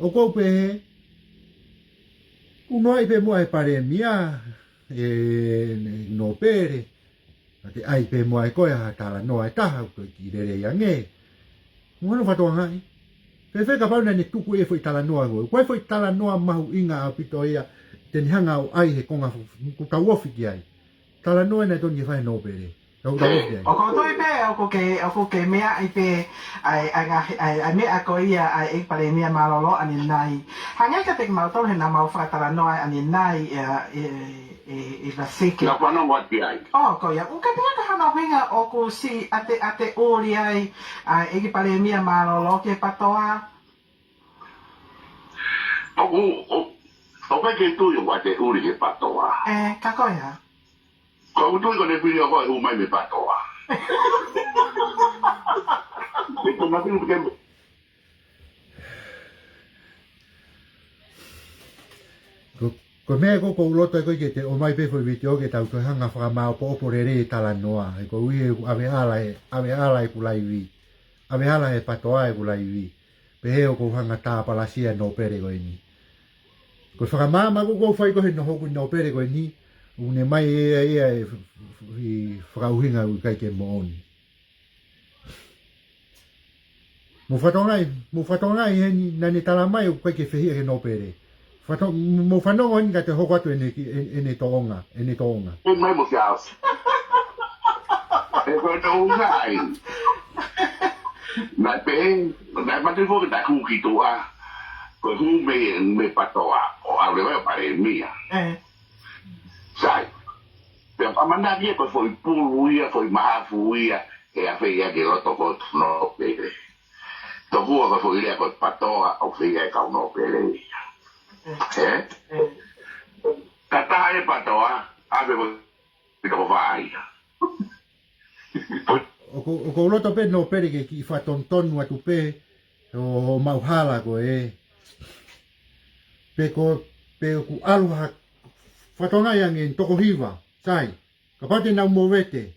ʻOku ou pehē, ʻunoaʻi pē muʻa he palēmia, e, nōpele, ka te ʻai pē muʻa ʻe koe ha talanoa ʻe taha, ko e kiʻi lelei ange. Mo hono fakatokangaʻi. Fēfē kapau naʻa ne tuku e foʻi talanoa ko ē. Ko e foʻi talanoa mahuʻinga ʻaupito ia, te ne hanga ʻo ʻai he konga fu-, kuo tau ofi ki ai. Talanoa naʻe totonu ke fai nōpele. Tau tau ofi ai. ʻOku ou tui pē, ʻoku ke, ʻoku ke meaʻi pē, ʻai, ʻai ngaahi, ʻai, ʻai meʻa ko ia, ʻai ʻEiki Palēmia Mālōlō ʻanenai. Hangē kiate kimautolu he naʻa mau fakatalanoa ʻanenai, e, e, e, e Vasike. Naʻa ku fanongo atu ki ai. ʻŌ, ko ia. ʻOku ke pehē ko hono ʻuhinga ʻoku siʻi ʻateʻateʻuli ai, ʻa e ʻEiki Palēmia Mālōlō ki he PATOA? ʻOku, ʻo, ʻoku ʻikai ke tui ʻoku ʻateʻuli ki he PATOA. E, ka ko ia. Ko u tui ko ne pili o ko e hū mai mei PATOA. Ko e tō mati u ke Ko, ko e meʻa ko, ko u loto ai ko ē ke te ʻomai pē foʻi vitiō ke tau toe hanga fakamāopoopo lelei e talanoa. He ko ui e ʻave hala e, ʻave hala e ku laivi. ʻAve hala he PATOA e ku laivi. Pehē ʻoku ou hanga tāpalasia nōpele ko eni. Ko e fakamaama ko ē ʻoku ou fai ko ē he noho ku nōpele ko eni, ʻoku ne mai e, e, e, e fakaʻuhinga ʻoku ʻikai ke moʻoni. Mou fakatokangaʻi, mou fakatokangaʻi heni, naʻa ne tala mai ʻoku ʻikai ke fehiʻa ki he nōpele. Fato-, mou fanongo heni ka te hoko atu ʻene ki-, ʻene, ʻene toʻonga, ʻene toʻonga. ʻE mai mo ke aosi. ʻE ko e toʻonga ai. Naʻe pehē, naʻe mate foki naʻe hū ki tuʻa. Ko e hū mei, mei PATOA, ʻo ʻave mai ʻo Palēmia. E. Sai. Pea ʻamanaki ia ko e foʻi pulu ia, foʻi mahafu ia, ʻe ʻave ia ki loto ko e nōpele. Tokua ko e foʻi lea ko e PATOA, ʻoku fehiʻa e kau nōpele ia. E? E. Kata e PATOA, ʻave ko e toko fā ia. ʻOku, ʻoku ou loto pē nōpele ke kiʻi fakatonutonu atu pē, ʻo, ʻo maʻu hala ko ē. Pe ko, pe ʻoku ʻalu ha, fakatokangaʻi ange toko hiva, sai. Kapau te nau movete.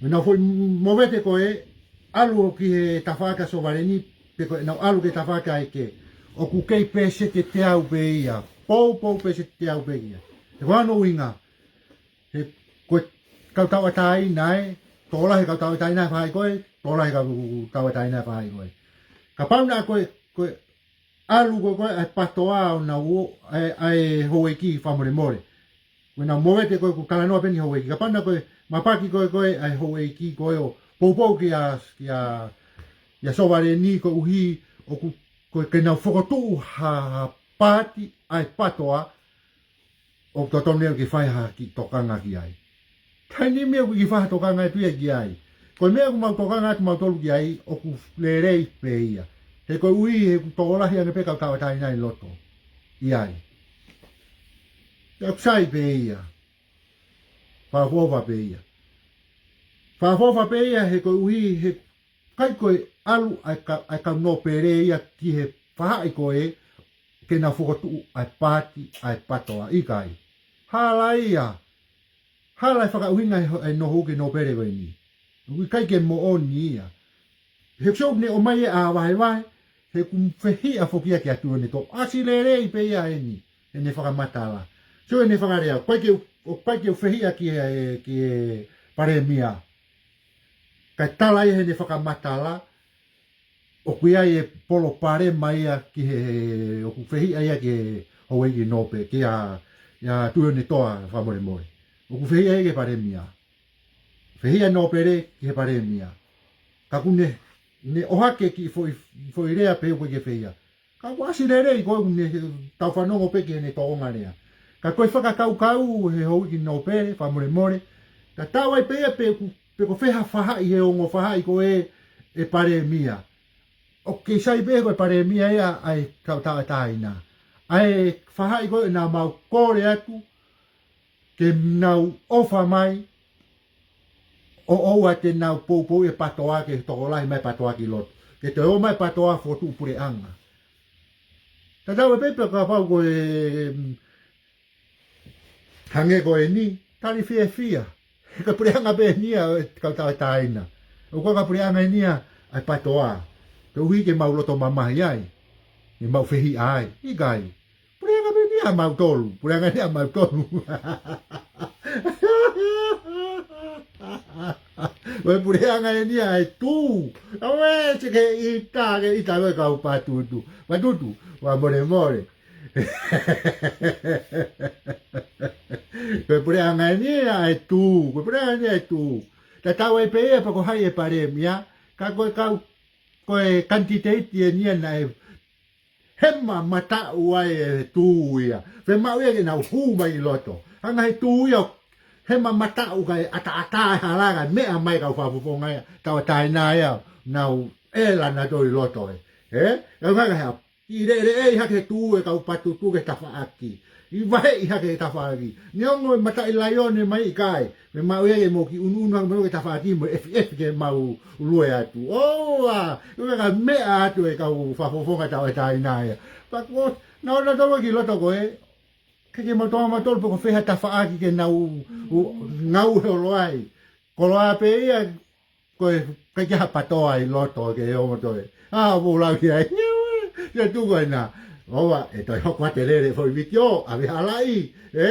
Mo nau foʻi movete ko ē, ʻalu ki he tafaʻaki ʻa Sovaleni, pe ko ʻenau ʻalu ki he tafaʻaki ʻa ʻEke. ʻOku kei pēseti ʻe teau pē ia. Poupou pēseti ʻe teau pē ia. He ko hono ʻuhinga. He ko e kau tauʻatāina ē, tō lahi e kau tauʻatāina he faʻahi ko ē, tō lahi e kau tauʻatāina he faʻahi ko ē. Kapau naʻa ko e, ko e ʻalu ko ē, ko ē ʻa e PATOA ʻo nau ō, ʻa e, ʻa e houʻeiki fakamolemole. Ko ʻenau movete ko ē ʻoku talanoa pē eni houʻeiki. Kapau naʻa ko e mapaki ko ē, ko ē ʻa e houʻeiki ko ē ʻo poupou kia, kia, kia Sovaleni koeʻuhi ʻoku, ko e ke nau fokotuʻu ha, ha paati ʻa e PATOA, ʻoku totonu ia ke fai ha kiʻi tokanga ki ai. Taimi ni meʻa ʻoku ʻikai fai ha tokanga atu ia ki ai. Ko e meʻa ʻoku mau tokanga atu mautolu ki ai, ʻoku lelei pē ia. He koeʻuhi, he ʻoku tō lahi ange pē kau tauʻatāina ʻi loto. ʻI ai. Ia ʻoku sai pē ia. Fakaʻofoʻofa pē ia. Fakaʻofoʻofa pē ia, he koeʻuhi, he ʻikai ko e ʻalu ʻa e ka-, ʻa e kau nōpele ia ki he faʻahi ko ē, ke nau fokotuʻu ʻa e paati, ʻa e PATOA ʻikai. Hala ia. Hala e fakaʻuhinga e ho-, e noho ki he nōpele ko eni. ʻOku ʻikai ke moʻoni ia. He ʻoku sio ne ʻomai e ʻā vahevahe, he ʻoku fehiʻa foki ia ki he ʻOtua ne toʻo. ʻAsi lelei pē ia eni, ʻene fakamatala. Sio ʻene fakalea, ʻoku ʻikai ke, ʻoku ʻikai ke fehiʻa ki he, ki he palēmia. Kae tala ia heʻene fakamatala, ʻoku ʻi ai e palopalema ia ki he, he, ʻoku fehiʻa ia ki he houʻeiki nōpele, kia, kia Tuʻiʻonetoa Fakamolemole. ʻOku fehiʻa ia ki he palēmia. Fehiʻa nōpele ki he palēmia. Ka ʻoku ne, ne ʻohake e kiʻi foʻi, foʻi lea pē ʻoku ʻikai ke fehiʻa. Ka ʻoku ʻasi lelei ko ē ʻoku ne tau fanongo pē ki heʻene tōʻonga lea. Ka ko e fakakaukau he houʻeiki nōpele, Fakamolemole. Tatau ai pē ia pe ʻoku, pe ko fē ha faʻahi he ongo faʻahi ko ē ʻe palēmia. ʻOku kei sai pē ko e palēmia ia ʻa e kau tauʻatāina. ʻA e faʻahi ko ē naʻa mau kole atu, ke nau ʻofa mai, ʻo ʻoua te nau poupou e PATOA ke tokolahi mai PATOA ki loto. Ke toe ō mai PATOA fokotuʻu puleʻanga. Tatau ai pē pe kapau ko e, mm, hangē ko eni, tali fiefia. Ka puleʻanga pē eni ia ʻo e kau tauʻatāina. ʻOku ʻikai ko ha puleʻanga eni ia ʻa e PATOA. Koeʻuhi ke mau loto mamahi ai. ʻE mau fehiʻa ai. ʻIkai. Puleʻanga pē eni ia ʻa mautolu. Puleʻanga eni ia ʻa mautolu. Ko e puleʻanga eni ia ʻa e Tuʻi. ʻAue, se ke ʻita, ke ʻita ko e kau Patutu. Patutu, Fakamolemole. Ko e puleʻanga eni ia ʻa e Tuʻi. Ko e puleʻanga eni ia ʻa e Tuʻi. Tatau ai pē ia pe ko hai e palēmia. Ka ko e kau, ko e kanititeiti eni ia naʻe hema mataʻu ai e Tuʻi ia. Fiemaʻu ia ke nau hū mai ʻi loto. Hanga he Tuʻi ia ʻo hema mataʻu kae ʻataʻatā e hala kae meʻa mai kau fakafofonga ia, tauʻatāina ia, nau ʻela nautolu ʻi loto ē. Ē? Kau ngaka hea, ʻi leʻeleʻei hake he Tuʻi e kau Patutu ki he tafaʻaki. ʻI vaheʻi hake he tafaʻaki. Neongo e mataʻi laione mai ʻikai. Fiemaʻu ia ke mou kiʻi ʻunuʻunu hake mo e tafaʻaki mo e ʻefiʻefi ke mau lue atu. ʻOua, ʻoua ngaka meʻa atu e kau fakafofonga tauʻatāina ia. Pea ko, nau ō nautolu ki loto ko ē. Ke ke mau toa mautolu pe ko fē ha tafaʻaki ke nau, u, ngau he olo ai. Koloa pē ia, ko e, ʻikai ke ha PATOA ʻi loto ke ō mo toe. ʻA, vou lau ki ai. Ia tuku ai na. ʻOua, ʻe toe hoko atu e lele foʻi vitiō, ʻave halaʻi, ē?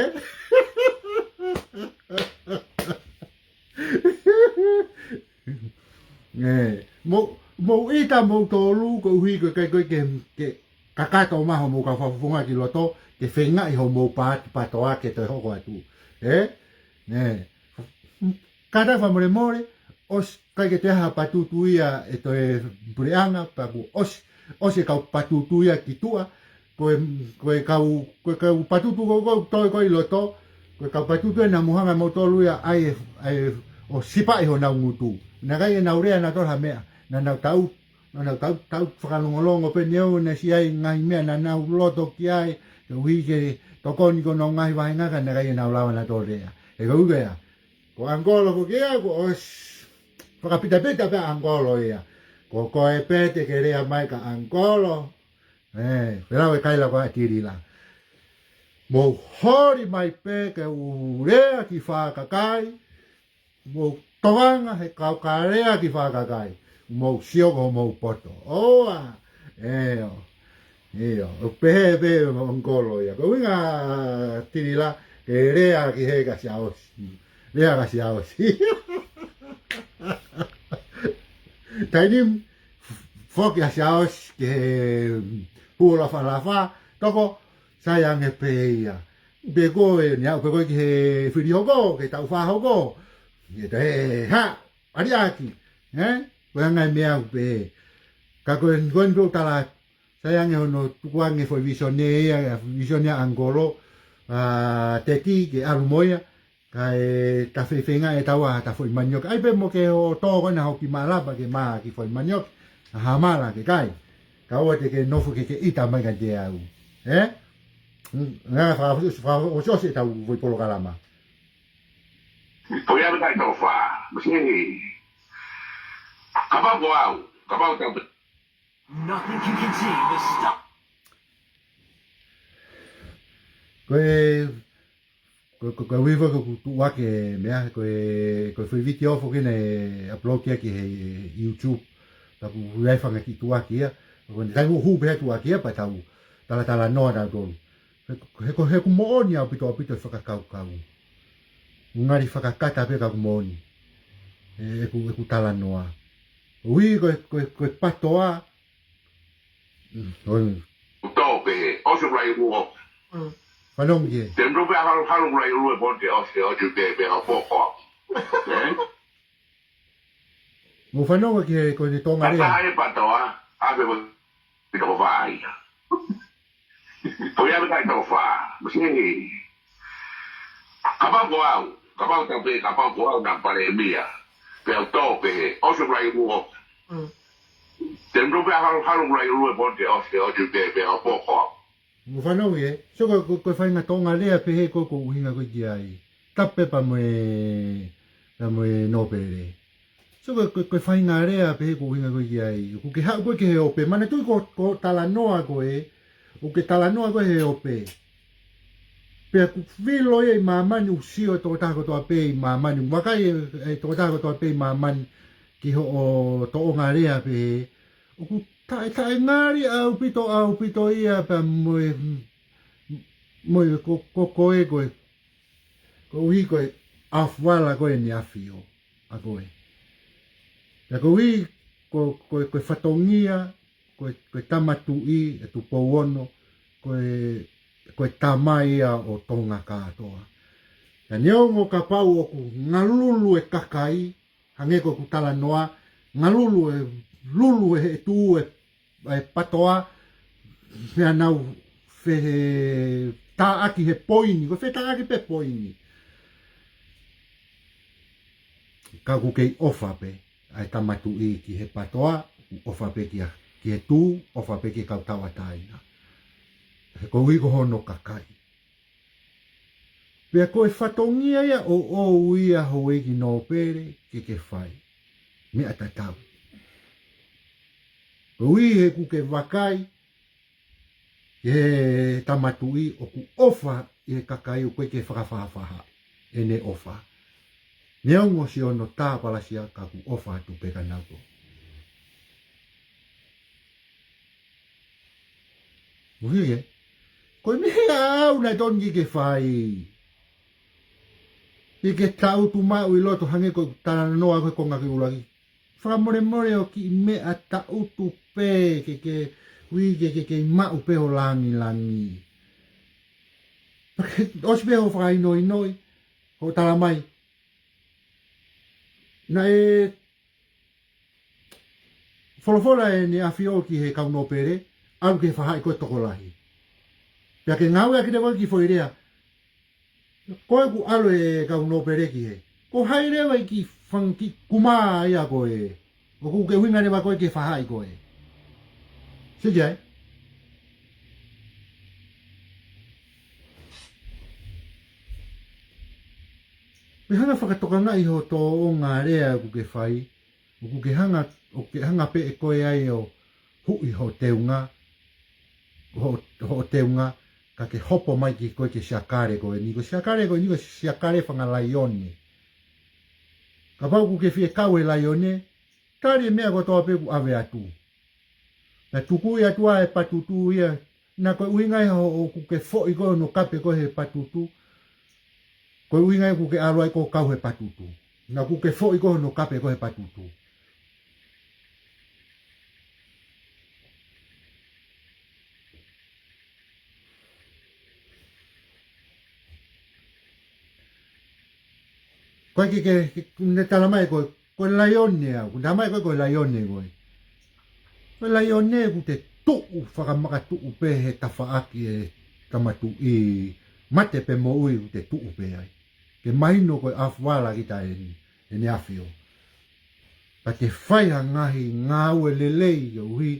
Ē, mou, mou ʻita moutolu, koeʻuhi ko e ʻikai ko ē ke, ke kakato mai hoʻomou kau fakafofonga ki loto, ke feingaʻi hoʻomou paati PATOA ke toe hoko atu. Ē? Ē. Kātaki Fakamolemole, ʻosi ʻikai ke toe ha Patutu ia ʻe toe puleʻanga, pea kuo ʻosi, ʻosi e kau Patutu ia ki tuʻa, ko e, ko e kau, ko e kau Patutu ko ē ʻoku toe ko ē ʻi loto, ko e kau Patutu ia naʻa mou hanga moutolu ia ʻai, ʻai ʻo sipaʻi honau ngutu. Naʻe ʻikai ke nau lea nautolu ha meʻa, naʻa nau tau, naʻa nau tau, tau fakalongolongo pē neongo naʻe ʻi ai e ngaahi meʻa naʻa nau loto ki ai, koeʻuhi ke tokoni ki honau ngaahi vāhenga ka naʻe ʻikai ke nau lava nautolu lea. He ko e ʻuhinga ia, ko ʻAngikolo foki ia, kuo ʻosi fakapitapita pē ʻa ʻAngikolo ia. Ko koe pē te ke lea mai kia ʻAngikolo. Ē, pea lau e kaila ko ē ʻa Tilila. Mou holi mai pē ke u lea ki he fakakai. Mou tokanga he kau ka lea ki he fakakai. Mou sio ki homou poto. ʻOua. ʻIo. ʻIo. ʻO pehē pē ʻa ʻAngikolo ia. Ko e ʻuhinga Tilila ke lea ki he ka Siaosi. Lea ka Siaosi. Taimi ni foki ʻa Siaosi ki he hū ʻo lafalafa, toko, sai ange pē ia. Pe ko e, ne aʻu pē ko ē ki he fili hoko, ki he taʻu fā hoko. ʻE toe, ha, ʻaliʻaki. Ē? Ko e anga e meʻa ʻoku pehē. Ka ko e, ko e ʻoku ou tala, sai ange hono tukuange foʻi vīsone ia, vīsone ʻa ʻAngikolo, ʻa Teti ke ʻalu mo ia, kae ta feifeinga ʻe taua ha ta foʻi manioke. ʻAi pē mo ke ʻoua tō ko ena hoki mālapa ke mā ki he foʻi manioke. ʻA ha mala ke kai. Kae ʻoua te ke nofo ke ke ʻita mai kiate au. Ē? Ngā fakaʻosi, fakaʻosi ʻetau foʻi polokalama. Ko ia me kai tau fā. Masihi. Kapau ko au. Kapau tau. Nothing can contain the stuff. Ko e, ko, ko, ko e uiva ko e tuʻuaki e meʻa, ko e, ko e foʻi vitiō foki naʻe upload ia ki he YouTube. Pea ʻoku ʻi ai e fanga kiʻi tuʻuaki ia. Ko e taimi ʻoku hū pē he tuʻuaki ia, pea tau talatalanoa nautolu. He, he ko, he ʻoku moʻoni ʻaupito ʻaupito e fakakaukau. Ngali fakakata pē ka ʻoku moʻoni. ʻE, ʻeku, ʻeku talanoa. Ui, ko e, ko e, ko e PATOA, ʻOi. Tō pē, ʻosi ʻoku lahi ʻulu. Fanongo ki he. Te mou pē halu, halu ʻoku lahi ʻulu e ponte ʻosi, ʻosi pē, pē ha pō ko. Mou fanongo ki he ko eni Tonga lea. Pata e patoa, a pe ko toko fā ia. Ko ia me kai toko fā. Masi. Kapau ko au, kapau tau pē, kapau ko au na pale mia. Pea u tō pē he, ʻosi ʻoku lahi ʻulu. Te mou pē halu, halu ʻoku lahi ʻulu e ponte ʻosi, ʻosi pē, pē ha pō ko. Mou fanongo ē, so ko, ko, ko e faʻahinga Tonga lea pehē ko, ko e ʻuhinga ko ē ki ai. Tapu pē pea mo e, pea mo e nōpele. So ko, ko, ko e faʻahinga lea pehē ko e ʻuhinga ko ē ki ai. ʻOku ke haʻu ko ē ki he ope, manatuʻi ko, ko e talanoa ko ē, ʻoku ke talanoa ko ē he ope. Pea ʻoku vilo ia ʻi māmani, ʻoku sio e tokotaha kotoa pē ʻi māmani, ʻoku vakai e, e tokotaha kotoa pē ʻi māmani ki hoʻo Tonga lea pehē, ʻoku taʻe, taʻe ngali ʻaupito, ʻaupito ia pea mo e, mo e ko, ko, ko e, ko e, koeʻuhi ko e ʻaofivala ko ē ʻEne ʻAfio ʻa ko ē. Pea koeʻuhi ko, ko, ko e fatongia, ko e, ko e Tama Tuʻi ʻe Tupou Ono, ko e, ko e tama ia ʻo Tonga kātoa. Pea neongo kapau ʻoku ngalulu e kakai, hangē ko ʻeku talanoa, ngalulu e, lulu e, e tuʻu e, e patoa, pea nau fetāʻaki he poini, ko e fetāʻaki pē poini. Ka ʻoku kei ʻofa pē ʻa e Tama Tuʻi ki he patoa, ʻoku ʻofa pē ki a, ki he tuʻu, ʻofa pē ki he kau tauʻatāina. He koeʻuhi ko hono kakai. Pea ko e fatongia ia ʻoʻou ia houʻeiki nōpele ke ke fai. Meʻa tatau. Koeʻuhi he ʻoku ke vakai, he Tama Tuʻi ʻoku ʻofa ʻi he kakai ʻoku ʻikai ke fakafaʻafaʻa ʻene ʻofa. Neongo siʻono tāpalasia ka ʻoku ʻofa atu pē kia nautolu. Mou sio ki he. Ko e meʻa ia ʻaʻau naʻe totonu ke ke fai. Ke ke tangutu maʻu ʻi loto hangē ko e talanoa ko ē ko e ngaahi ʻuluaki. Fakamolemole ʻo kiʻi meʻa tangutu pē ke ke ui ke ke kei maʻu pē ho langilangi. Pea ke ʻosi pē hoʻo fakahinohinoi, hoʻo talamai. Naʻe folofola ʻEne ʻAfio ki he kau nōpele, ʻalu ki he faʻahi ko e tokolahi. Pea ke ngāueʻaki leva e kiʻi foʻi lea. Ko ʻeku ʻalu e kau nōpele ki he. Ko hai leva e kiʻi fanga kiʻi kumā ia ko ē. ʻOku ke ʻuhinga leva ko ē ki he faʻahi ko ē. Sio ki ai. Pea hanga fakatokangaʻi hoʻo Tonga lea ʻoku ke fai. ʻOku ke hanga, ʻoku ke hanga pē ʻe koe ai ʻo huʻi hoʻo teunga, hoʻo, hoʻo teunga, ka ke hopo mai ki he ko e ki he siakale ko eni, ko e siakale ko eni, ko e siakale fanga laione. Kapau ʻoku ke fie kau he laione, tali e meʻa kotoa pē ʻoku ʻave atu. Pea tukuʻi atu ʻa e patutu ia, naʻa ko e ʻuhinga ia hoʻo, ʻoku ke foʻi ko ē hono kape ko ē he patutu. Ko e ʻuhinga ia ʻoku ke ʻalu ai ko e kau he patutu. Naʻa ʻoku ke foʻi ko ē hono kape ko ē he patutu. Ko e ke, ke, ke, ne talamai ko e Ko e laione au, ʻoku talamai ko e, ko e laione ko e. Ko e laione ʻoku te tuʻu, fakamakatuʻu pē he tafaʻaki ʻe Tama Tuʻi, mate pe moʻui ʻoku te tuʻu pē ai. Ke mahino ko e ʻaofivala kita ʻEne, ʻEne ʻAfio. Pea te fai ha ngaahi ngāue lelei koeʻuhi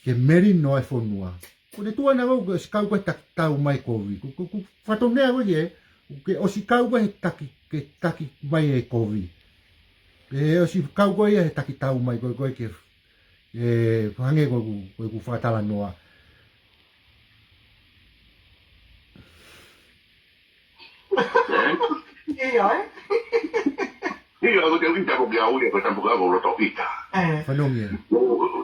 ke melino e fonua. Ko e tuʻu ʻana ʻoku ke ʻosi kau ko ē he takitau mai kovi. Ko, ko, ko fatongia ko ē ke, ʻoku ke ʻosi kau ko ē he taki, ke taki mai e kovi. Ke ʻosi kau ko ē he takitau mai ko ē, ko ē ke, ʻe, hangē ko ʻeku, ko ʻeku fakatalanoa. ʻIo, ē? ʻIo, ko te ui tapu ki a ui, ko tapu ka ko loto ita. Ē. Fanongo ia.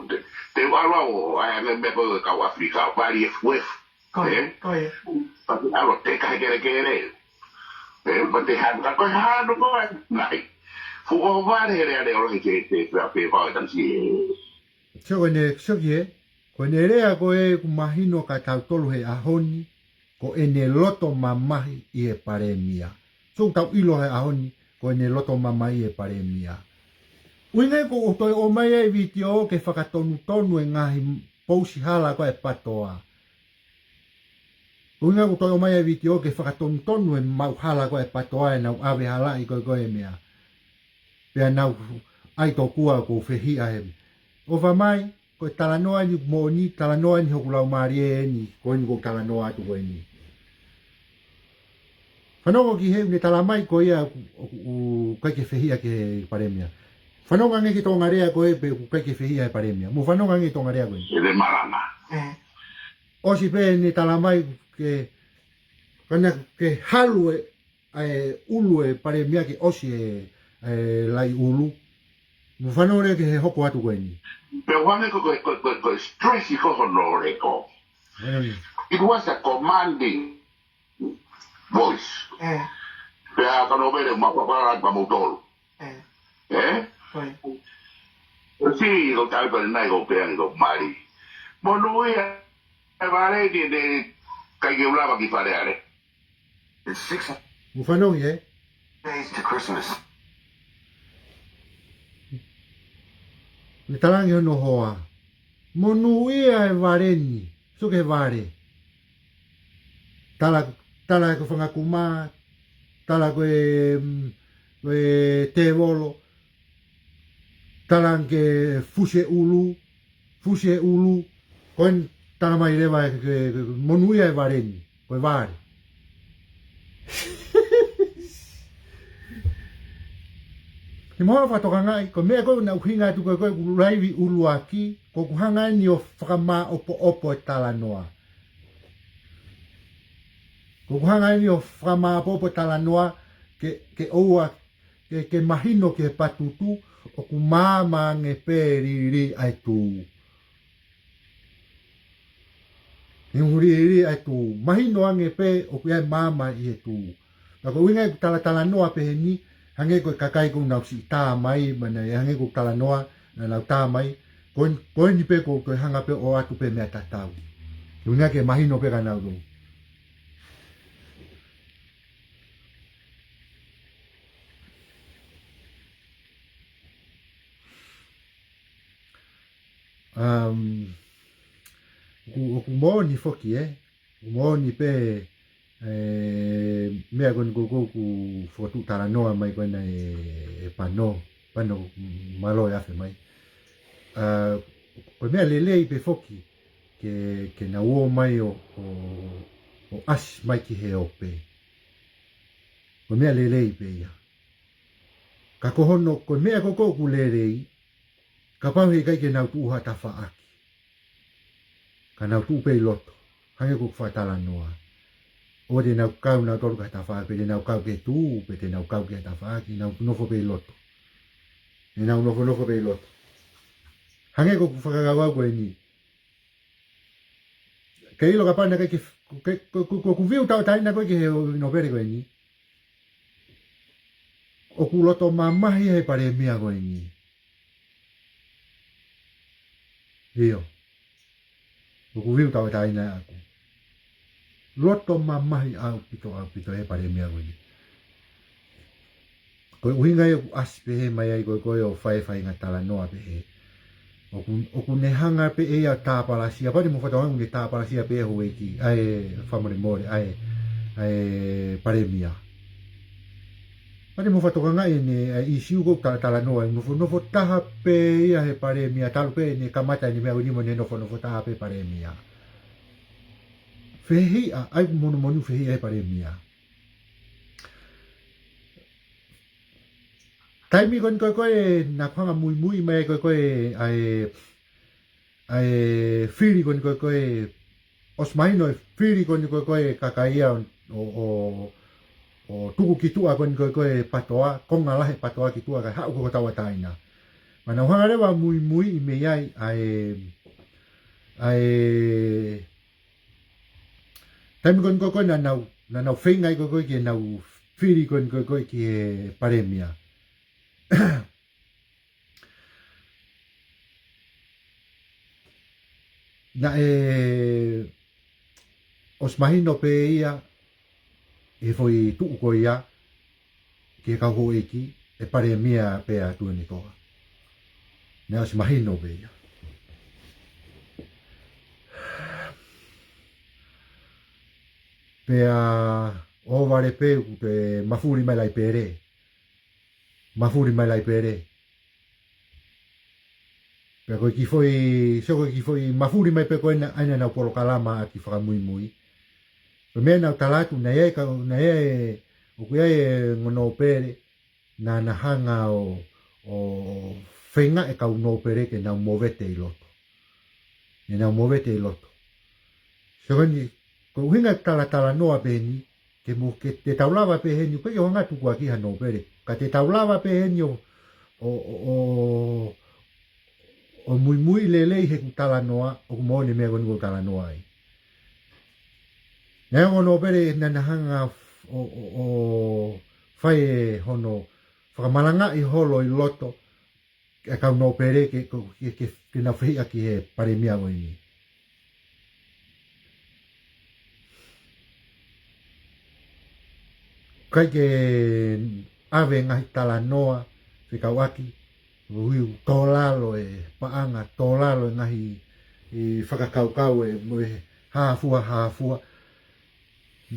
Te, te u ʻalu au, ʻai ange meʻa ko e kau ʻAfilika, pali e fuefu. Ko ia, ē? Ko ia. Pea te ʻalu te kahe kelekele. Ē, pea te hanu ka ko e hanu ko e nai. Fuʻu vale he lea lea ʻo lahi te, te, te, pe pau e tansi ē. Sio ko ʻene, sio ki he. Ko ʻene lea ko ē ʻoku mahino kia tautolu he ʻaho ni, ko ʻene loto mamahi ʻi he palēmia. So ʻoku tau ʻilo he ʻaho ni, ko ʻene loto mamahi ʻi he palēmia. ʻUhinga ia ʻoku ou toe ʻomai ai e vitiō ke fakatonutonu e ngaahi pousi hala ko ē ʻa e PTOA. ʻUhinga ʻoku ou toe ʻomai ai e vitiō ke fakatonutonu e maʻu hala ko ē ʻa e PTOA ʻenau ʻave halaʻi ko ē ko e meʻa. Pea nau ʻai tokua ʻoku ou fehiʻa he. ʻOfa mai, ko e talanoa ni moʻoni, talanoa ni hoku laumālie eni, ko eni ʻoku ou talanoa atu ko eni. Fanongo ki he ʻoku ne talamai ko ia ʻoku, ʻoku, ʻoku ʻikai ke fehiʻa ki he palēmia. Fanongo ange ki he Tonga lea ko ē pe ʻoku ʻikai ke fehiʻa he palēmia. Mou fanongo ange ki he Tonga lea ko eni. ʻE le malanga. ʻOsi pē ʻene talamai ke, kana ke halu e, ʻa e ʻulu e palēmia ke ʻosi e, e lai ʻulu. Mou fanongo leva ki he hoko atu ko eni. Pe ʻoange ko, ko, ko, ko, ko stress ko hono lea ko. Eni. It was a commanding voice. Pea ka no vele ma papara ma motol. Eh? Si, ko tau pale nai ko peangi ko mali. Monūʻia e vale ni ne kai ke ulava ki Fale Alea. It's six Mou fanongo ē? Days to Christmas. Ne talange hono hoa. Monūʻia e vale ni. So ke vale. Tala, tala ko e fanga kuma, tala ko e, mm, ko e tēvolo, tala ke fusi e ʻulu, fusi e ʻulu, ko eni talamai leva ke, ke, ke monūʻia e vale ni, ko e vale. Ni mo fakatokangaʻi, ko e meʻa ko ē naʻa ku ʻuhinga atu ko ē ko ē ʻoku laivi ʻuluaki, ko ʻeku hanga eni ʻo fakamāʻopoʻopo e talanoa. Ko ʻeku hanga eni ʻo fakamāʻopoʻopo e talanoa ke, ke ʻoua, ke, ke mahino ki he patutu, ʻoku maama ange pē lili ʻa e tū. He ʻoku lili ʻa e tū. Mahino ange pē ʻoku ʻi ai e maama ʻi he tū. Ka ko e ʻuhinga ʻeku talatalanoa pehē ni, hangē ko e kakai ʻoku nau siʻi tā mai, mana e hangē ko e talanoa, naʻa nau tā mai, ko en-, ko eni pē ko, ko e hanga pē ʻo ʻoatu pē meʻa tatau. ʻUhinga ke mahino pē kia nautolu. Um, ʻoku, ʻoku moʻoni foki, ē? ʻOku moʻoni pē, e, meʻa ko eni ko, ko, ʻoku fokotuʻu talanoa mai ko ena ʻe, ʻe Pano, Pano mālō e afe mai. A, ko e meʻa lelei pē foki, ke, ke nau ō mai ʻo, ʻo, ʻo ʻasi mai ki he ope. Ko e meʻa lelei pē ia. Ka ko hono, ko e meʻa ko ē ʻoku lelei, kapau heʻikai ke nau tuʻu ha tafaʻaki. Ka nau tuʻu pē ʻi loto. Hangē ko ʻeku fakatalanoa. ʻOua te nau kau nautolu ki ha tafaʻaki, pe te nau kau ki he tū, pe te nau kau ki ha tafaʻaki, nau nofo pē ʻi loto. ʻE nau nofonofo pē ʻi loto. Hangē ko ʻeku fakakaukau ko eni. Ke ʻilo kapau naʻe ʻikai ke, ke, ko, ko, ko ʻeku view tauʻatāina ko ē ki he nōpele ko eni. ʻOku loto mamahi he palēmia ko eni. ʻIo. ʻOku view tauʻatāina ʻaʻaku. Loto mamahi ʻaupito, ʻaupito he palēmia ko eni. Ko e ʻuhinga ia ʻoku ʻasi pehē mai ai ko ē ko ē ʻo fai e faʻahinga talanoa pehē. ʻOku, ʻoku ne hanga pē ʻe ia ʻo tāpalasia, pea te mou fakatokangaʻi ʻoku ne tāpalasia pē houʻeiki, ʻa e fakamolemole, ʻa e, ʻa e palēmia. Pea te mou fakatokangaʻi ʻene, ʻa e ʻīsiu ko ē ʻoku talatalanoa, ʻe nofonofo taha pē ia he palēmia, talu pē ʻene kamata ʻene meʻa ko eni mo ʻene nofonofo taha pē palēmia. Fehiʻa, ʻai ʻoku monumonū fehiʻa he palēmia. Taimi ko eni ko ē ko ē naʻa ku hanga muimui mai ko ē ko ē ʻa e, ʻa e fili ko eni ko ē ko ē, ʻosi mahino e fili ko eni ko ē ko ē kakai ia ʻo, ʻo, ʻo tuku ki tuʻa ko eni ko ē ko ē PTOA, konga lahi PTOA ki tuʻa kae haʻu ko ē ko tauʻatāina. Mana u hanga leva muimui ʻi mei ai ʻa e, ʻa e, taimi ko eni ko ē ko ē naʻa nau, naʻa nau feinga ai ko ē ko ē ke nau fili ko eni ko ē ko ē ki he palēmia. Naʻe ʻosi mahino pē ia, ʻi he foʻi tuʻu ko ia, ki he kau houʻeiki, ʻe Palēmia pē ʻa Tuʻiʻonetoa. Naʻe ʻosi mahino pē ia. Pea ʻohovale pē ʻoku toe mafuli mai Laipele. Mafuli mai Laipele. Pea ko e kiʻi foʻi, sio ko e kiʻi foʻi mafuli mai pē ko ena, ʻa ena ʻenau polokalama ʻaki fakamuimui. Ko e meʻa naʻa nau tala atu, naʻe ʻi ai ka, naʻe ʻi ai, ʻoku ʻi ai e ongo nōpele, naʻa na hanga ʻo, ʻo feinga e kau nōpele ke nau movete ʻi loto. Ke nau movete ʻi loto. Sio ko eni, ko e ʻuhinga talatalanoa pē eni, ke mo, ke te tau lava pē heni, ʻoku ʻikai ke ʻi ai hano tukuakiʻi ha nōpele. Ka te tau lava pē heni ʻo, ʻo, ʻo, ʻo, ʻo muimui lelei heʻeku talanoa, ʻoku moʻoni e meʻa ko eni ʻoku ou talanoa ai. Naʻe ongo nōpele naʻa na hanga ʻo, ʻo, ʻo fai e hono fakamalangaʻi holo ʻi loto, e kau nōpele ke, ke, ke, ke nau fehiʻa ki he Palēmia ko eni. ʻIkai ke ʻave ngaahi talanoa fekauʻaki, ʻuhi ʻoku tō lalo e paʻanga, tō lalo e ngaahi, e fakakaukau e, mo e hāfua, hāfua.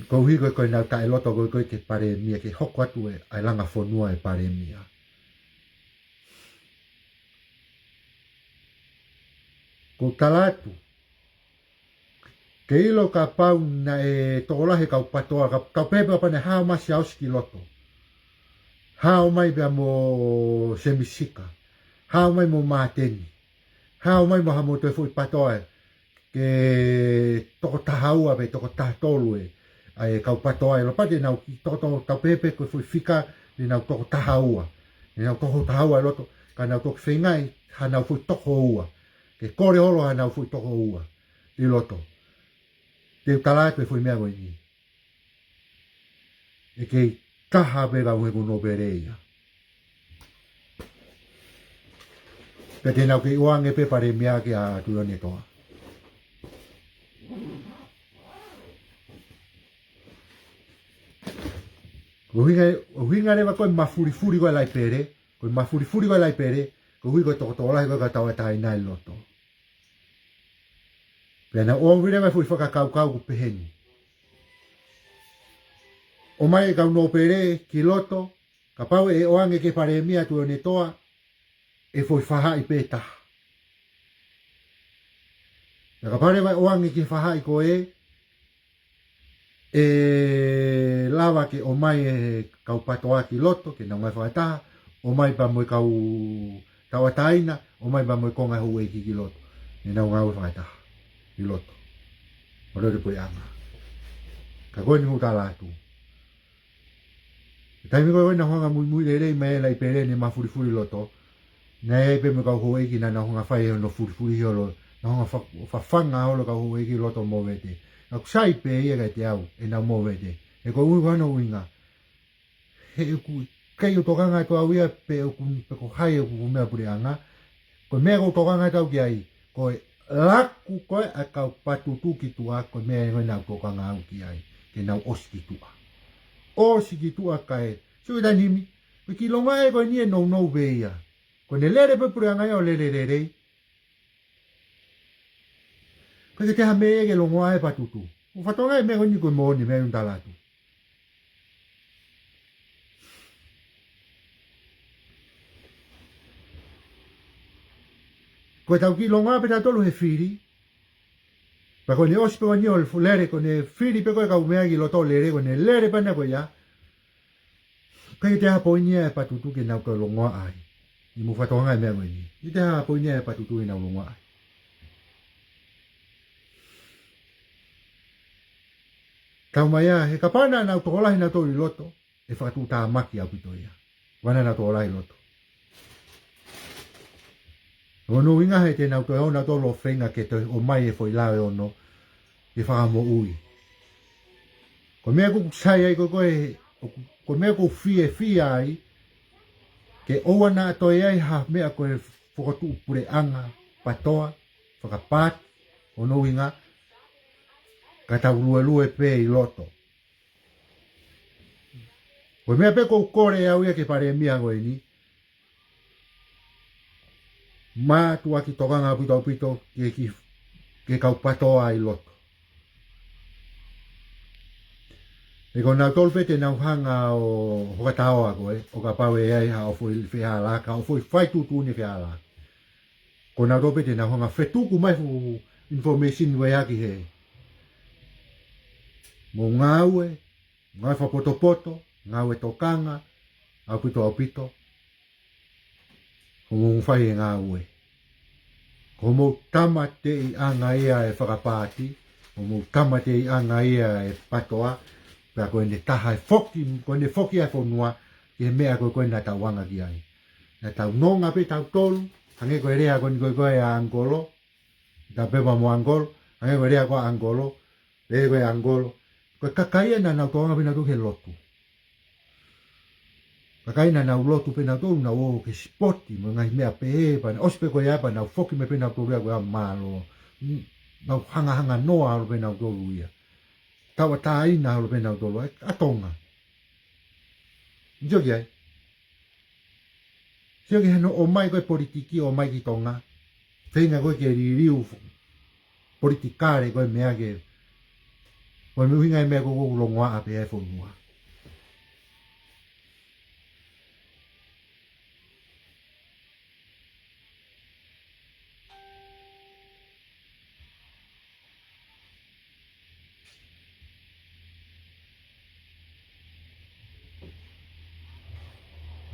Koeʻuhi ko e, ko ʻenau taʻeloto ko e, ko e ki he Palēmia, ke hoko atu e, ʻa e langa fonua e Palēmia. ʻOku ou tala atu, ke ʻilo kapau naʻe tokolahi e kau PATOA, ka, kau pehē pē kapau naʻe hao mai Siaosi ki loto. Hao mai pea mo Semisika. Hao mai mo Māteni. Hao mai mo ha mou toe foʻi PATOA. Ke toko taha ua pe toko taha tolu e, ʻa e kau PATOA ʻi loto pea te nau kiʻi toko, toko, tau pehē pē ko e foʻi fika, te nau toko taha ua. Te nau toko taha ua ʻi loto, ka nau toki feingaʻi hanau foʻi toko ua. Ke kole holo hanau foʻi toko ua ʻi loto. Te u tala atu e foʻi meʻa ko eni. ʻE kei taha pē kau he kau nōpele ia. Pea te nau kei ʻoange pē Palēmia kia Tuʻiʻonetoa. ʻUhinga, ʻuhinga leva ko e mafulifuli ko e Laipele, ko e mafulifuli ko e Laipele, koeʻuhi ko e toko tokolahi ko e kau tauʻatāina ʻi loto. Pea naʻa nau ʻomi leva e foʻi fakakaukau ʻoku peheni. ʻOmai e kau nōpele ki loto, kapau ʻe ʻoange ki he Palēmia Tuʻiʻonetoa, ʻe foʻi faʻahi pē taha. Pea kapau leva ʻe ʻoange ki he faʻahi ko ē, ʻe lava ke ʻomai e kau PATOA ki loto, ke nau ngāue fakataha, ʻomai pea mo e kau tauʻatāina, ʻomai pea mo e konga houʻeiki ki loto. Ke nau ngāue fakataha ʻi loto. Mo e puleʻanga. Ka ko eni ʻoku ou tala atu. Taimi ko ē naʻa nau hanga muimui lelei mai e Laipele ne mafulifuli loto. Naʻe ʻi ai pē mo e kau houʻeiki naʻa nau hanga fai hono fulifuli holo. Naʻa nau hanga fa-, fafanga holo kau houʻeiki loto movete. Ka ʻoku sai pē ia kiate au, ʻenau movete. He ko e ʻuhinga hono ʻuhinga. He ʻoku ʻikai ke u tokanga atu au ia pe ʻoku, pe ko hai ʻoku meʻa puleʻanga. Ko e meʻa ʻoku ou tokanga atu au ki ai, ko e laku ko ē ʻa e kau patutu ki tuʻa, ko e meʻa ia ʻoku ou tokanga au ki ai, ke nau ʻosi ki tuʻa. ʻOsi ki tuʻa kae, sio ki he taimi ni, ko e kiʻi longoaʻa ko eni ʻe nounou pē ia. Ko ʻene lele pē puleʻanga ia ʻo lele lelei. ʻIkai ke toe ʻi ai ha meʻa ia ke longoaʻa e patutu. ʻOku ou fakatokangaʻi e meʻa ko eni ko e moʻoni e meʻa ʻoku ou tala atu. Ko ʻetau kiʻi longoaʻa pē tautolu he fili. Pea ko ʻene ʻosi pē ko eni ʻo lele, ko ʻene fili pē ko e kau meʻa ki loto lele, ko ʻene lele pē ʻana ko ia. ʻIkai ke toe ʻi ai ha poini ia e patutu ke nau toe longoaʻa ai. ʻI hoʻomou fakatokangaʻi e meʻa ko eni. ʻIkai ke toe ʻi ai ha poini ia e patutu ke nau longoaʻa ai. Taumaiā, he kapau naʻa nau tokolahi nautolu ʻi loto, ʻe fakatuʻutāmaki ʻaupito ia. Kapau naʻa nau tokolahi ʻi loto. Ko hono ʻuhinga he te nau toe ō nautolu ʻo feinga ke toe ʻomai e foʻi lao ʻe ono, ke fakamoʻui. Ko e meʻa ʻoku ou sai ai ko ē, ko e, ko e meʻa ʻoku ou fiefia ai, ke ʻoua naʻa toe ʻi ai ha meʻa ko e fokotuʻu puleʻanga, PATOA, fakapaati, Hono ʻuhinga, ka tau luelue pē ʻi loto. Ko e meʻa pē ʻoku ou kole au ia ki he palēmia ko eni, mātuʻaki tokanga ʻaupito ʻaupito ki he, ki he kau PATOA ʻi loto. He ko nautolu pē te nau hanga ʻo hoka taoa ko ē, ʻo kapau ʻe ʻi ai haʻo foʻi fehālaaki, haʻo foʻi fai tuʻutuʻuni fehālaaki. Ko nautolu pē te nau hanga ʻo fetuku mai fuʻu information ko ia ki hē. Mou ngāue, ngāue fakapotopoto, ngāue tokanga ʻaupito ʻaupito. Ko hoʻomou fai e ngāue. Ko hoʻomou tāmateʻiʻanga ia e fakapaati, ko hoʻomou tāmateʻiʻanga ia e PATOA, pea ko ʻene taha e foki, ko ʻene foki ʻa e fonua ki he meʻa ko ē ko ē naʻa tau anga ki ai. Naʻa tau nonga pē tautolu, hangē ko e lea ko eni ko ē ko ē ʻa Uncle, ta pepa mo Uncle, hangē ko e lea ko ē ʻa Uncle, lea ko ē ʻa Uncle, ko e kakai ia naʻa nau tokanga pē nautolu ki he lotu. Kakai naʻa nau lotu pē nautolu, nau ō ki he sipoti mo e ngaahi meʻa pehē, pea naʻe ʻosi pē ko ia pea nau foki mai pē nautolu ia ko ia mālō. Mm, nau hangahanganoa holo pē nautolu ia. Tauʻatāina holo pē nautolu ai, ʻa Tonga. Sio ki ai. Sio ki hano ʻomai ko ē politiki ʻomai ki Tonga. Feinga ko ē ke liliu politikale ko e meʻa ke, ko e meʻa ʻuhinga e meʻa ko ē ʻoku longoaʻa pē ʻa e fonua.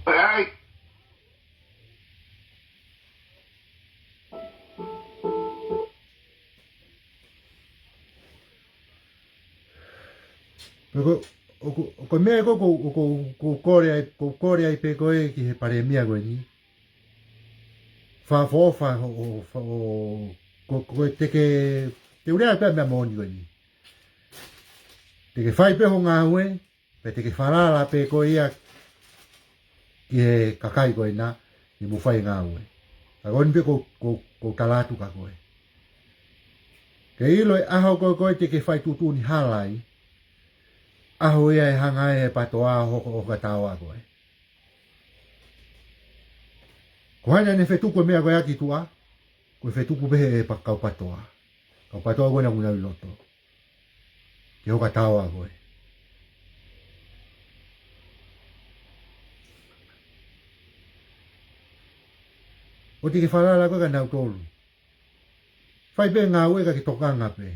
All right. Ko, ko, ko, ko e meʻa ko, ko, ko, ko, ko kole ai, ko kole ai pē ko ē ki he palēmia ko eni. Fakaʻofoʻofa, ʻo, ʻo, ʻo, ko, ko te ke, te u lea pē meʻa moʻoni ko eni. Te ke fai pē ho ngāue, pea te ke falala pē koe ia ki he kakai ko ena, ke mou fai e ngāue. Ka ko eni pē ʻoku, ʻoku, ʻoku ou tala atu kia koe. Ke ʻilo e ʻaho ko ē ko ē te ke fai tuʻutuʻuni hala ai, ʻaho ia ʻe hanga ai e PATOA ʻo hoka, hoka taoa koe. Ko hai naʻa ne fetuku e meʻa ko ia ki tuʻa, ko e fetuku pē ʻe he pa-, kau PATOA. Kau PATOA ko ena ʻoku nau ʻi loto. Ke hoka taoa koe. ʻOua te ke falala koe kia nautolu. Fai pē ngāue ka ke tokanga pē.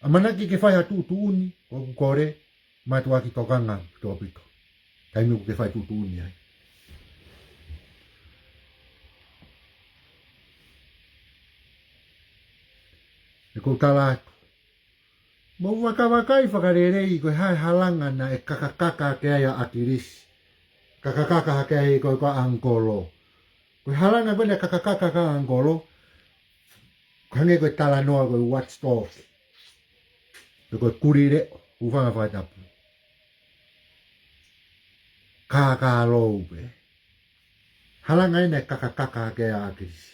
ʻAmanaki ke fai ha tuʻutuʻuni, ʻoku kole, mātuʻaki tokanga ʻaupito ʻaupito. Taimi ʻoku ke fai tuʻutuʻuni ai. He ʻoku ou tala atu. Mou vakavakai fakalelei ko e hā e halanga naʻe kakakaka hake ai ʻa ʻAkilisi. Kakakaka hake ai ko ē ko ē ʻa Uncle. Ko e halanga ko ē naʻe kakakaka hake ai ʻa Uncle. Ko e hangē ko e talanoa ko e watchdog. Pe ko e kulile, hūfanga he fakatapu. Kākā lou pē. Halanga ena naʻe kakakaka hake ai ʻa ʻAkilisi.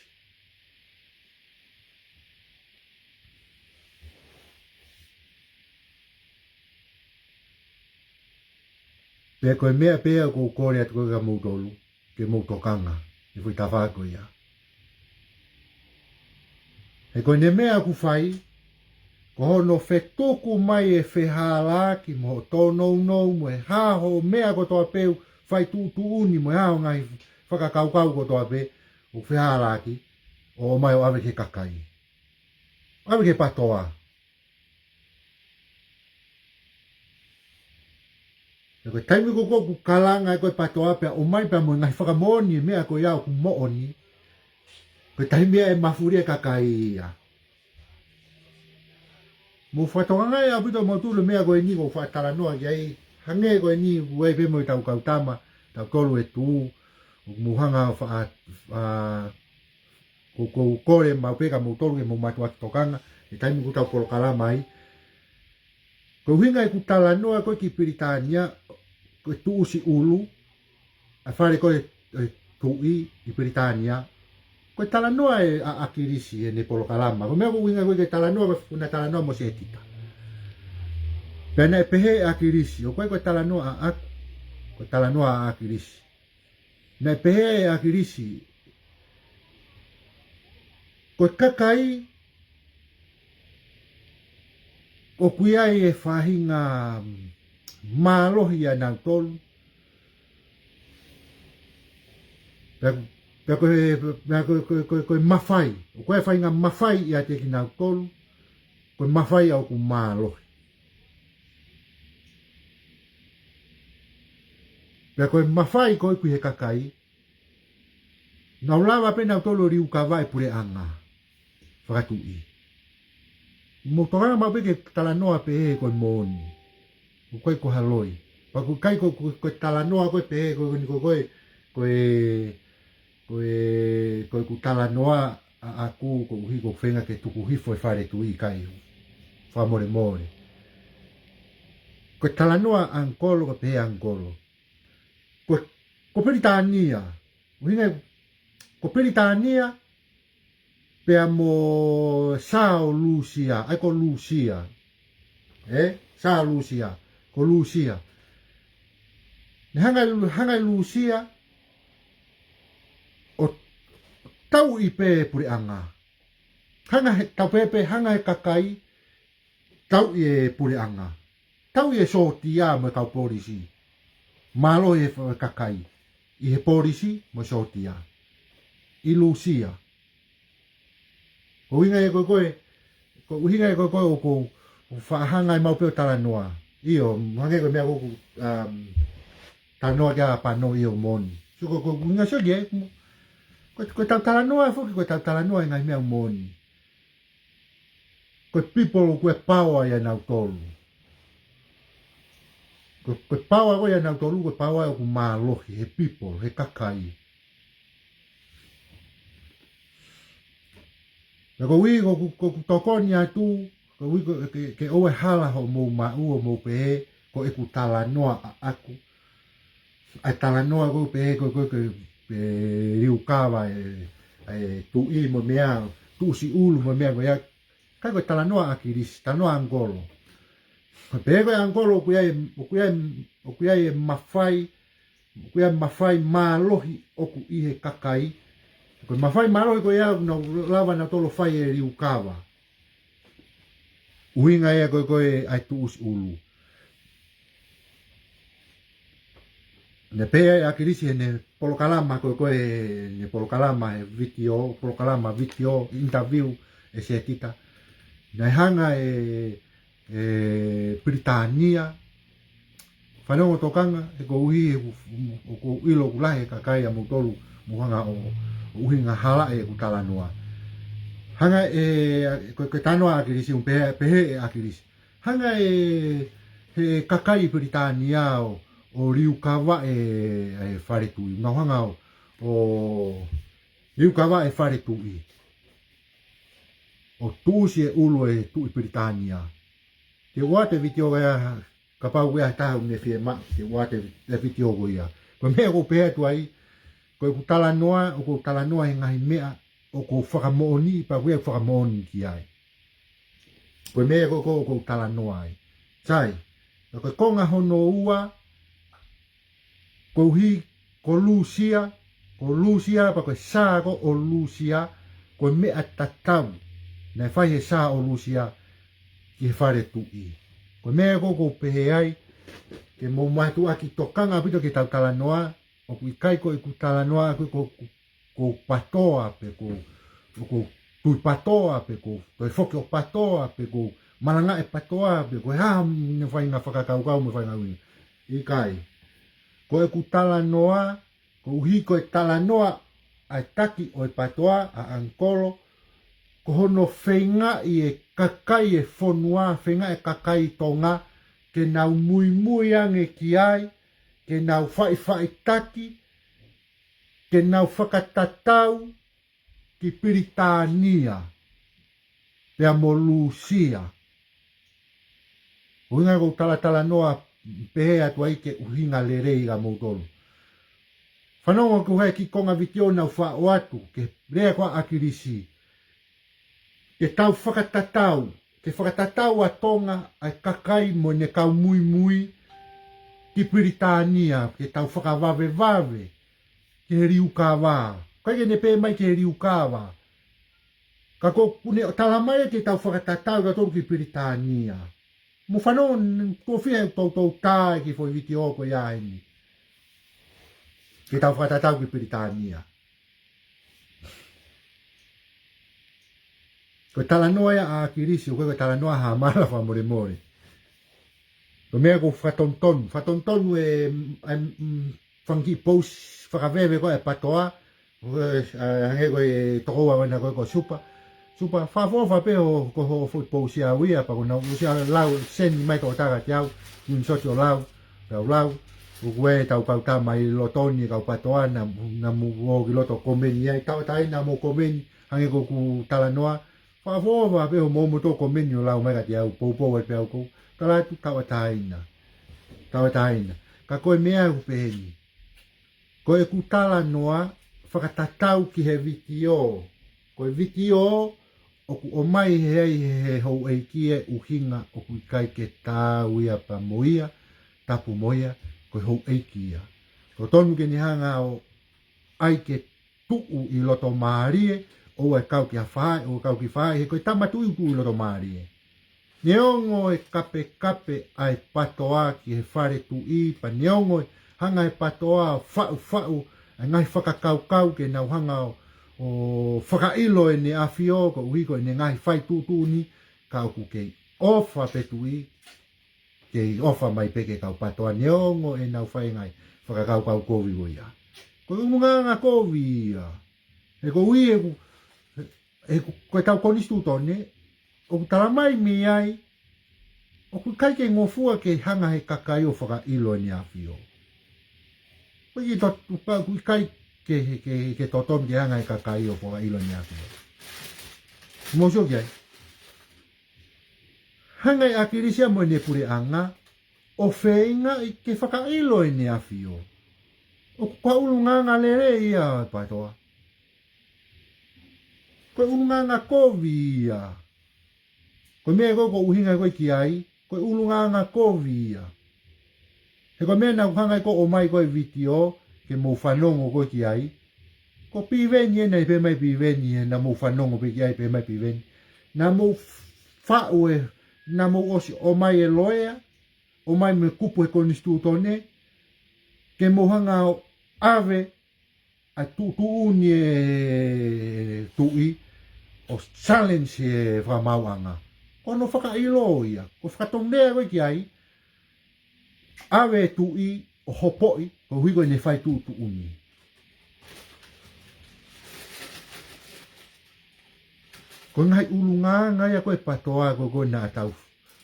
Pea ko e meʻa pē ia ʻoku ou kole atu ko ē kia moutolu, ke mou tokanga he foʻi tafaʻaki ko ia. He ko ʻene meʻa ʻoku fai, ko hono fetuku mai e fehālaaki mo hoʻo tōnounou mo e hā hoʻo meʻa kotoa pē, fai tuʻutuʻuni mo e hā hoʻo ngaahi fakakaukau kotoa pē, ʻoku fehālaaki, ʻo ʻomai ʻo ʻave ki he kakai. ʻAve ki he PATOA. He ko e taimi ko ē ʻoku kalanga ai ko ē PATOA pea ʻomai pea mo e ngaahi fakamoʻoni e meʻa ko ia ʻoku moʻoni. Ko e taimi ia ʻe mafuli ai e kakai ia. Mou fakatokangaʻi ʻaupito moutolu e meʻa ko eni ʻoku ou faʻa talanoa ki ai. Hangē ko eni ʻoku ʻi ai pē mo ʻetau kau tama, tautolu e tuʻu, ʻoku mou hanga ʻo faʻa, ʻa, ʻoku ou, ʻoku ou kole maʻu pē kia moutolu ke mou mātuʻaki tokanga, he taimi ʻoku tau polokalama ai. Ko e ʻuhinga ʻeku talanoa ko ē ki Pilitānia, ko e tuʻusi ʻulu, ʻa e fale ko ē ʻo e tuʻi ʻi Pilitānia, Ko e talanoa ʻa ʻAkilisi ʻi heʻene polokalama. Ko e meʻa ʻoku ʻuhinga ko ē ki he talanoa, ko e fuʻu talanoa mo Setita. Pea naʻe pehē ʻe ʻAkilisi, ʻoku ʻikai ko e talanoa ʻaʻaku, ko e talanoa ʻa ʻAkilisi. Naʻe pehē ʻe ʻAkilisi, ko e kakai, ʻoku ʻi ai e faʻahinga mālohi ʻia nautolu. Pea, pea ko e, pea ko e, ko e, ko e, ko e mafai. ʻOku ʻi ai e faʻahinga mafai ʻiate kinautolu. Ko e mafai ʻoku mālohi. Pea ko e mafai ko ē ʻoku ʻi he kakai, nau lava pē nautolu ʻo liukava e puleʻanga fakatuʻi. Mou tokanga maʻu pē ki he talanoa pehē ko e moʻoni. ʻOku ʻikai ko ha loi. Pea ʻoku ʻikai ko, ko, ko e talanoa ko ē pehē ko eni ko, ko e, ko e, ko e, ko ʻeku talanoa ʻaʻaku koeʻuhi ko e feinga ke tuku hifo e fale tuʻi, ʻikai. Fakamolemole. Ko e talanoa ʻa Angkolo, ko e pehē ʻa Angkolo, ko, ko Pilitānia. ʻUhinga, ko Pilitānia, pea mo Sā ʻo Lūsia, ʻa ia ko Lūsia. Ē? Sā ʻo Lūsia, ko Lūsia. Naʻe hanga ʻe Lū-, hanga ʻe Lūsia ʻo tauʻi pē puleʻanga. Hanga he, tau pehē pē, hanga he kakai, tauʻi e puleʻanga. Tauʻi e sōtia mo e kau polisi. Mālohi e fa-, kakai ʻi he polisi mo e sōtia ʻi Lūsia. Ko e ʻuhinga ia ko ē, ko e, ko e ʻuhinga ia ko ē ʻoku ou faʻa hanga ai maʻu pē ʻo talanoa. ʻIo, hangē ko e meʻa ko ē ʻoku, um, talanoa ki ai ʻa Pano, ʻio, moʻoni. So ko, ko e ʻuhinga sio ki ai, ko, ko e tau talanoa foki, ko e tau talanoa ʻi he ngaahi meʻa moʻoni. Ko e people ʻoku ʻi ai e power ʻia nautolu. Ko, ko e power ko ē ʻia nautolu, ko e power ʻoku mālohi, he people, he kakai. Pea koeʻuhi ko, ko, ko ʻeku tokoni atu, koeʻuhi ko, ke, ke ʻoua ʻe hala hoʻomou maʻu ʻo mou pehē, ko ʻeku talanoa ʻaʻaku. ʻA e talanoa ko ē pehē ko, ko, ko, pē liukava e, e tuʻi mo e meʻa, tuʻusi ʻulu mo e meʻa ko ia, ʻikai ko e talanoa ʻa ʻAkilisi, talanoa ʻa Angkolo. Pehē ko ē ʻa Angkolo ʻoku ʻi ai, ʻoku ʻi ai, ʻoku ʻi ai e mafai, ʻoku ʻi ai e mafai mālohi ʻoku ʻi he kakai. Ko e mafai mālohi ko ia ʻoku nau lava nautolu ʻo fai e liukava. ʻUhinga ia ko ē ko e ʻa e tuʻusi ʻulu. Naʻe pehē ʻe ʻAkilisi heʻene polokalama ko ē ko e, ʻene polokalama he vitiō, polokalama vitiō, interview ʻe Setita. Naʻe hanga ʻe, ʻe Pilitānia, fanongo tokanga, he koeʻuhi he ʻoku, ʻoku ou ʻilo ʻoku lahi e kakai ʻa moutolu, mou hanga ʻo, ʻo ʻuhinga halaʻi ʻeku talanoa. Hanga ʻe, ko, ko e talanoa ʻa ʻAkilisi, ʻoku pehē, pehē ʻe ʻAkilisi, hanga ʻe he kakai Pilitānia ʻo, ʻo liukava e, e fale tuʻi. Nau hanga ʻo, ʻo liukava e fale tuʻi, ʻo tuʻusi e ʻulu e tuʻi Pilitānia. Te u ʻoatu e vitiō ia, kapau ʻoku ʻi ai ha taha ʻoku ne fiemaʻu, te u ʻoatu e vitiō ko ia. Ko e meʻa ʻoku ou pehē atu ai, ko ʻeku talanoa, ʻoku ou talanoa he ngaahi meʻa ʻoku ou fakamoʻoni, pea ʻoku ou fakamoʻoni ki ai. Ko e meʻa ko ē ʻoku ou talanoa ai. Sai, ka ko e konga hono ua, koeʻuhi ko Lūsia, ko Lūsia, pea ko e Sā ko ē ʻo Lūsia, ko e meʻa tatau naʻe fai he Sā ʻo Lūsia ki he fale tuʻi. Ko e meʻa ko ē ʻoku ou pehē ai, ke mou mātuʻaki tokanga ʻaupito ki heʻetau talanoa, ʻoku ʻikai ko ʻeku talanoa, ko, ko, ko patoa pe ko, ko tui patoa pe ko toe foki ʻo patoa pe ko malangaʻi e patoa pe ko e hā ʻene faʻahinga fakakaukau mo e faʻahinga ui. ʻIkai. Ko ʻeku talanoa, koeʻuhi ko e talanoa ʻa e taki ʻo e patoa ʻa Angkolo, ko hono feingaʻi e kakai e fonua, feingaʻi e kakai Tonga, ke nau muimui ange ki ai, ke nau faʻifaʻitaki, ke nau fakatatau ki Pilitānia pea mo Lūsia. ʻUhinga ʻoku ou talatalanoa pehē atu ai ke ʻuhinga lelei kia moutolu. Fanongo ki he kiʻi konga vitiō naʻa ku faʻo atu, ki he lea ko ia ʻa ʻAkilisi. Ke tau fakatatau, ke fakatatau ʻa Tonga, ʻa e kakai mo ʻene kau muimui ki Pilitānia, ke tau fakavavevave ki he liukava. ʻIkai ke ne pehē mai ki he liukava. Ka ko ʻene tala mai ke tau fakatatau kitautolu ki Pilitānia. Mou fanongo, tofiʻa e toutou tā e kiʻi foʻi vitiō ko ia heni. Ke tau fakatatau ki Pilitānia. Ko e talanoa ia ʻa ʻAkilisi, ʻoku ʻikai ko e talanoa ha mala fakamolemole. Ko e meʻa ʻoku fakatonutonu, fakatonutonu e, e, mm, fanga kiʻi pousi fakaveve ko ia ʻa e PATOA, ko e, ʻa, hangē ko e tokoua ko ena ko ē ko Supa. Supa, fakaʻofoʻofa pē hoʻo, ko hoʻo foʻi pousi ʻaʻau ia, pea ko ʻena ʻusia lau, send mai tokotaha kiate au, ʻikai ke u sio ʻo lau, lau, lau. ʻOku ʻi ai ʻetau kau tama ʻi loto ni, kau PATOA, naʻa, naʻa mou ō ki loto ʻo komeni ai, tauʻatāina hoʻomou komeni, hangē ko ʻeku talanoa, fakaʻofoʻofa pē hoʻomou ō moutolu ʻo komeni ʻo lau mai kiate au, poupou ai pē au ʻoku ou tala atu, tauʻatāina. Tauʻatāina. Ka ko e meʻa ʻoku pehē ni. Ko ʻeku talanoa, fakatatau ki he vitiō. Ko e vitiō, ʻoku ʻomai he, he, he houʻeiki e ʻuhinga ʻoku ʻikai ke taau ia pea mo ia, tapu mo ia, ko e houʻeiki ia. Totonu ke ne hanga ʻo ʻai ke tuʻu ʻi loto mālie, ʻoua ʻe kau ki ha faʻē, ʻoua ʻe kau ki faʻē, he ko e tama tuʻi ʻoku tuʻu ʻi loto mālie. Neongo e kapekape ʻa e PATOA ki he fale tuʻi, pea neongo e hanga ʻe he PATOA ʻo faʻufaʻu ʻa e ngaahi fakakaukau ke nau hanga ʻo, ʻo fakaʻilo ʻEne ʻAfio, koeʻuhi ko ʻene ngaahi fai tuʻutuʻuni, ka ʻoku kei ʻofa pē tuʻi, kei ʻofa mai pē ki he kau PATOA neongo ʻenau fai e ngaahi fakakaukau kovi ko ia. Ko e ʻulungaanga kovi ia. He koeʻuhi ʻoku, ʻoku, ko ʻetau konisitūtone, ʻoku tala mai mei ai, ʻoku ʻikai ke ngofua ke hanga ʻe he kakai ʻo fakaʻilo ʻEne ʻAfio. ʻOku ʻikai to-, ʻoku ʻikai ke, ke, ke totonu ke hanga ʻe he kakai ʻo fakaʻilo ʻEne ʻAfio. Mou sio ki ai. Hanga ʻe ʻAkilisi ia mo ʻene puleʻanga ʻo feingaʻi ke fakaʻilo ʻEne ʻAfio. ʻOku ko e ʻulungaanga lelei ia ʻa e PATOA. Ko e ʻulungaanga kovi ia. Ko e meʻa ko ē ʻoku ou ʻuhinga ko ē ki ai, ko e ʻulungaanga kovi ia. He ko e meʻa naʻa ku hanga ʻe au ʻo ʻomai ko ē e vitiō, ke mou fanongo ko ē ki ai. Ko Piveni ʻena, ʻi he pehē mai Piveni, he naʻa mou fanongo pē ki ai, pehē mai Piveni. Naʻa mou faʻu e, naʻa mou ʻosi ʻomai e loea, ʻomai mo e kupu he konisitūtone, ke mou hanga ʻo ʻave ʻa e tuʻutuʻuni e tuʻi ʻo challenge e fakamaauʻanga. Ko hono fakaʻilo ia, ko e fakatonulea ko ē ki ai, ʻave e tuʻi ʻo hopoʻi, koeʻuhi ko ʻene fai tuʻutuʻuni. Ko e ngaahi ʻulungaanga ia ko ē ʻa e PATOA ko ē naʻa tau,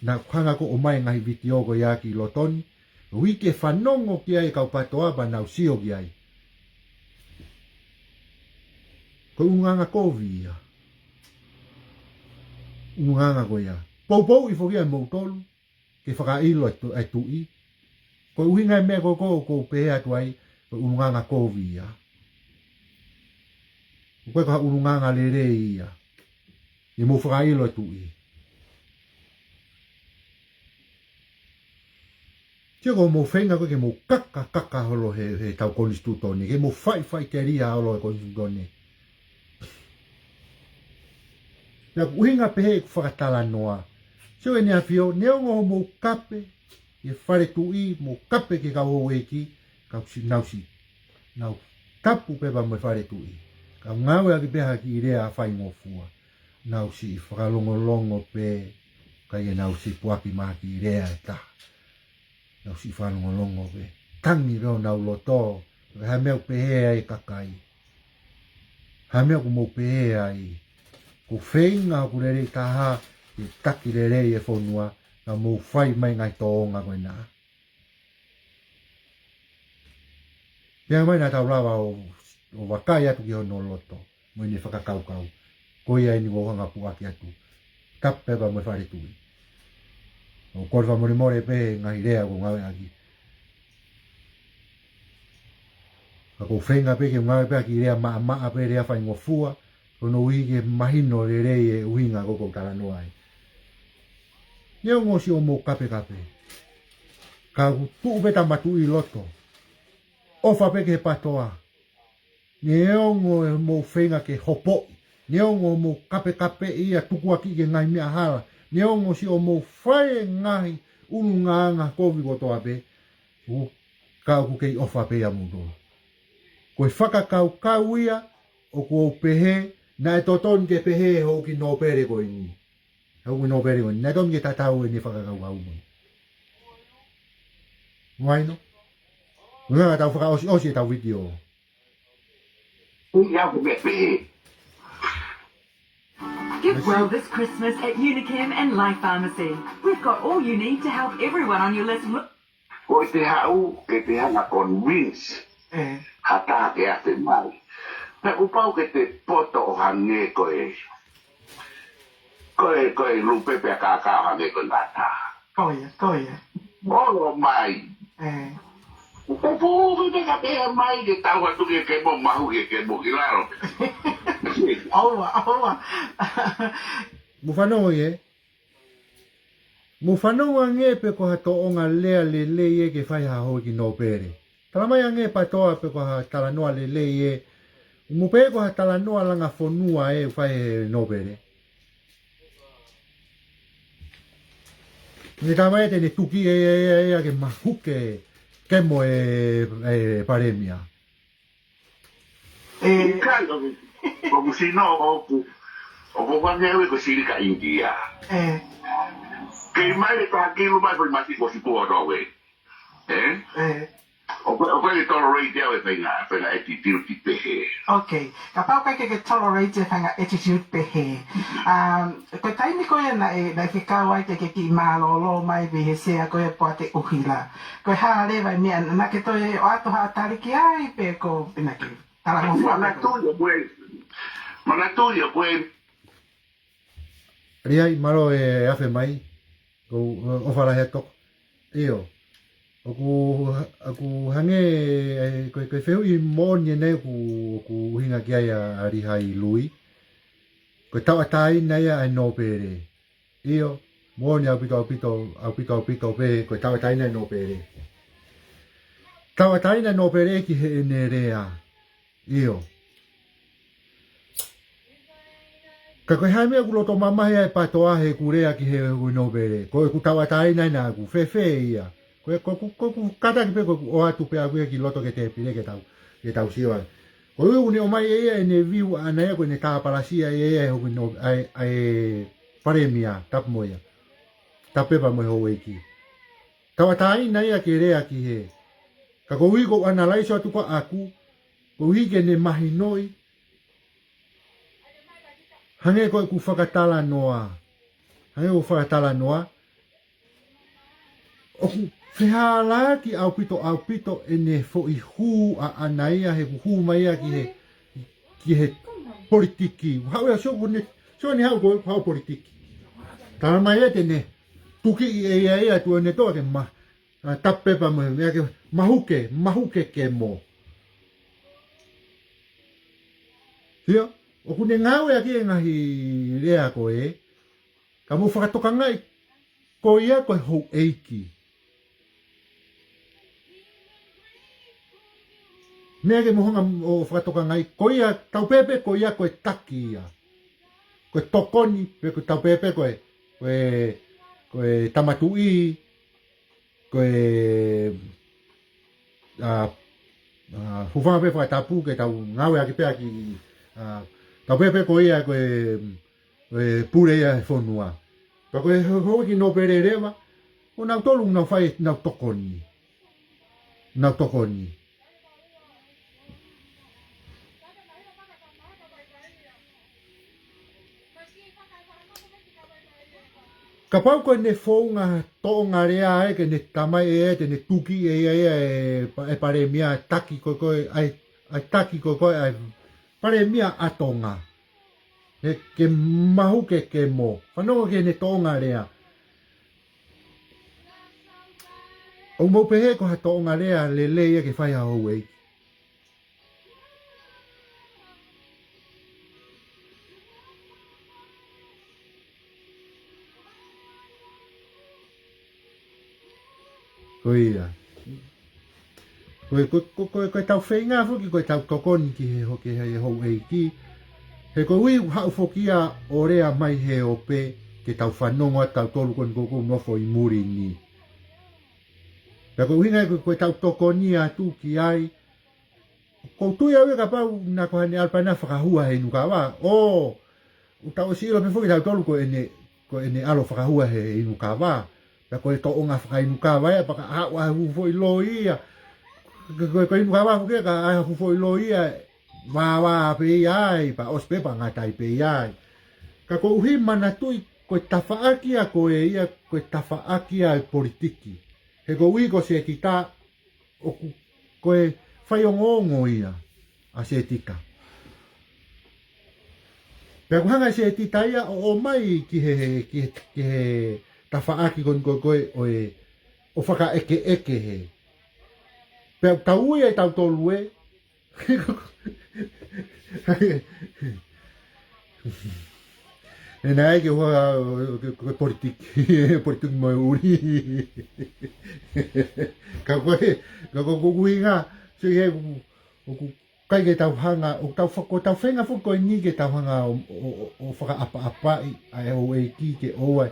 naʻa ku hanga ko ē ʻo ʻomai e ngaahi vitiō ko ia ki loto ni, koeʻuhi ke fanongo ki ai e kau PATOA pea nau sio ki ai. Ko e ʻulungaanga kovi ia. ʻUlungaanga ko ia. Poupouʻi foki ʻa moutolu ke fakaʻilo e tu-, e tuʻi. Ko e ʻuhinga e meʻa ko ē ʻoku ou pehē atu ai, ko e ʻulungaanga kovi ia. ʻOku ʻikai ko ha ʻulungaanga lelei ia. Ke mou fakaʻilo e tuʻi. Sio ko hoʻomou feinga ko ē ke mou kakakaka holo he, heʻetau konisitūtone, ke mou faʻifaʻiteliha holo he konisitūtone. Naʻa ku ʻuhinga pehē ʻeku fakatalanoa. Sio ʻEne ʻAfio, neongo hoʻomou kape ki he fale tuʻi, mou kape ki he kau houʻeiki, ka ʻosi, naʻa ʻosi, naʻa ku tapu pē pea mo e fale tuʻi. Ka ngāueʻaki pē ha kiʻi lea faingofua. Naʻa ʻosi fakalongolongo pē, ka ia naʻa ʻosi puaki mai ha kiʻi lea ʻe taha. Naʻa ʻosi fakalongolongo pē. Tangi pē honau loto, ha meʻa ʻoku pehē ai e kakai. Ha meʻa ʻoku mou pehē ai. Ko e feinga ʻoku lelei taha, ke taki lelei e fonua, ka mou fai mai e ngaahi tōʻonga ko ena. Pea mai naʻa tau lava ʻo, ʻo vakai atu ki hono loto, mo ʻene fakakaukau. Ko ia eni ʻoku ou hanga ʻo puaki atu. Tapu pē pea mo e fale tuʻi. ʻOku ou kole fakamolemole pē he ngaahi lea ʻoku ou ngāueʻaki. Ka ʻoku ou feinga pē ke ngāue pē ʻaki e lea maʻamaʻa pē, lea faingofua, koeʻuhi ke mahino lelei e ʻuhinga ko ē ʻoku ou talanoa ai. Neongo siʻomou kapekape, ka ʻoku tuʻu pē Tama Tuʻiloto, ʻofa pē ki he PATOA. Neongo hoʻomou feinga ke hopoʻi, neongo hoʻomou kapekapeʻi ia, tukuakiʻi ki he ngaahi meʻa hala, neongo siʻomou fai e ngaahi ʻulungaanga kovi kotoa pē, ʻoku, ka ʻoku kei ʻofa pē ʻia moutolu. Ko e fakakaukau ia ʻoku ou pehē naʻe totonu ke pehē ʻe he houʻeiki nōpele ko eni. Houʻeiki nōpele ko eni, naʻe totonu ke tatau ʻene fakakaukau mo ia. Mahino? Meʻa tau fakaʻosiʻosi ʻetau vitiō. Ia, ʻoku meʻa pē. Give well this Christmas at Unichem and Life Pharmacy. We've got all you need to help everyone on your list look. Ko e te haʻu, ke te hanga convince. ʻE. Ha taha ke afe mai. Pea kuo pau ke te poto ʻo hangē ko e, ko e, ko e lupe pea kākā ʻo hangē ko e ngata. Ko ia, ko ia. Olo mai. ʻE. Ko e pō pē ka pehē mai ke tau atu ke ke mo mahu ke ke mo ki lalo. ʻOua, ʻoua. Mou fanongo ē. Mou fanongo ange pe ko ha tōʻonga lea lelei ē ke fai ha houʻeiki nōpele. Tala mai ange PATOA pe ko ha talanoa lelei ē. Mou pehē ko ha talanoa langa fonua ē fai he nōpele. Ne tala mai te ne tuki ē, ē, ē, ē, ke mahuke kemo e, e palēmia. ʻE. Kai, ʻoku, ʻoku sino ʻoku, ʻoku fangē ʻe au ko Sili ka India. ʻE. Kei mai le taha kilu mai ko e masi ko si pua ʻo ʻe. ʻE? ʻE. ʻOku, ʻoku ke tolerate au e faʻahinga, faʻahinga attitude pehē. Okay. Kapau ʻikai ke ke tolerate e faʻahinga attitude pehē. Um, ko e taimi ko ia naʻe, naʻe fekau ai ke ke kiʻi mālōlō mai pē he sea ko ia ʻo Poate ʻUhila. Ko e hā leva e meʻa naʻa ke toe ʻoatu ha tali ki ai pe ko e pina ke talangofua pē ko e. Manatuʻi ʻoku ʻi ai, manatuʻi ʻoku ʻi ai. Ri ai, mālō e afe mai, ko, ʻofa lahi atu. ʻIo, ʻoku, ʻoku hangē, ē, ko e, ko e fehuʻi moʻoni eni ʻoku, ʻoku ʻuhinga ki ai ʻa, ʻa Lihai Lui. Ko e tauʻatāina ia ʻa e nōpele. ʻIo, moʻoni ʻaupito, ʻaupito, ʻaupito, ʻaupito pē, ko e tauʻatāina e nōpele. Tauʻatāina e nōpele ki heʻene lea. ʻIo. Ka ko e hā e meʻa ʻoku loto mamahi ai e PATOA heʻeku lea ki he houʻeiki nōpele. Ko ʻeku tauʻatāina ʻena ʻoku fēfē ia. Ko e, ko, ko, ko, ko kātaki pē ko ʻeku ʻoatu pē ʻaku ia ki loto ki he tēpile ke tau, ke tau sio ai. Koeʻuhi ʻoku ne ʻomai ʻe ia ʻene view ʻaʻana ia ko ʻene tāpalasia ʻe ia e houʻeiki nō, ʻa e, ʻa e palēmia, tapu mo ia. Tapu pē pea mo e houʻeiki. Tauʻatāina ia ke lea ki he. Ka koeʻuhi ʻoku ou analyze atu ko ʻaku, koeʻuhi ke ne mahinoʻi. Hangē ko ʻeku fakatalanoa. Hangē ko ʻeku fakatalanoa. ʻOku fehālaaki ʻaupito, ʻaupito ʻene foʻi hū ʻaʻana ia heʻeku hū mai ia ki he, ki he politiki. Haʻu ia sio ko ʻene, sio ʻene haʻu ko e, haʻu politiki. Tala mai ē te ne tukiʻi ʻe ia ia tuʻu ʻene toa ke ma, ʻa, tapu pē pea mo e meʻa ke mahuke, mahuke kemo. Sio, ʻoku ne ngāueʻaki e ngaahi lea ko ē, ka mou fakatokangaʻi, ko ia ko e houʻeiki. Meʻa ke mou hanga ʻo fakatokangaʻi, ko ia tau pehē pē, ko ia ko e taki ia. Ko e tokoni, pe ko e tau pehē pē, ko e, ko e, ko e Tama Tuʻi, ko e, ʻa, ʻa, hūfanga pē fakatapu ke tau ngāueʻaki pē ʻaki, ʻa, tau pehē pē ko ia ko e, ko e pule ia he fonua. Pea ko e ho-, houʻeiki nōpele leva, ʻoku nau tolu nau fai, nau tokoni. Nau tokoni. Kapau ko ʻene founga tōʻonga lea ē ke ne tala mai ē, te ne tuki ē, ē, ē, ē, pa-, e palēmia taki ko ē ko ē, ʻa e, ʻa e taki ko ē ko ē, ʻa e palēmia ʻa Tonga. He ke mahuke kemo. Fanongo ki heʻene tōʻonga lea. ʻOku mou pehē ko ha tōʻonga lea lelei ia ke fai ha houʻeiki. Ko ia. Ko e, ko, ko, ko, ko ʻetau feinga foki, ko ʻetau tokoni ki he ho-, ki he houʻeiki. He ko e ʻuhi ʻoku haʻu foki ia ʻo lea mai he ope ke tau fanongo ʻa tautolu ko eni ʻoku nofo ʻi muli ni. Pea ko e ʻuhinga ia ko, ko ʻetau tokoni atu ki ai. ʻOku ou tui au ia kapau naʻa ko haʻane ʻalu pē ʻo fakahua he inu kava. ʻO, ʻoku tau ʻosi ʻilo pē foki tautolu ko ʻene, ko ʻene ʻalu ʻo fakahua he inu kava. Pea ko e tōʻonga fakainu kava ia, pea ka ʻai ha fuʻu foʻi loi ia. Ko, ko, ko e inu kava foki ia, ka ʻai ha fuʻu foʻi loi ia, vāvā pē ia ai, pea ʻosi pē pea ngata ai pē ia ai. Ka koeʻuhi manatuʻi, ko e tafaʻaki ia ko ē ia, ko e tafaʻaki ia ʻo e politiki. He koeʻuhi ko Setita, ʻoku, ko e faiongoongo ia ʻa Setita. Pea ʻoku hanga ʻe Setita ia ʻo ʻomai ki he, ki he, ki he tafaʻaki ko eni ko ē ʻo e, ʻo fakaʻekeʻeke he. Pea ʻoku tau ui ai tautolu ē, ʻe naʻe ʻai ke ua, ke, ke politiki, politiki mo e ʻuli. Ka ko e, ka ko, ko e ʻuhinga, sio ki he, ʻoku, ʻoku ʻikai ke tau hanga, ʻoku tau fa-, ʻoku tau feinga foki ko eni ke tau hanga ʻo, ʻo, ʻo, ʻo fakaʻapaʻapaʻi ʻa e houʻeiki ke ʻoua.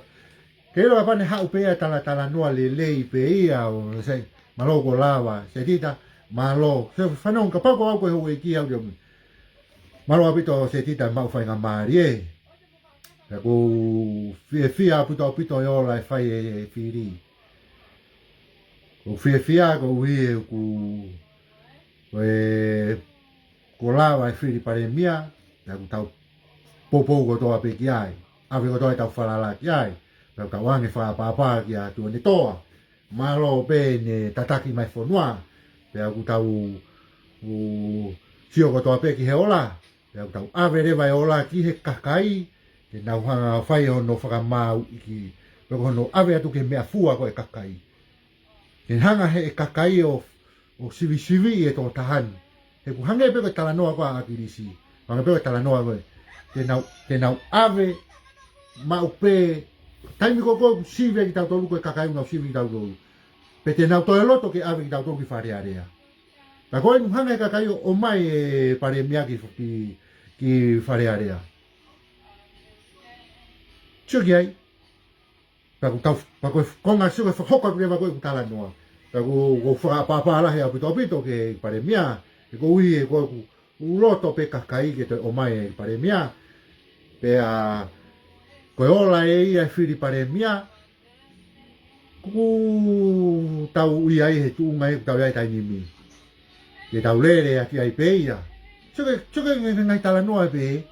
Ke ʻilo kapau naʻe haʻu pē ia talatalanoa lelei pē ia ʻo sai, mālō ko Lava, Setita, mālō. Sai fanongo kapau ko au ko e houʻeiki au ia. Mālō ʻaupito Setita maʻu faingamālie. Pea ʻoku ou fiefia ʻaupito ʻaupito ʻi he ola ʻe fai ʻe, ʻe Fili. ʻOku ou fiefia koeʻuhi ʻoku, ko e, ko Lava ʻe Fili Palēmia, pea ʻoku tau poupou kotoa pē ki ai. ʻAve kotoa ʻetau falala ki ai. Pea ʻoku tau ʻoange fakaʻapaʻapa kia Tuʻanetoa. Mālō pē ʻene tataki mai fonua. Pea ʻoku tau, ʻoku sio kotoa pē ki he ola. Pea ʻoku tau ʻave leva e ola ki he kakai, ke nau hanga ʻo fai hono fakamaauʻi ki, pe ko hono ʻave atu ki he meʻafua ko e kakai. Ke hanga he kakai ʻo, ʻo sivisiviʻi e tokotaha ni. He ʻoku hangē pē ko e talanoa ko ē ʻa ʻAkilisi. Hangē pē ko e talanoa ko ē. Ke nau, ke nau ʻave maʻu pē, taimi ko ē ʻoku sivi ai kitautolu ko e kakai ʻoku nau sivi kitautolu. Pe te nau toe loto ke ʻave kitautolu ki Fale Alea. Ka ko e ʻuhinga e kakai ʻo, ʻomai e Palēmia ki, ki, ki Fale Alea. Sio ki ai. Pea ʻoku tau, pea ko e konga sio ki he fakahoko atu leva ko ē ʻeku talanoa. Pea ʻoku, ʻoku ou fakaʻapaʻapa lahi ʻaupito ʻaupito ki he Palēmia. He koeʻuhi he ko ʻeku, ʻoku loto pē kakai ke toe ʻomai e Palēmia. Pea ko e ola ʻe ia ʻe Fili Palēmia. ʻOku tau ʻi ai he tuʻunga ʻoku tau ʻi ai he taimi ni. Ke tau lele ʻaki ai pē ia. Sio ki he, sio ki he ngaahi talanoa pē.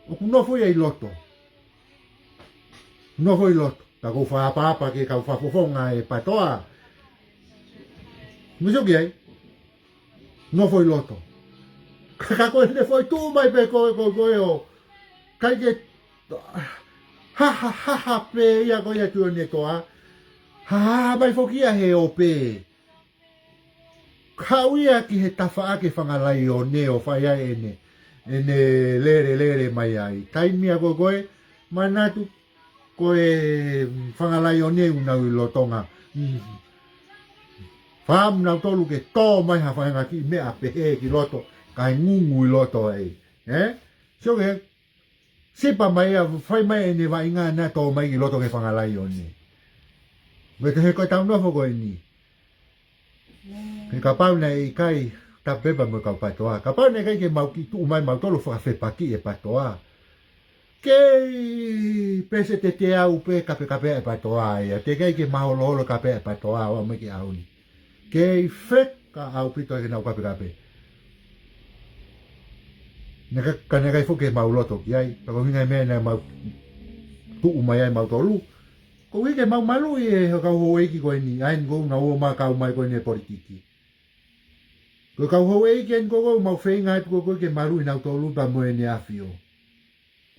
ʻOku nofo ia ʻi loto. Nofo ʻi loto. Ka ʻoku ou fakaʻapaʻapa ki he kau fakafofonga e PATOA. Mou sio ki ai. Nofo ʻi loto. Ka ko ʻene foʻi tuʻu mai pē ko ē, ko ē, ko ē ʻo. ʻIkai ke ha, ha, ha, ha pē ia ko ia Tuʻanetoa. Ha, ha, ha mai foki ia he ope. Haʻu ia ki he tafaʻaki Fanga Laione ʻo fai ai ʻene, ʻene lele, lele mai ai. Taimi ia ko ē ko ē, manatu ko e Fanga Laione ʻoku nau ʻi lotonga. Fakaʻamu nautolu ke tō mai ha faʻahinga kiʻi meʻa pehē ki loto, kae ngungu ʻi loto ai. Ē? Sio ki he, sipa mai ia, fai mai ʻene vaʻinga naʻe tō mai ki loto ki he Fanga Laione. Mou tui he ko ʻetau nofo ko eni. He kapau naʻe ʻikai, tapu pē pea mo e kau PATOA. Kapau naʻe ʻikai ke mau kiʻi tuʻu mai mautolu fakafepakiʻi e PATOA. Kei pēseti ʻe teau pē kapekape e PATOA ia. Teʻeki ai ke maholoholo kape e PATOA ʻo aʻu mai ki he ʻaho ni. Kei feka ʻaupito ke nau kapekape. Naʻe ʻikai, ka naʻe ʻikai foki ke mau loto ki ai. Pea ko e ʻuhinga e meʻa naʻe mau tuʻu mai ai mautolu. Koeʻuhi ke mau maluʻi e kau houʻeiki ko eni, ʻa eni ʻoku nau ō mai kau mai ko eni he politiki. Ko e kau houʻeiki eni ko ē ʻoku mau feinga atu ko ē ke maluʻi nautolu pea mo ʻEne ʻAfio.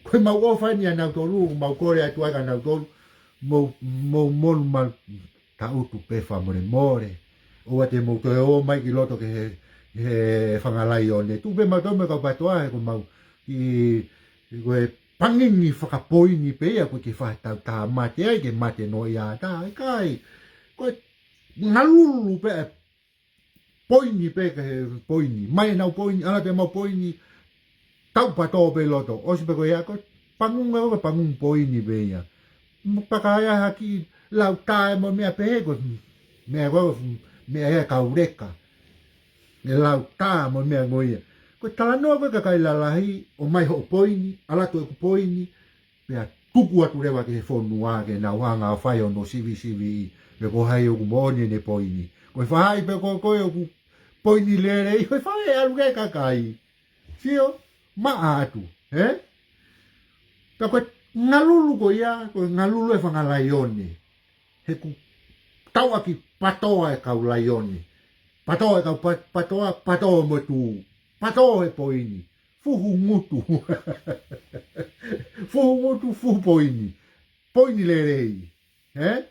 Ko ʻemau ʻofa eni ʻia nautolu, ʻoku mau kole atu ai kia nautolu, mou, mou molu malu, tangutu pē fakamolemole. ʻOua te mou toe ō mai ki loto ki he, he Fanga Laione. Tuʻu pē mautolu mo e kau PATOA, he ko ʻemau, ʻi, ʻi ko e pangingi fakapoini pē ia, ko e ke fakatau tā mate ai, ke mate noa ia tā, ʻikai. Ko e Ngalulu pē ʻa e poini pē ki he poini. Mai ʻenau poini, ʻalu atu ʻemau poini, tau patō pē loto. ʻOsi pē ko ia ko e pangungu ʻe ua, pangungu poini pē ia. Mo pakaia haki lau tā ʻe mo meʻa pehē ko e meʻa ko e meʻa ia kau leka. ʻE lau tā mo meʻa ko ia. Ko e talanoa ko e kakai lalahi, ʻomai hoʻo poini, ʻalu atu ʻeku poini, pea tuku atu leva ki he fonua ke nau hanga ʻo fai hono sivisiviʻi, pe ko hai ʻoku moʻoni ʻene poini. Ko e faʻahi pē ko ē ʻoku poini lelei, ko e faʻahi ʻalu ki he kakai. Sio, maʻa atu, ē? Ka ko e ngalulu ko ia, ko e ngalulu ʻa e fanga laione. He ʻoku tauʻaki patō ʻa e kau laione. Patō ʻa e kau pa-, patō, patō mo tū. Patō he poini. Fuhu ngutu. Fuhu ngutu, fuhu poini. Poini lelei. Ē?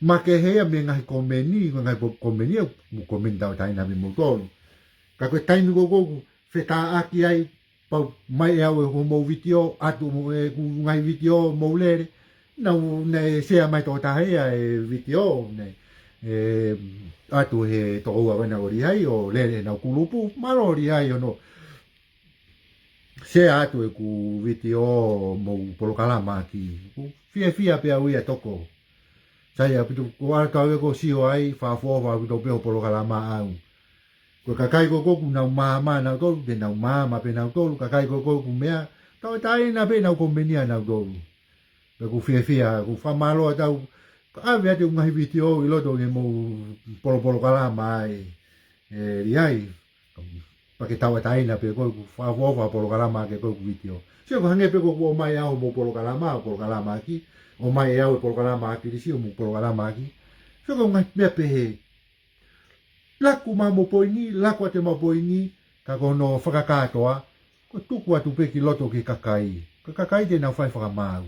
Makehe ia mei he ngaahi komeni, ko e ngaahi po-, komeni ia, mo komeni tauʻatāina mei moutolu. Ka ko e taimi ko ē ʻoku fetāʻaki ai, pau mai ʻe au ʻe hoʻomou vitiō, ʻatu mo ʻeku ngaahi vitiō mou lele, nau, naʻe share mai tokotaha ia e vitiō, naʻe, ē, ʻatu he tokoua ko ena ʻo Lihai, ʻo lele ʻenau kulupu, mālō Lihai hono share atu ʻeku vitiō mo e polokalama ʻaki. ʻOku fiefia pē au ia toko. Sai ʻaupito, ko e ʻalu atu ʻa e ko sio ai, fakaʻofoʻofa ʻaupito pē hoʻo polokalama ʻaʻau. Ko e kakai ko ē ʻoku nau maama nautolu, te nau maama pē nautolu, kakai ko ē ʻoku meʻa, tauʻatāina pē ʻenau komeni ʻanautolu. Pea ʻoku fiefia, ʻoku fakamālō atu au, ka ʻave atu e ngaahi vitiō ʻi loto ke mou polopolokalama ai, ē, Lihai. Pea ke tauʻatāina pē koe, ʻoku fakaʻofoʻofa e polokalama ʻaki ʻeku vitiō. Sio ko e hangē pē ko ʻeku ʻomai ʻe au hoʻomou polokalama, ʻo polokalama ʻaki, ʻomai ʻe au e polokalama ʻa Kilisi ʻo mou polokalama ʻaki. Sio ko e ngaahi meʻa pehē. Laku mai hoʻomou poini, laku atu ʻemau poini, ka ko hono fakakātoa, ko e tuku atu pē ki loto ki he kakai. Ko e kakai te nau fai fakamaau.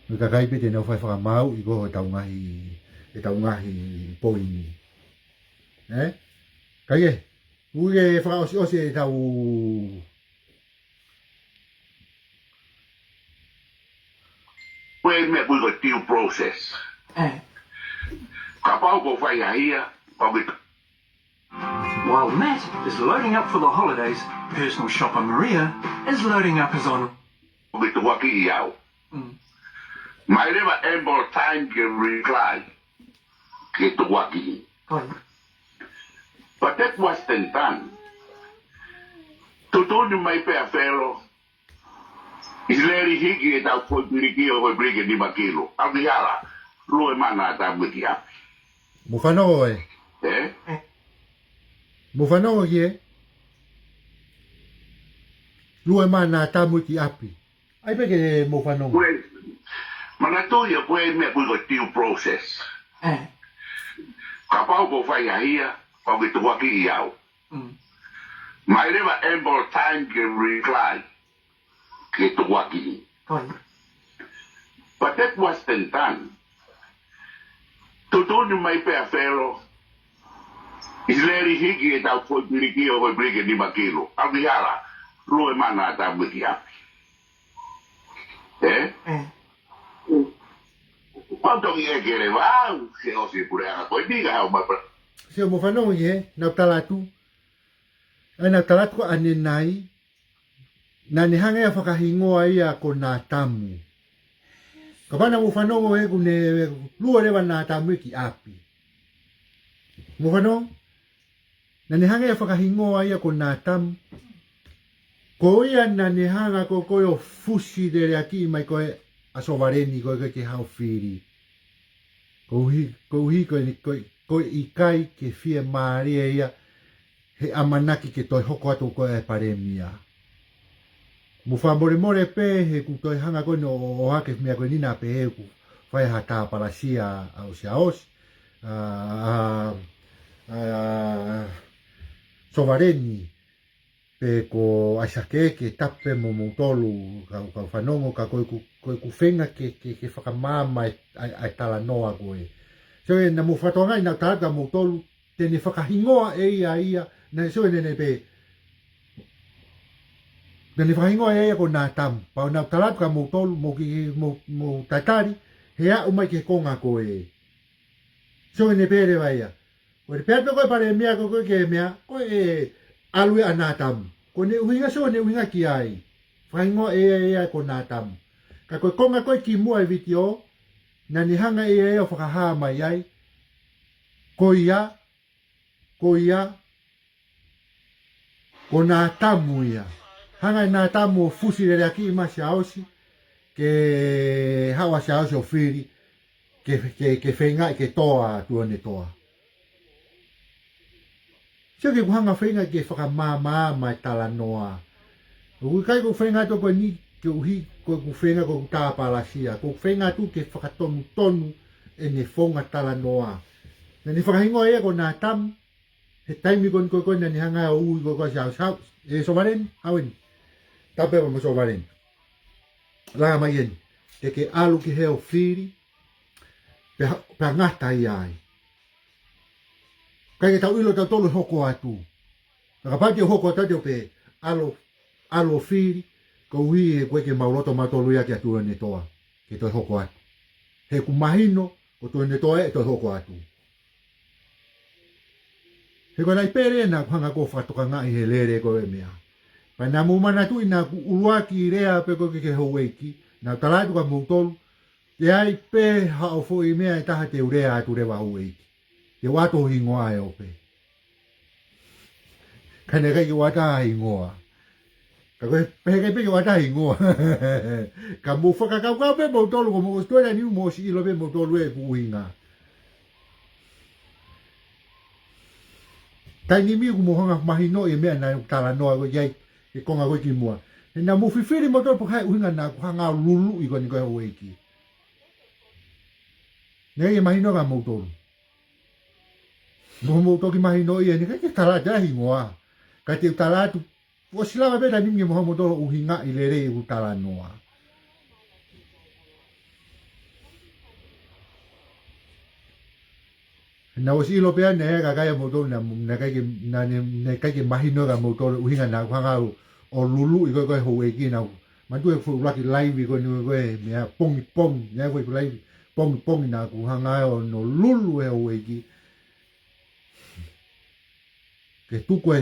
Ko e kakai pē te nau fai fakamaau ʻi ko ē ʻetau ngaahi, ʻetau ngaahi poini. Ē? Kae, ʻoku ke fakaʻosiʻosi ʻetau Ko e meʻa ʻoku ui ko e due process. Ē. Kapau ʻoku fai ʻa ia, ʻoku ke While Matt is loading up for the holidays, personal shopper Maria is loading up his on. ʻOku ke tukuakiʻi au. Mm. Mai leva ample time ke reply. Ke tukuakiʻi. Ko ia. But that wasn't done. Tuʻutuʻuni mai pē ʻa Felo, ʻIsileli hiki ʻetau foʻi piliki ʻo e piliki ʻe nima kilo. ʻAlu ki hala, lue mai naʻa tamu ki ʻapi. Mou fanongo ē? Ē? Mou fanongo ki ē? Lue mai naʻa tamu ki ʻapi. ʻAi pē ke mou fanongo. Ko e, manatuʻi ia ko e meʻa ʻoku ui ko e due process. Ē. Kapau ʻoku fai ʻa ia, ʻoku ke tukuakiʻi au. Mm. Mai leva ample time ke reply. Ke tukuakiʻi. Ko ia. But that wasn't done. Tuʻutuʻuni mai pē ʻa Felo, ʻIsileli hiki ʻetau foʻi piliki ʻo e foʻi piliki ʻe nima kilo. ʻAlu ki hala, lue mai naʻa tamu ki ʻapi. Ē? Ē. Pau toki ʻeke leva au, ke ʻosi e puleʻanga ko eni ka haʻu mai pē. Sio mou fanongo ē, naʻa ku tala atu. ʻAi naʻa ku tala atu ko ʻanenai, naʻa ne hanga ʻo fakahingoa ia ko Nātamu. Kapau naʻa mou fanongo ē ʻoku ne lue leva Nātamu ki ʻapi. Mou fanongo? Naʻa ne hanga ʻo fakahingoa ia ko Nātamu. Ko ia naʻa ne hanga ko ē ko ē ʻo fusi leleakiʻi mai ko ē ʻa Sovaleni ko ē ke haʻu ʻo fili. Koeʻuhi, koeʻuhi ko e, ko e, ko e ʻikai ke fiemālie ia he ʻamanaki ke toe hoko atu ko ē ʻa e palēmia. Mou fakamolemole pē he ʻoku toe hanga ko eni ʻo, ʻo, ʻohake meʻa ko eni naʻa pehē ʻoku fai ha tāpalasia ʻa ʻOsi ʻa ʻOsi, ʻa, ʻa, ʻa, Sovaleni, pe ko ʻAisake ke tapu pē mo moutolu kau, kau fanongo ka ko ʻeku, ko ʻeku feinga ke, ke, ke fakamaama ʻa e, ʻa e, ʻa e talanoa ko ē. So ē naʻa mou fakatokangaʻi naʻa ku tala atu kia moutolu, te ne fakahingoa ʻe ia ia, naʻe sio ʻene ne pē. Te ne fakahingoa ʻe ia ko Nātamu. Pea naʻa ku tala atu kia moutolu, mou ki, mou, mou tatali, He aʻu mai ki he konga ko ē. So ne pehē leva ia, ko e pehē pē ko e palēmia ko ē ki he meʻa, ko e ʻalu ʻa Nātamu. Ko ʻene ʻuhinga, so ne ʻuhinga ki ai. Fakahingoa ʻe ia ia ko Nātamu. Ka ko e konga ko ē kimuʻa e vitiō, naʻa ne hanga ʻe ia ia ʻo fakahā mai ai. Ko ia, ko ia, ko Nātamu ia. Hanga ʻe Nātamu ʻo fusi leleakiʻi mai ʻa Siaosi, ke haʻu ʻa Siaosi ʻo fili, ke, ke, ke feingaʻi ke tō ʻa Tuʻanetoa. Sio ki heʻeku hanga feinga ke fakamāmā mai e talanoa. ʻOku ʻikai ko e feinga atu ko eni, koeʻuhi, ko ʻeku feinga ko ʻeku tāpalasia. Ko ʻeku feinga atu ke fakatonutonu ʻene founga talanoa. Naʻa ne fakahingoa ia ko Nātamu, he taimi ko eni ko ē naʻa ne hanga ʻo ui ko ē ko Siaosi, ʻe Sovaleni, haʻu eni. Tapu mo Sovaleni. Langa mai eni. Te ke ʻalu ki hē ʻo fili, pea, pea ngata ia ai. ʻIkai ke tau ʻilo tautolu e hoko atu. Ka kapau te u hoko atu te u pehē, ʻalu, ʻalu ʻo fili, koeʻuhi he ʻoku ʻikai ke mau loto mautolu ia kia Tuʻanetoa, ke toe hoko atu. He ʻoku mahino, ko Tuʻanetoa ē ʻe toe hoko atu. He ko e laʻi pele naʻa ku hanga ko ē ʻo fakatokangaʻi he lele ko ē meʻa. Pea naʻa mou manatuʻi naʻa ku ʻuluaki lea pē ko ē ki he houʻeiki, naʻa ku tala atu kia moutolu, ʻe ʻi ai pē haʻo foʻi meʻa ʻe taha te u lea atu leva houʻeiki. Te u ʻoatu ho hingoa ʻe ope. Ka naʻe ʻikai ke u ʻoatu ha hingoa. Ka ko e pehē ʻikai pē ke u ʻoatu ha hingoa. Ka mou fakakaukau pē moutolu, ko mou ʻosi toe lani mou ʻosi ʻilo pē moutolu ʻeku ʻuhinga. Taimi ni ʻoku mou hanga mahinoʻi e meʻa naʻa ku talanoa ko ē ki ai, he konga ko ē kimuʻa. He naʻa mou fifili moutolu pe ko e hā e ʻuhinga naʻa ku hanga ʻo luluʻi ko eni ko ē houʻeiki. Naʻe ʻikai ke mahino kia moutolu. Mou, mou toki mahinoʻi eni, ʻikai ke tala atu ha hingoa. Ka te u tala atu, ʻosi lava pē taimi ni ke mou hanga moutolu ʻo ʻuhingaʻi lelei ʻeku talanoa. Naʻa ʻosi ʻilo pē ʻa e kakai ʻa moutolu naʻa, naʻe ʻikai ke, naʻa ne, naʻe ʻikai ke mahino kia moutolu e ʻuhinga naʻa ku hanga ʻo, ʻo luluʻi ko ē ko ē houʻeiki naʻa ku. Manatuʻi e foʻi ʻuluaki laivi ko eni ko ē, meʻa pongipongi, naʻe foʻi laivi pongipongi naʻa ku hanga ʻo lulu e houʻeiki. Ke tuku e,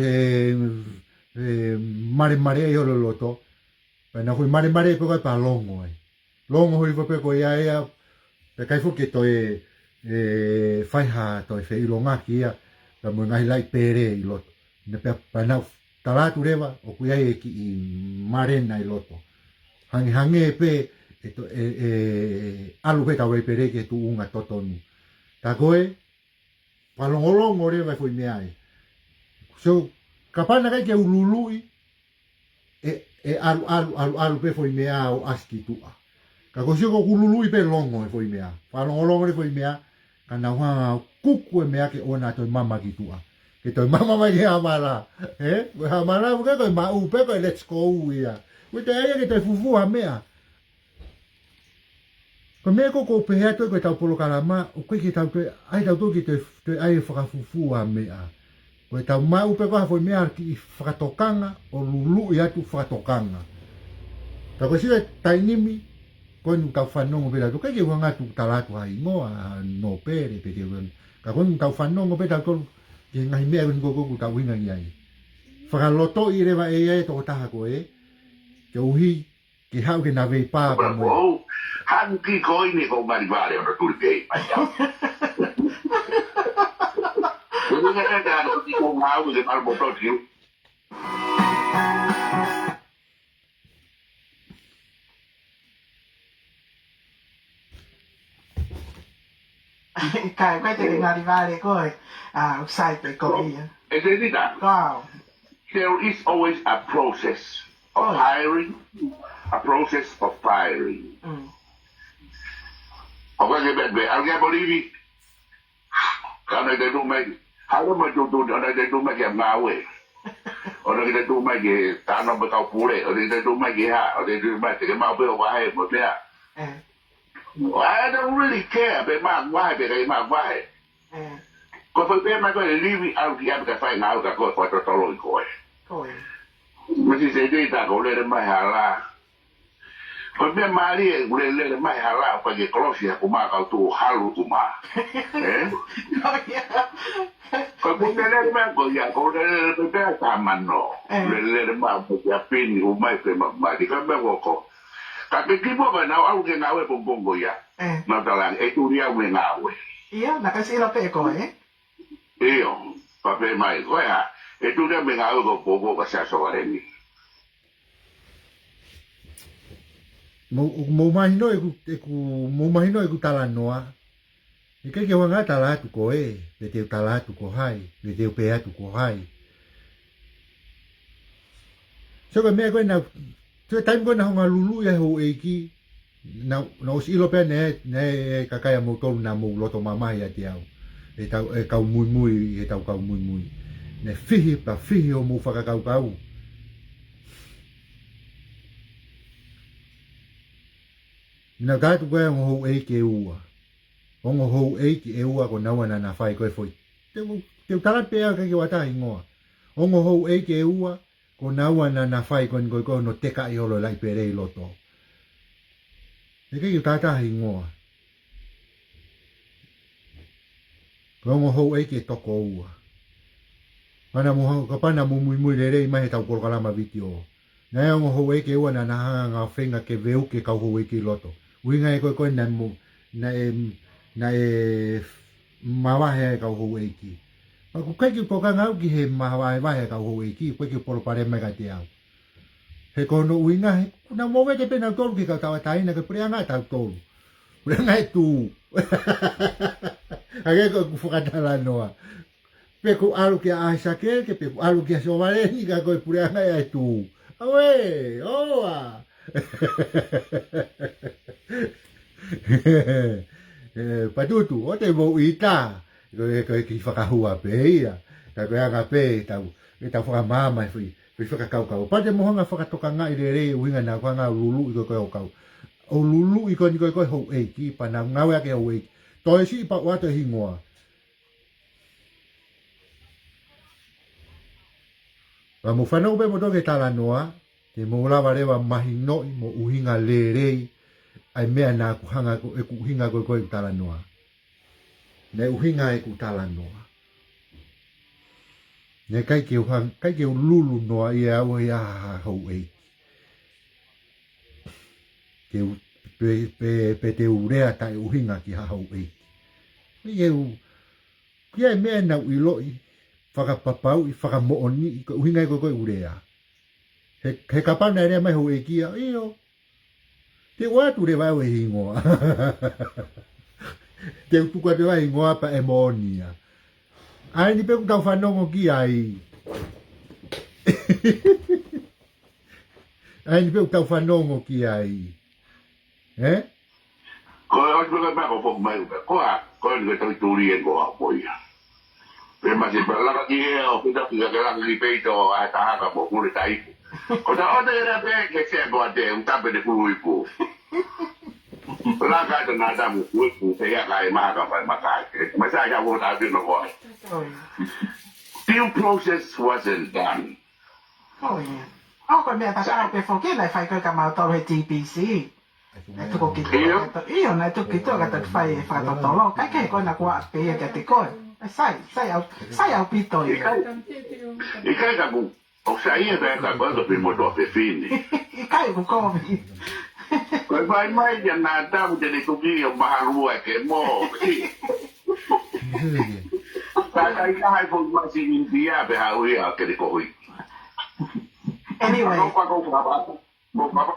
e malemale ʻi holo loto. Pea naʻa foʻi malemale pē ko ē pea longo ai. Longo hifo pē ko ia ia, pea ʻikai foki ke toe, ʻe, fai ha toe feʻilongaki ia, pea mo e ngaahi laʻi pele ʻi loto. Naʻe pea, pea naʻa ku tala atu leva, ʻoku ʻi ai e kiʻi malena ʻi loto. Hangehangē pē, ʻe to-, ʻe, ʻe, ʻalu pē ʻetau laʻi pele ki he tuʻunga totonu. Tā ko ē, fakalongolongo leva e foʻi meʻa ē. So, kapau naʻe ʻikai ke u luluʻi, ʻe, ʻe ʻalu, ʻalu, ʻalu, ʻalu pē foʻi meʻa ʻo ʻasi ki tuʻa. Ka ko e sio ko ʻeku luluʻi pē longo e foʻi meʻa. Fakalongolongo leva e foʻi meʻa, ka naʻa ku hanga ʻo kuku e meʻa ke ʻoua naʻa toe mama ki tuʻa. Ke toe mama mai ki he hamala. Ē? Ko e hamala, ko e, ko e maʻu pē ko e let's go ia. Ko e toe ʻai ke toe fufū ha meʻa. Ko e meʻa ko ē ʻoku ou pehē atu ko ʻetau polokalama, ʻoku ʻikai ke tau toe, ʻai tautolu ke toe, toe ʻai e fakafufū ʻa e meʻa. Ko ʻetau maʻu pē ko ē ha foʻi meʻa kiʻi fakatokanga, ʻo luluʻi atu fakatokanga. Ka ko e sio ki he taimi ni, ko eni ʻoku tau fanongo pē tautolu, ʻikai ke u hanga atu ʻo tala atu ha hingoa, ʻa Nōpele pe te u. Ka ko eni ʻoku tau fanongo pē tautolu, ki he ngaahi meʻa ko eni ko ē ʻoku tau ʻuhinga ki ai. Fakalotoʻi leva ʻe ia e tokotaha ko ē, koeʻuhi ke haʻu ke na vei pā pea mo. Hangē ko eni ko Ngalivale ʻo tuli pē mai au. Ko eni ka ka ka ki ko ngau ke malu mo toti. Ka, ko e te ke Ngalivale ko ē, ʻa, ʻoku sai pē ko ia. E te nita. Wow. There is always a process of hiring, a process of firing. Mm. ʻOku ʻikai ke pehē, ʻalu ki ʻapi ʻo livi. Ka ʻoua naʻa ke tuʻu mai, haʻu mai tuʻutuʻuni, ʻoua naʻa ke tuʻu mai ki he ngāue. ʻOua naʻa ke tuʻu mai ki he tano mo e kau pule, ʻoua naʻa ke tuʻu mai ki he hā, ʻoua naʻa ke tuʻu mai, te ke maʻu pē hoʻo vahe mo e meʻa. Eh. I don't really care, pe maʻu vahe, pe ʻikai maʻu vahe. Eh. Ko e foʻi pehē mai ko e livi ʻalu ki ʻapi kae fai ngāue ka ko e fakatotoloʻi koe. Ko e. Misi se te ta ko lele mai hala. Ko e meʻa mālie ʻoku lele mai hala ʻo paki kolosi ha kuma kau tuʻu halu kuma. Eh? Ko ia. Ko e ku lele mai ko ia, ko e lele mai pea ta mano. Eh. Lele mai mo kia pini, ʻo mai pe ma, ma, di ka me ko ko. Ka ke kipo ka nau au ke ngāue pongipongi ko ia. Eh. Nau tala, e tuli au me ngāue. Ia, na ka sila pe ko, eh? ʻIo, pea pehē mai, ko ia, e tuli au me ngāue ko popo ka sa so vale ni. Mou, mou mahino ʻeku, ʻeku, mou mahino ʻeku talanoa. ʻIkai ke u hanga tala atu ko ē, pe te u tala atu ko hai, pe te u pehē atu ko hai. So ko e meʻa ko ē na, so ko e taimi ko ē na hanga lulu ia houʻeiki, na, na ʻosi ʻilo pē naʻe, naʻe kakai ʻa moutolu naʻa mou loto mamahi ʻiate au. ʻE tau, ʻe kau muimui, ʻe tau kau muimui. Naʻe fihi, pea fihi homou fakakaukau. Naʻa ka atu ko e ongo houʻeiki ʻe ua. Ongo houʻeiki ʻe ua ko naua naʻa na fai ko e foʻi. Te u, te u tala pē au ʻikai ke u ʻatā hingoa. Ongo houʻeiki ʻe ua, ko naua naʻa na fai ko eni ko e ko hono tekaʻi holo e laʻi pele ʻi loto. ʻIkai ke u tala hingoa. Ko e ongo houʻeiki ʻe toko ua. Pea naʻa mou hanga, kapau naʻa mou muimui lelei mai he tau polokalama vitiō. Naʻe ongo houʻeiki ʻe ua naʻa na hanga feinga ke veuki e kau houʻeiki ʻi loto. ʻUhinga ē ko e ko e naʻe mo, naʻe, naʻe mavahe e kau houʻeiki. Pea ʻoku ʻikai ke u tokanga au ki he mavahevahe e kau houʻeiki, ʻoku ʻikai ke u palopalema mai kiate au. He ko hono ʻuhinga he, kuo nau movete pē nautolu ki he kau tauʻatāina ke puleʻanga tautolu. Puleʻanga e tuʻu. ʻA ia ko ʻeku fakatalanoa. Pe ʻoku ʻalu kia ʻAisake, ke pe ʻoku ʻalu kia Sovaleni ka ko e puleʻanga ia e tuʻu. Auē, ʻoua. Eh, Patutu, ʻoua te mou ʻita. Ko e, ko e kiʻi fakahua pē ia. Ka ko e anga pē, tau, ʻe tau fakamaama e foʻi, foʻi fakakaukau. Pea te mou hanga fakatokangaʻi lelei e ʻuhinga naʻa ku hanga ʻo luluʻi ko e ko e ʻo kau. ʻO luluʻi ko eni ko e ko e houʻeiki, pea naʻa ku ngāueʻaki e houʻeiki. Toe siʻi pea u ʻoatu e hingoa. Pea mou fanongo pē moutolu ki he talanoa, te mou lava leva mahinoʻi mo ʻuhinga lelei, ʻa e meʻa naʻa ku hanga ko, ʻeku ʻuhinga ko e ko e talanoa. Naʻe ʻuhinga ʻeku talanoa. Naʻe ʻikai ke u hang-, ʻikai ke u lulu noa ia au he ʻa ha houʻeiki. Ke u, pe, pe, pe te u lea taʻeʻuhinga ki ha houʻeiki. ʻIkai ke u, ki ai meʻa naʻa ku ʻiloʻi, fakapapauʻi, fakamoʻoniʻi, ko e ʻuhinga ia ko e ko e ʻeku lea. He, he kapau naʻe lea mai houʻeiki ia, ʻio. Te u ʻoatu leva au e hingoa. Te u tuku atu leva e hingoa pea ʻe moʻoni ia. ʻA eni pē ʻoku tau fanongo ki ai. ʻA eni pē ʻoku tau fanongo ki ai. Eh? Ko e ʻosi pē ko e meʻa ko foki mai upe. Ko a, ko e ni ko e tau tuli e ko a ko ia. Pe masi pe laka ki e o, pe taki ka ke laka ki peito ʻa e tahaka mo kule taipu. Ko ta ʻote e rape ke se ko a te, un tape de kulu ipu. Laka te nada mo kulu ipu, te ia ka e maha ka fai makai. Ma sa ia ko ta pino ko. Due process wasn't done. Oh, yeah. Oh, ko e meʻa tatau pē foki naʻe fai ko e ka mau tolu he T P C. Naʻe tuku ki tuʻa ʻIo. ka to-, ʻio, naʻe tuku ki tuʻa ka toki fai e fakatotolo. Kai ke ko na kua pe ia kiate koe. E sai, sai au, sai ʻaupito ia. ʻIkai, ʻikai ka ku, ʻo sai ia ka ka ko ka pimo to pe fini. ʻIkai ku komi. Ko e fai mai ia na tamu te ne tuki o mahalua ke mo. Ka ka ina hai fo masi India pe hau ia ke ne kohui. Anyway. Ko ka ko ka ba. Mo ka ba.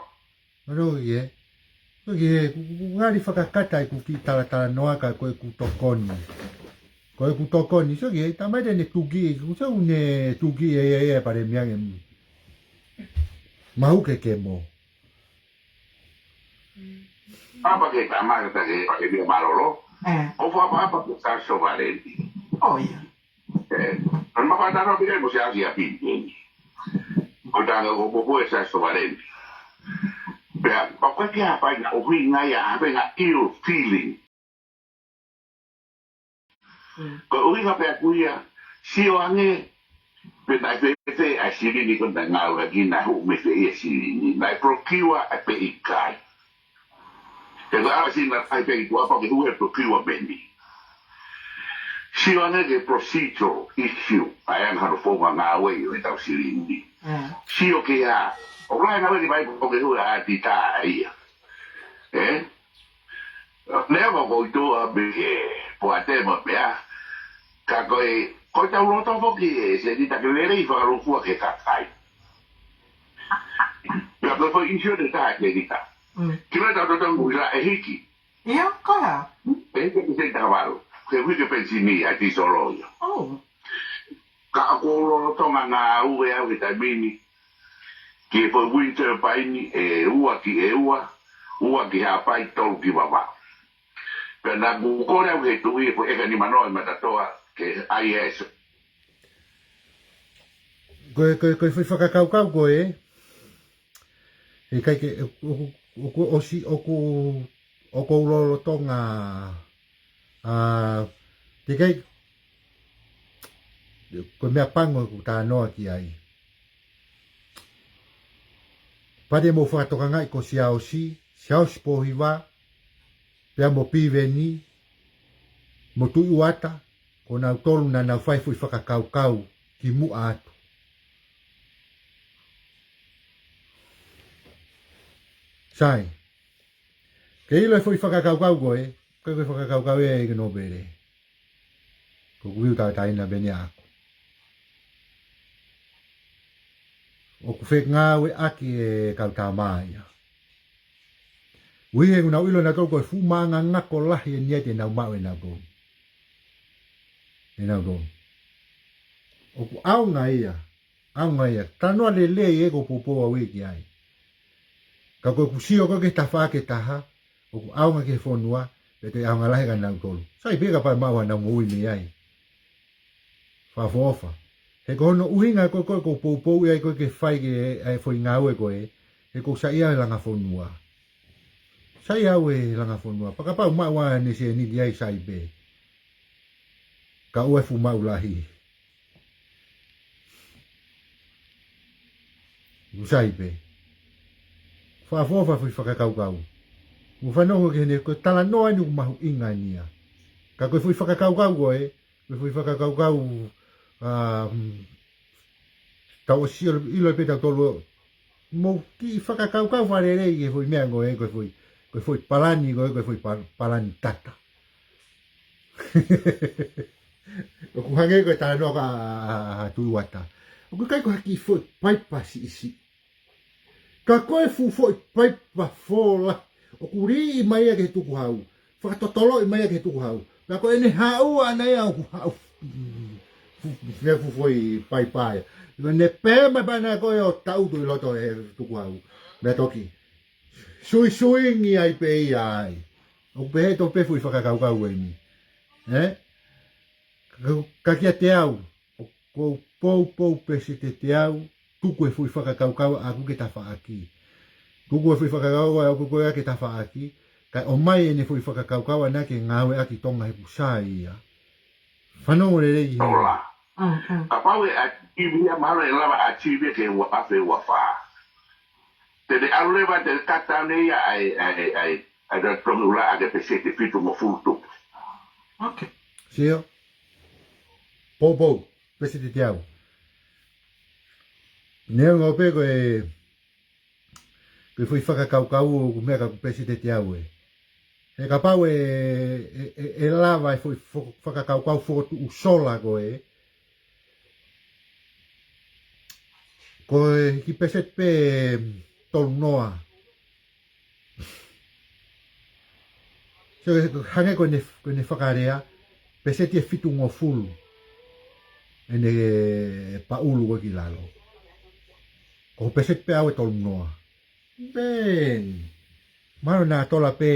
Ano ia. Ko ia, ku, ku, ku ngali fakakata ʻeku kiʻi talatalanoa ka ko ʻeku tokoni. Ko ʻeku tokoni, so ia, tamai te ne tuki, ku so ne tuki e, e, e, pare mia nge. Mahu ke ke mo. Papa ke tamai ke ta ke, ke mia malolo. Eh. Ko fa papa ke ta so valenti. Oh, ia. Eh, ʻan mapa tano pire mo se asi a pin. Ko tanga ko popo e sa so valen. Pea, pa ko ke apa na ʻuhinga ia, apa na ill feeling. Ko ʻuhinga pea kuia, sio ange, pe na fe fe a siri ni ko na ngau lagi na hu me fe ia siri ni, na procure a pe ikai. Pea ko e ʻalu ʻa Sini ʻo ʻai pē ki tuʻa pea ke hū he procurement. Sio ange ki he procedural issue, ʻa e anga hono founga ngāue ʻo ʻetau silini. Sio ki ai, ʻoku lahi e ngāue ni mai pea ke hū ʻa e ʻaititā ia. Ē? Neongo ko e tuʻa pē ke poate mo e meʻa, ka ko e, ko ʻetau loto foki ē, Senita, ke lelei fakalūkufua ki he kakai. Pea ko e foʻi issue ʻe taha, Senita. Ki lo ʻetau totongi ʻuhila ʻe hiki. ʻIo, ko e hā? ʻE hiki ki he taha valu. Ke hiki ki he penisini ʻa e tīsolo ia. Ka ʻoku ou lolotonga ngāue au he taimi ni ki he foʻi wind turbine ʻe ua ki ʻEua, ua ki Haʻapai, tolu ki Vavaʻu. Pea naʻa ku kole au he tuʻi e foʻi ʻeka nimanoa ʻi Matatoa ke ʻai e ʻeso. Ko e, ko e, ko e foʻi fakakaukau ko ē, he ʻikai ke, ʻoku, ʻoku ʻosi, ʻoku, ʻoku ou lolotonga, ʻa, teʻeki ai, ko e meʻa pango ʻoku ou talanoa ki ai. Pea te mou fakatokangaʻi ko Siaosi, Siaosi Pōhiva, pea mo Piveni, mo Tuʻi Uata, ko nautolu naʻa nau fai foʻi fakakaukau ki muʻa atu. Sai. Ke ʻilo e foʻi fakakaukau ko ē, ko e foʻi fakakaukau ē ʻa e nōpele. Ko ʻeku view tauʻatāina pē eni ʻaʻaku. ʻOku fengāueʻaki e kau tama ia. ʻUhí he ʻoku nau ʻilo nautolu ko e fuʻu maʻuʻanga ngako lahi eni ia te nau maʻu ʻe nautolu. ʻE nautolu. ʻOku ʻaonga ia. ʻAonga ia. Talanoa lelei ē ʻoku ou poupou au ki ai. Ka ko ʻeku sio ko ē ki he tafaʻaki ʻe taha, ʻoku ʻaonga ki he fonua, pea toe ʻaonga lahi kia nautolu. Sai pē kapau ʻe maʻu haʻanau moʻui mei ai. Fakaʻofoʻofa. He ko hono ʻuhinga ko ē ʻoku ou poupou ai ko ē ke fai ki he, ʻa e foʻi ngāue ko ē, he ʻoku ou saiʻia he langa fonua. Saiʻia au he langa fonua. Pea kapau ʻe maʻu ʻa e ʻaneseniti ai, sai pē. Ka ʻoua ʻe fuʻu maʻu lahi. ʻOku sai pē. Fakaʻofoʻofa e foʻi fakakaukau. ʻOku ou fanongo ki heʻene, ko e talanoa eni ʻoku mahuʻinga eni ia. Ka ko e foʻi fakakaukau ko ē, ko e foʻi fakakaukau, ʻa, mm, tau ʻosi ʻilo, ʻilo pē tautolu. Mou kiʻi fakakaukau fakalelei ki he foʻi meʻa ko ē, ko e foʻi, ko e foʻi palani ko ē, ko e foʻi pa-, palani tata. ʻOku hangē ko e talanoa ʻa, ʻa, ʻa, ʻa Tuʻi Uata. ʻOku ʻikai ko ha kiʻi foʻi paipa siʻisiʻi. Ka ko e fuʻu foʻi paipa fola. ʻOku liʻi mai ia ki he tukuhau. Fakatotoloʻi mai ia ki he tukuhau. Pea ko ʻene haʻu ʻana ia ʻoku haʻu. Fuʻu, fuʻu, fuʻu foʻi paipa ia. Ko ʻene pē mai pē ʻana ko ē ʻo taʻutu ʻi loto he tukuhau. Meʻa toki. Suisuingi ai pē ia ai. ʻOku pehē tofu pē foʻi fakakaukau eni. Ē? Ka, ka kiate au, ʻoku ou poupou pē Senita ʻe au, tuku e foʻi fakakaukau ʻaʻaku ki he tafaʻaki. Tuku e foʻi fakakaukau ʻaʻaku ko ia ki he tafaʻaki, kae ʻomai ʻene foʻi fakakaukau ʻana ke ngāueʻaki ʻi Tonga he ʻoku sai ia. Fanongo lelei ki he. Kapau ʻe achieve ia, mahalo ʻe lava achieve ia ki he ua afe ua fā. Te ne ʻalu leva, te ne cut down ia ʻa e, ʻa e, ʻa e, ʻa e totongi ʻuhila ʻaki e peseti ʻe fitungofulu tupu. Sio. Poupou, peseti ʻe au. Neongo pē ko e, ko e foʻi fakakaukau ʻoku meʻa ka ʻoku peseti ʻe au ē. He kapau ʻe, ʻe, ʻe, ʻe lava e foʻi fo-, fakakaukau fokotuʻu sola ko ē, ko e kiʻi peseti pē tolu noa. So, hangē ko ʻene, ko ʻene fakalea, peseti ʻe fitungofulu ʻene paʻulu ko ē ki lalo. Ko e peseti pē ʻaʻau ʻe tolu noa. Pea mahalo naʻa tola pē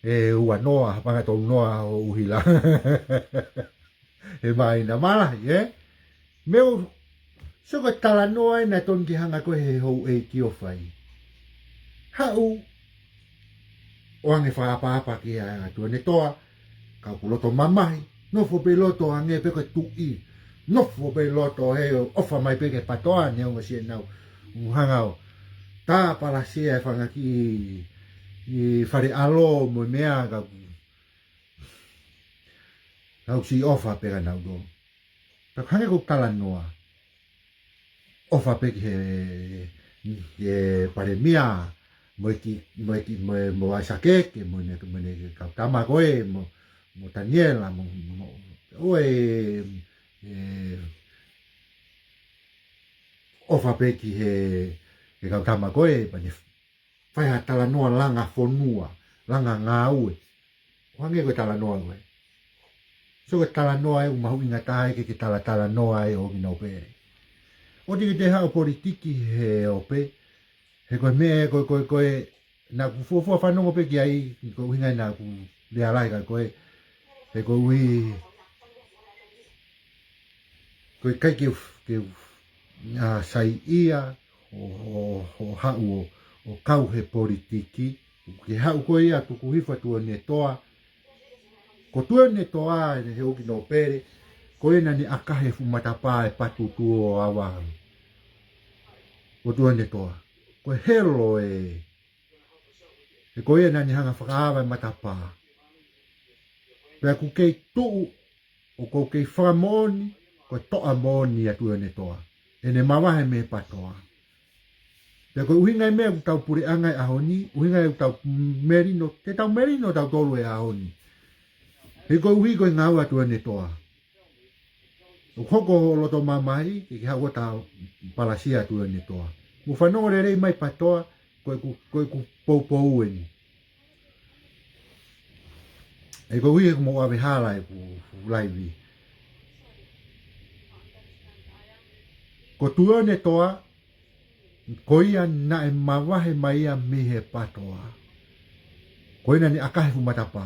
ʻe ua noa, hapanga tolu noa ʻo ʻuhila. He māhina mālahi, ē? Meʻa ʻoku, so ko e talanoa ē naʻe tonu ke hanga ko ē he houʻeiki ʻo fai. Haʻu ʻo ʻoange fakaʻapaʻapa ki he ʻOtua ʻi he toa, ka ʻoku loto mamahi, nofo pē loto hangē pē ko e tuʻi. Nofo pē loto he ʻofa mai pē ki he PATOA neongo siʻenau ʻū hanga ʻo tāpalasia e fanga kiʻi ʻi Fale ʻAlo mo e meʻa ka, ka ʻoku siʻi ʻofa pē ka nau tō. Pea hangē ko e talanoa. ʻOfa pē ki he, ki he palēmia, mo e ki, mo e ki, mo e, mo ʻAisake, ke mo ne, mo ne kau tama ko ē, mo, mo Taniela, mo, mo, ʻo e, e, ʻofa pē ki he, he kau tama ko ē, pea ne fai ha talanoa langa fonua, langa ngāue. ʻO hangē ko e talanoa ko ē. So ko e talanoa ʻe ʻū mahuʻinga taha ʻe ke, ke talatalanoa ʻe ʻo ki nō pē. ʻOua te ke toe haʻu politiki he ʻo pē. He ko e meʻa ko, ko, ko ē, naʻa ku fuofua fanongo pē ki ai, ko e ʻuhinga naʻa ku lea lahi ka ko ē. He ko e ʻuhi, ko e ʻikai ke, ke, a, saiʻia, ʻo, ʻo, ʻo haʻu ʻo, ʻo kau he politiki, ke haʻu ko ia tuku hifo ʻa Tuʻiʻonetoa. Ko Tuʻiʻonetoa ʻi he ʻoki nō pele, ko ena naʻe ʻakahi e fuʻu matapā ʻe Patutuʻu ʻo Avahalu. Ko Tuʻiʻonetoa. Ko e helo ē, he ko ia naʻa ne hanga fakaava e matapā. Pea ʻoku kei tuʻu, ʻoku ou kei fakamoʻoni, ko e toʻa moʻoni ʻa Tuʻiʻonetoa. ʻEne mavahe mei he PATOA. Pea ko e ʻuhinga e meʻa ʻoku tau puleʻanga he ʻaho ni, ʻuhinga ʻoku tau melino, te tau melino tautolu he ʻaho ni. He ko e ʻuhi ko e ngāue ʻa Tuʻiʻonetoa. ʻOku hoko hoʻo loto mamahi, ke ke haʻu ʻo tau palasia ʻa Tuʻiʻonetoa. Mou fanongo lelei mai PATOA, ko ʻeku, ko ʻeku poupou eni. ʻE ko e ʻuhi ʻoku mou ʻave hala ʻeku, ʻeku laivi. Ko Tuʻiʻonetoa, ko ia naʻe mavahe mai ia mei he PATOA. Ko ia naʻa ne ʻakahi e fuʻu matapā.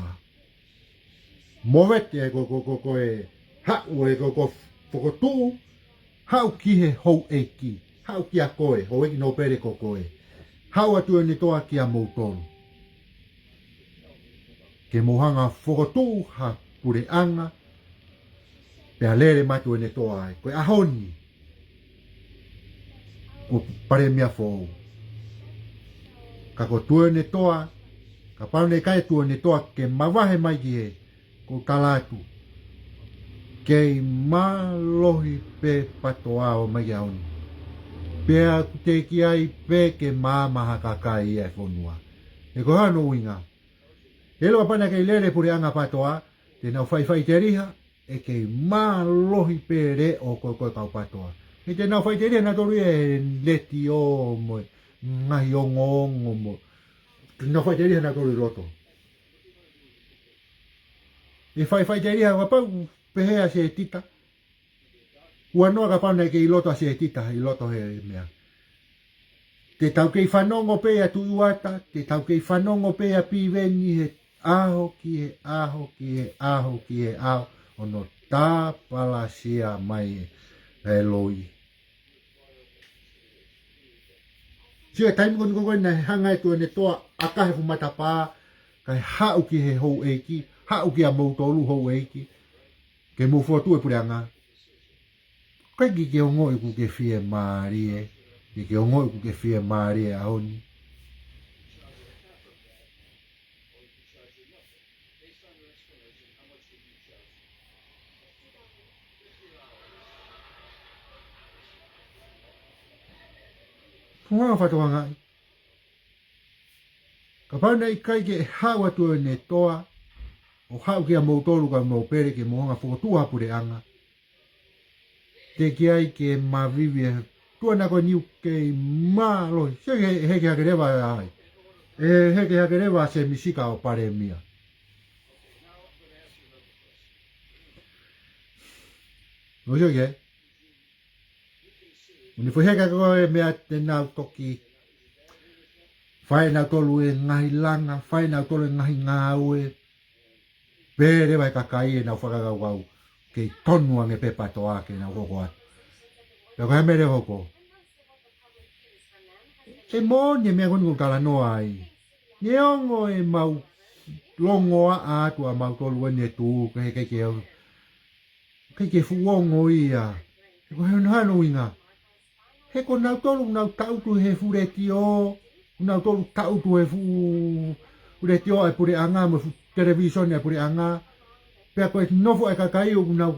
Movete ē ko, ko, ko, ko e haʻu ē ko, ko fokotuʻu, haʻu ki he houʻeiki, haʻu kia koe, houʻeiki nō pele ko koe. Haʻu ʻa Tuʻiʻonetoa kia moutolu. Ke mou hanga fokotuʻu ha puleʻanga, pea lele mai ʻa Tuʻiʻonetoa ai. Ko e ʻaho ni, ko e palēmia foʻou. Ka ko Tuʻiʻonetoa, kapau naʻe ʻikai ʻa Tuʻiʻonetoa ke mavahe mai ki he, ʻoku ou tala atu. Kei mālohi pē PATOA ʻo mai ki he ʻaho ni. Pea ʻoku teʻeki ai pē ke maama ha kakai ia ʻi he fonua. He ko hono ʻuhinga. He kapau naʻe kei lele puleʻanga PATOA, te nau faʻifaʻiteliha, ʻe kei mālohi pē leʻo ko, ko e kau PATOA. He te nau faʻiteliha nautolu ia he letiō mo e ngaahi ongoongo mo. Te nau faʻiteliha nautolu ʻi loto. ʻE faʻifaʻiteliha kapau pehē ʻa Setita. Huanoa kapau naʻe kei ʻi loto ʻa Setita, ʻi loto he meʻa. Te tau kei fanongo pē ʻa Tuʻi Uata, te tau kei fanongo pē ʻa Piveni he ʻaho ki he ʻaho ki he ʻaho ki he ʻaho, ʻo nau tāpalasia mai e loi. Sio e taimi ko eni ko ē naʻe hanga ʻe Tuʻiʻonetoa ʻo ʻakahi e fuʻu matapā, kae haʻu ki he houʻeiki, haʻu kia moutolu houʻeiki, ke mou fokotuʻu e puleʻanga. ʻIkai ke ke ongoʻi ʻoku ke fiemālie, ke ke ongoʻi ʻoku ke fiemālie he ʻaho ni. Ko e ngaahi fakatokangaʻi. Kapau naʻe ʻikai ke haʻu ʻa Tuʻiʻonetoa, ʻo haʻu kia moutolu kau nōpele ke mou hanga fokotuʻu ha puleʻanga. Teʻeki ai ke mavivi e tuʻa naʻa ko eni ʻoku kei mālohi. Sio ki he, heke hake leva ai. ʻE heke hake leva ʻa Semisi ka ʻo palēmia. ʻO sio ki he. ʻO ne foʻi heka ko e meʻa te nau toki fai ʻe nautolu e ngaahi langa, fai ʻe nautolu e ngaahi ngāue. Pea leva e kakai ʻenau fakakaukau, kei tonu ange pē PATOA ke nau hoko atu. Pea ko e hā e meʻa leva ʻe hoko. ʻE moʻoni e meʻa ko eni ʻoku ou talanoa ai. Neongo ʻemau longoaʻa atu ʻamautolu ʻi he tuʻu, ke, ke, ke, ke, ke fuʻu ongo ia. He ko hono, hono ʻuhinga. He ko nautolu, nau tangutu he fuʻu letiō, nautolu tangutu he fuʻu letiō ʻa e puleʻanga mo e fuʻu televīsone ʻa e puleʻanga. Pea ko e nofo ʻa e kakai ʻoku nau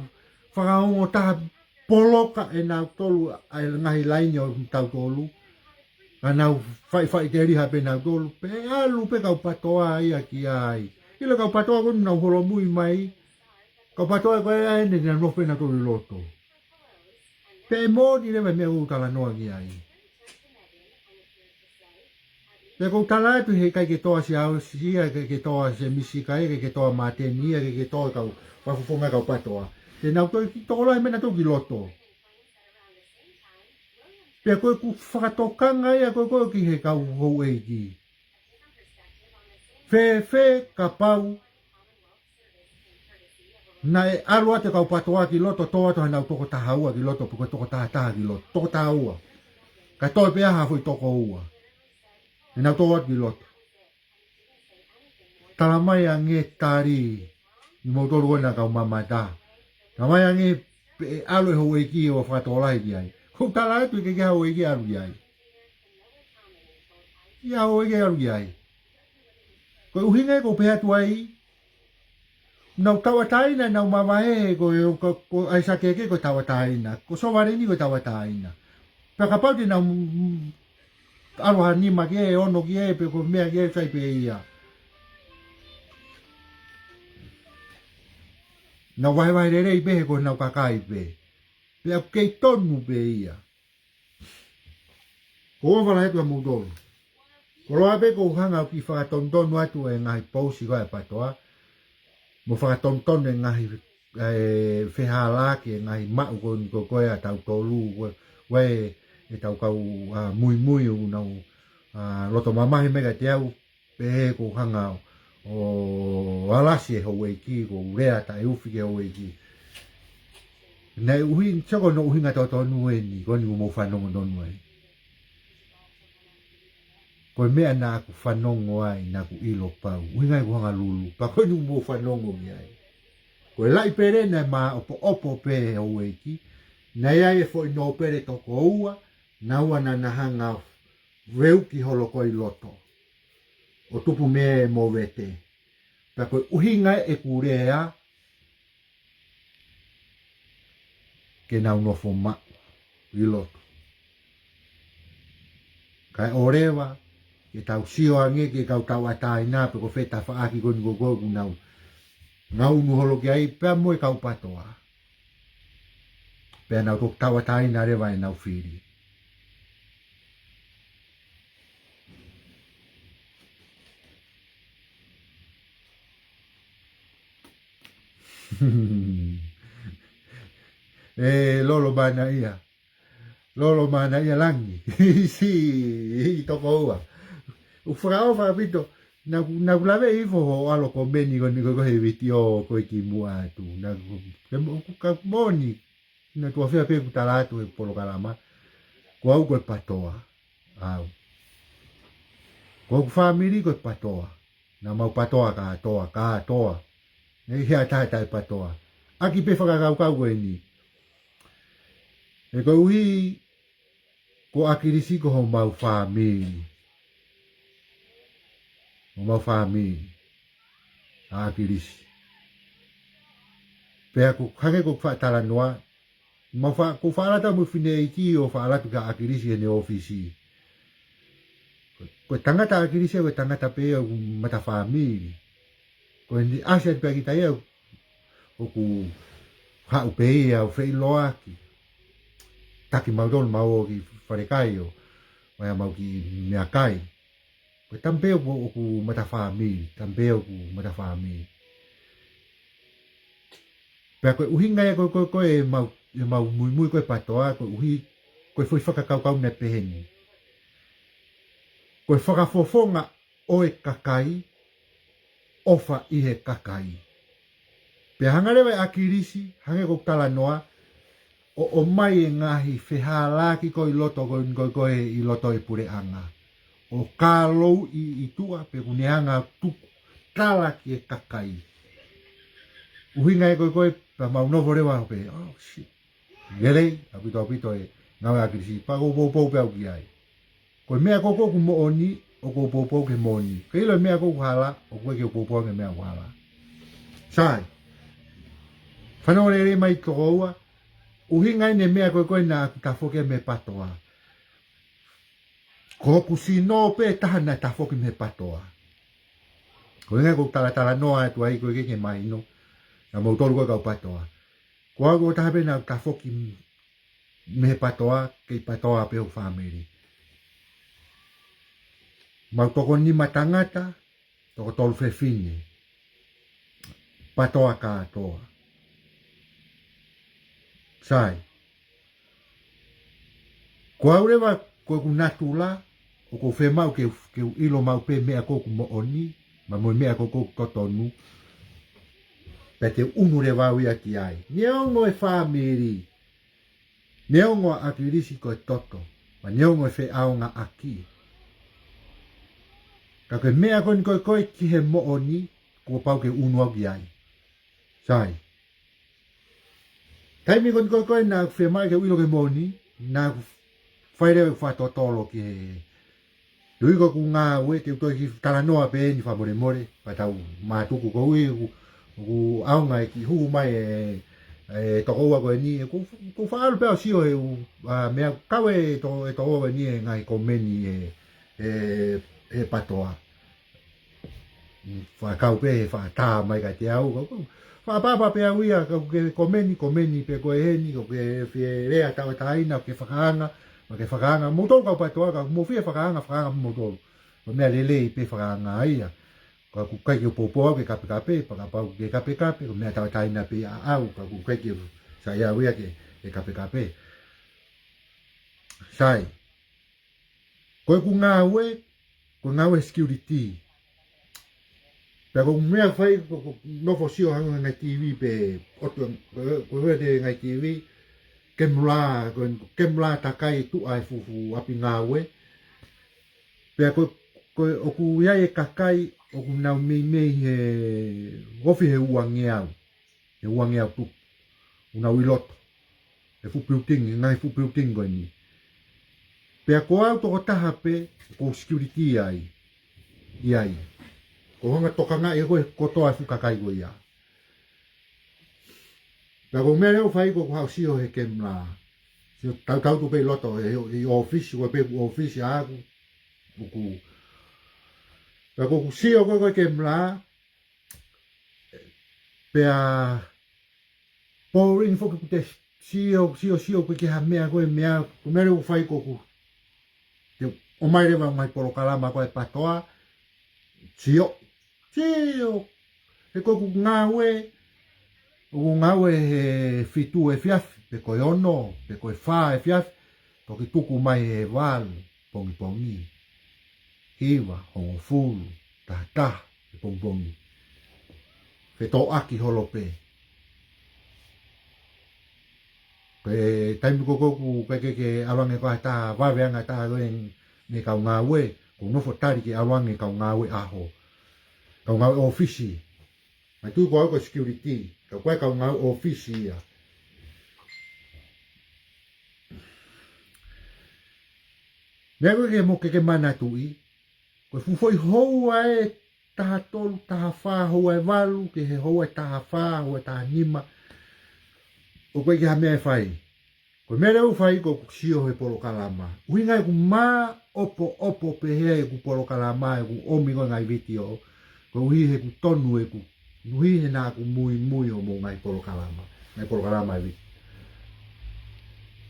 fakaongo taha poloka ʻe nautolu ʻa e ngaahi laini ʻo tautolu. Ka nau faʻifaʻiteliha pē nautolu, pea ʻalu pē kau PATOA ia ki ai. ʻIlo kau PATOA ko ē ʻoku nau holomui mai. Kau PATOA ko ē ʻa ē naʻe nofo pē nautolu ʻi loto. Pea ʻe moʻoni leva e meʻa ʻoku ou talanoa ki ai. Pea ʻoku ou tala atu heʻikai ke toa Siaosi ia, ʻikai ke toa Semisi ia, ʻikai ke toa Māteni ia, ʻikai ke toa kau fakafofonga kau PATOA. Te nau toe kiʻi tokolahi mai nautolu ki loto. Pea ko ʻeku fakatokanga ia ko ē ko ē ki he kau houʻeiki. Fēfē kapau naʻe ʻalu atu e kau PATOA ki loto, tō atu hanau toko taha ua ki loto, pe ko e toko taha taha ki loto, toko taha ua. Kae toe pē ha foʻi toko ua. ʻEnau tō atu ki loto. Tala mai ange tali ʻi moutolu ko ena kau mamata. Tala mai ange pe ʻe ʻalu e houʻeiki ʻo fakatokolahi ki ai. ʻOku ou tala atu ʻikai ke ʻi ai ha houʻeiki ʻalu ki ai. ʻI ai ha houʻeiki ʻalu ki ai. Ko e ʻuhinga ia ʻoku ou pehē atu ai, nau tauʻatāina, nau mavahe, ko e, ko, ko ʻAisake ko e tauʻatāina, ko Sovaleni ko e tauʻatāina. Pea kapau te nau, mm, ʻalu ha nima ki ai, ono ki ai, pe ko e meʻa ki ai, sai pē ia. Nau vahevahe lelei pē he ko honau kakai pē. Pea ʻoku kei tonu pē ia. Ko ʻeku ʻofa lahi atu kia moutolu. Koloa pē ʻoku ou hanga ʻo kiʻi fakatonutonu atu e ngaahi pousi ko ē ʻa e PATOA. Mo fakatonutonu e ngaahi, e, fehālaaki e ngaahi maʻu ko eni ko ē ʻa tautolu, ko ē, ko ē ʻetau kau, ā, muimui ʻoku nau, ā, loto mamahi mai kiate au, pehē ʻoku ou hanga ʻo alasi e houʻeiki, ʻoku ou lea taʻeufi ki he houʻeiki. Naʻe ʻuhi, sio ko hono ʻuhinga totonu eni, ko eni ʻoku mou fanongo tonu ai. Ko e meʻa naʻa ku fanongo ai, naʻa ku ʻilo pau. ʻUhinga ia ʻoku ou hanga ʻo lulu, pea ko eni ʻoku mou fanongo mei ai. Ko e laʻi pele naʻe māʻopoʻopo pē he houʻeiki, naʻe ʻi ai e foʻi nōpele toko ua, naua naʻa na hanga ʻo veuki holo ko ē ʻi loto. ʻO tupu mei ai e movete. Pea ko e ʻuhinga ia ʻeku lea ke nau nofo maʻu ʻi loto. Kae ʻoua leva ke tau sio ange ki he kau tauʻatāina pe ko fē tafaʻaki ko eni ko ē ʻoku nau ngaunu holo ki ai pea mo e kau PATOA. Pea nau toki tauʻatāina leva ʻenau fili. ʻE Lolo Manaia. Lolo Manaia Langi. Siʻi toko ua. ʻOku fakaʻofa ʻaupito. Naʻa ku, naʻa ku lave hifo hoʻo ʻalu ʻo komeni ko eni ko ē he vitiō ko ē kimuʻa atu. Naʻa ku, ke mo-, ʻoku ka moʻoni. Naʻa tuʻa fea pē ʻeku tala atu he polokalama. Ko au ko e PATOA. Au. Ko hoku fāmili ko e PATOA. Naʻa mau PATOA kātoa, kātoa. Naʻe ʻi ai ha taha taʻe PATOA. ʻAki pē fakakaukau ko eni. He koeʻuhi ko ʻAkilisi ko homau fāmili. Homau fāmili. ʻA ʻAkilisi. Pea ʻoku hangē ko ʻeku faʻa talanoa, mau fa-, ʻoku ou faʻa ʻalu atu mo e fineʻeiki ʻo faʻa ʻalu atu kia ʻAkilisi heʻene ʻōfisi. Ko e tangata ʻa ʻAkilisi, ko e tangata pē ia ʻoku mata fāmili. Ko ʻene ʻasi atu pē ʻa kita ia ʻoku haʻu pē ia ʻo feʻiloaki. Taki mautolu mau ō ki falekai ʻo, ʻo ʻai ʻemau kiʻi meʻakai. Ko e tama pē ia ʻoku, ʻoku mata fāmili, tama pē ia ʻoku mata fāmili. Pea ko e ʻuhinga ia ko ē, ko ē, ko ē ʻemau, ʻemau muimui ko ē PATOA, koeʻuhi, ko e foʻi fakakaukau naʻe peheni. Ko e fakafofonga ʻo e kakai, ʻofa ʻi he kakai. Pea hanga leva ʻe ʻAkilisi, hangē ko ʻeku talanoa, ʻo ʻomai e ngaahi fehālaaki ko ē ʻi loto ko ē, ko ē, ko ē ʻi loto e puleʻanga. ʻO kālou ʻi, ʻi tuʻa, pea ʻoku ne hanga ʻo tuku tala ki he kakai. ʻUhinga ia ko ē, ko ē, pea mau nofo leva pē, oh, shit. Lelei, ʻaupito, ʻaupito e ngāue ʻa ʻAkilisi, pea ʻoku ou poupou pē au ki ai. Ko e meʻa ko ē ʻoku moʻoni, ʻoku ou poupou ki he moʻoni. Ke ʻilo e meʻa ʻoku hala, ʻoku ʻikai ke u poupou ki he meʻa ʻoku hala. Sai. Fanongo lelei mai tokoua, ʻuhinga eni e meʻa ko ē ko ē naʻa ku tafoki mei he PATOA. Ko hoku sino pē taha naʻe tafoki mei he PATOA. Ko e ʻuhinga ʻoku ou talatalanoa atu ai ko ē ke ke mahino. Naʻa moutolu ko e kau PATOA. Ko au ko e taha pē naʻa ku tafoki mei he PATOA, kei PATOA pē hoku fāmili. Mau toko nima tangata, toko tolu fefine. PATOA kātoa. Sai. Ko au leva, ko ʻeku natula, ʻoku ou fiemaʻu ke, ke u ʻilo maʻu pē meʻa ko ē ʻoku moʻoni, pea mo e meʻa ko ē ʻoku totonu, pea te u ʻunu leva au ia ki ai. Neongo e fāmili, neongo ʻa ʻAkilisi ko e toto, pea neongo e feʻaongaʻaki. Ka ko e meʻa ko eni ko ē ko ē ki he moʻoni, kuo pau ke u ʻunu au ki ai. Sai. Taimi ko eni ko ē ko ē naʻa ku fiemaʻu ke u ʻilo ki he moʻoni, naʻa ku fai leva e fakatotolo ki he, he ʻuhi ko ʻeku ngāue, te u toe kiʻi talanoa pē eni fakamolemole, pea tau mātuku koeʻuhi ʻoku, ʻoku ʻaonga e kiʻi hū mai e, e tokoua ko eni, ʻoku, ʻoku ou faʻa ʻalu pē ʻo sio he ʻū, ʻa, meʻa kau e to-, e tokoua ko eni he ngaahi komeni e, e, e PATOA. Fakakau pē he fakatā mai kiate au, ka u, ka u fakapapau pē au ia, ka ʻoku ke komeni, komeni pē koe heni, ka ʻoku ke fie lea tauʻatāina, ʻoku ke fakaanga, pea ke fakaanga, moutolu kau PATOA, ka ʻoku mou fie fakaanga, fakaanga moutolu. Ko e meʻa lelei pē fakaanga ia. Ka ʻoku ʻikai ke u poupou au ke kapekape, pea kapau ke kapekape, ko e meʻa tauʻatāina pē ia ʻaʻau, ka ʻoku ʻikai ke sai au ia ke, ke kapekape. Sai. Ko ʻeku ngāue, ko e ngāue security. Pea ko e meʻa fai, ko, ko e nofo sio hangē ha ngaahi TV pē, ʻotu, ko, ko e ngaahi TV, kemula, ko e kemula takai tuʻa e fuʻu, fuʻu ʻapi ngāue. Pea ko, ko ʻoku ʻi ai e kakai, ʻoku nau meimei he, ofi he uangeau. He uangeau tupu. ʻOku nau ʻi loto. He fuʻu building, he ngaahi fuʻu building ko eni. Pea ko au tokotaha pē, ʻoku ou security ai. ʻI ai. ʻOku ou hanga ʻo tokangaʻi ko ē kotoa e fuʻu kakai ko ia. Pea ko e meʻa leva ʻoku fai ko ʻeku haʻu ʻo sio he kemula. Sio tautau tu pē ʻi loto, he, he ʻōfisi, ko e pē ʻeku ʻōfisi ʻaʻaku. ʻOku. Pea ko ʻeku sio ko ē ko ē kemula, pea boring foki ʻeku te sio, sio, sio, ʻoku ʻikai ke ha meʻa ko e meʻa, ko e meʻa leva ʻoku fai ko ʻeku. Te u ʻomai leva ngaahi polokalama ko ē PATOA, sio, sio, he ko ʻeku ngāue, ʻoku ngāue he fitu efiafi, pe ko e ono, pe ko e fā efiafi, toki tuku mai he valu pongipongi. Hiva, hongofulu, tahataha, he pongipongi. Fetōʻaki holo pē. Ko e taimi ko ē ʻoku ʻikai ke, ke ʻalu ange ko ha taha, vave ange ha taha ko ē mei he kau ngāue, ʻoku ou nofo tali ke ʻalu ange kau ngāue ʻaho. Kau ngāue ʻōfisi. Mai tui ko au ko e security, ka ko e kau ngāue ʻōfisi ia. Meʻa ko ē ke mou ke, ke manatuʻi, ko e fuʻu foʻi houa ʻe taha tolu, taha fā, houa ʻe valu, ki he houa ʻe taha fā, houa ʻe taha nima, ʻoku ʻikai ke ha meʻa ʻe fai. Ko e meʻa leva ʻoku fai ko ʻeku sio he polokalama. ʻUhinga ʻeku māʻopoʻopo pehē ai ʻeku polokalama, ʻeku ʻomi ko ē ngaahi vitiō, koeʻuhi he ʻoku tonu ʻeku, ʻuhi he naʻa ku muimui ʻo mo ngaahi polokalama, ngaahi polokalama e vitiō.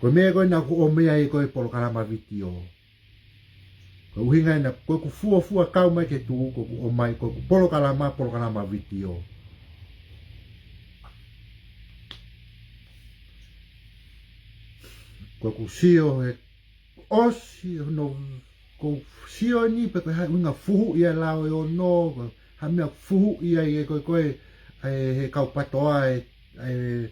Ko e meʻa ko ē naʻa ku ʻomai ai ko ē polokalama vitiō. Ko e ʻuhinga ena, ko ʻeku fuofua kau mai ki he tuʻu, ko ʻeku ʻomai, ko ʻeku polokalama, polokalama vitiō. Ko ʻeku sio he ʻosi, no, ko e sio ni pē ko e hā e ʻuhinga fuhuʻi ʻa e lao ʻe ono, ko e hā e meʻa fuhuʻi ai e ko ē, ko ē, ʻa e he kau PATOA e, e,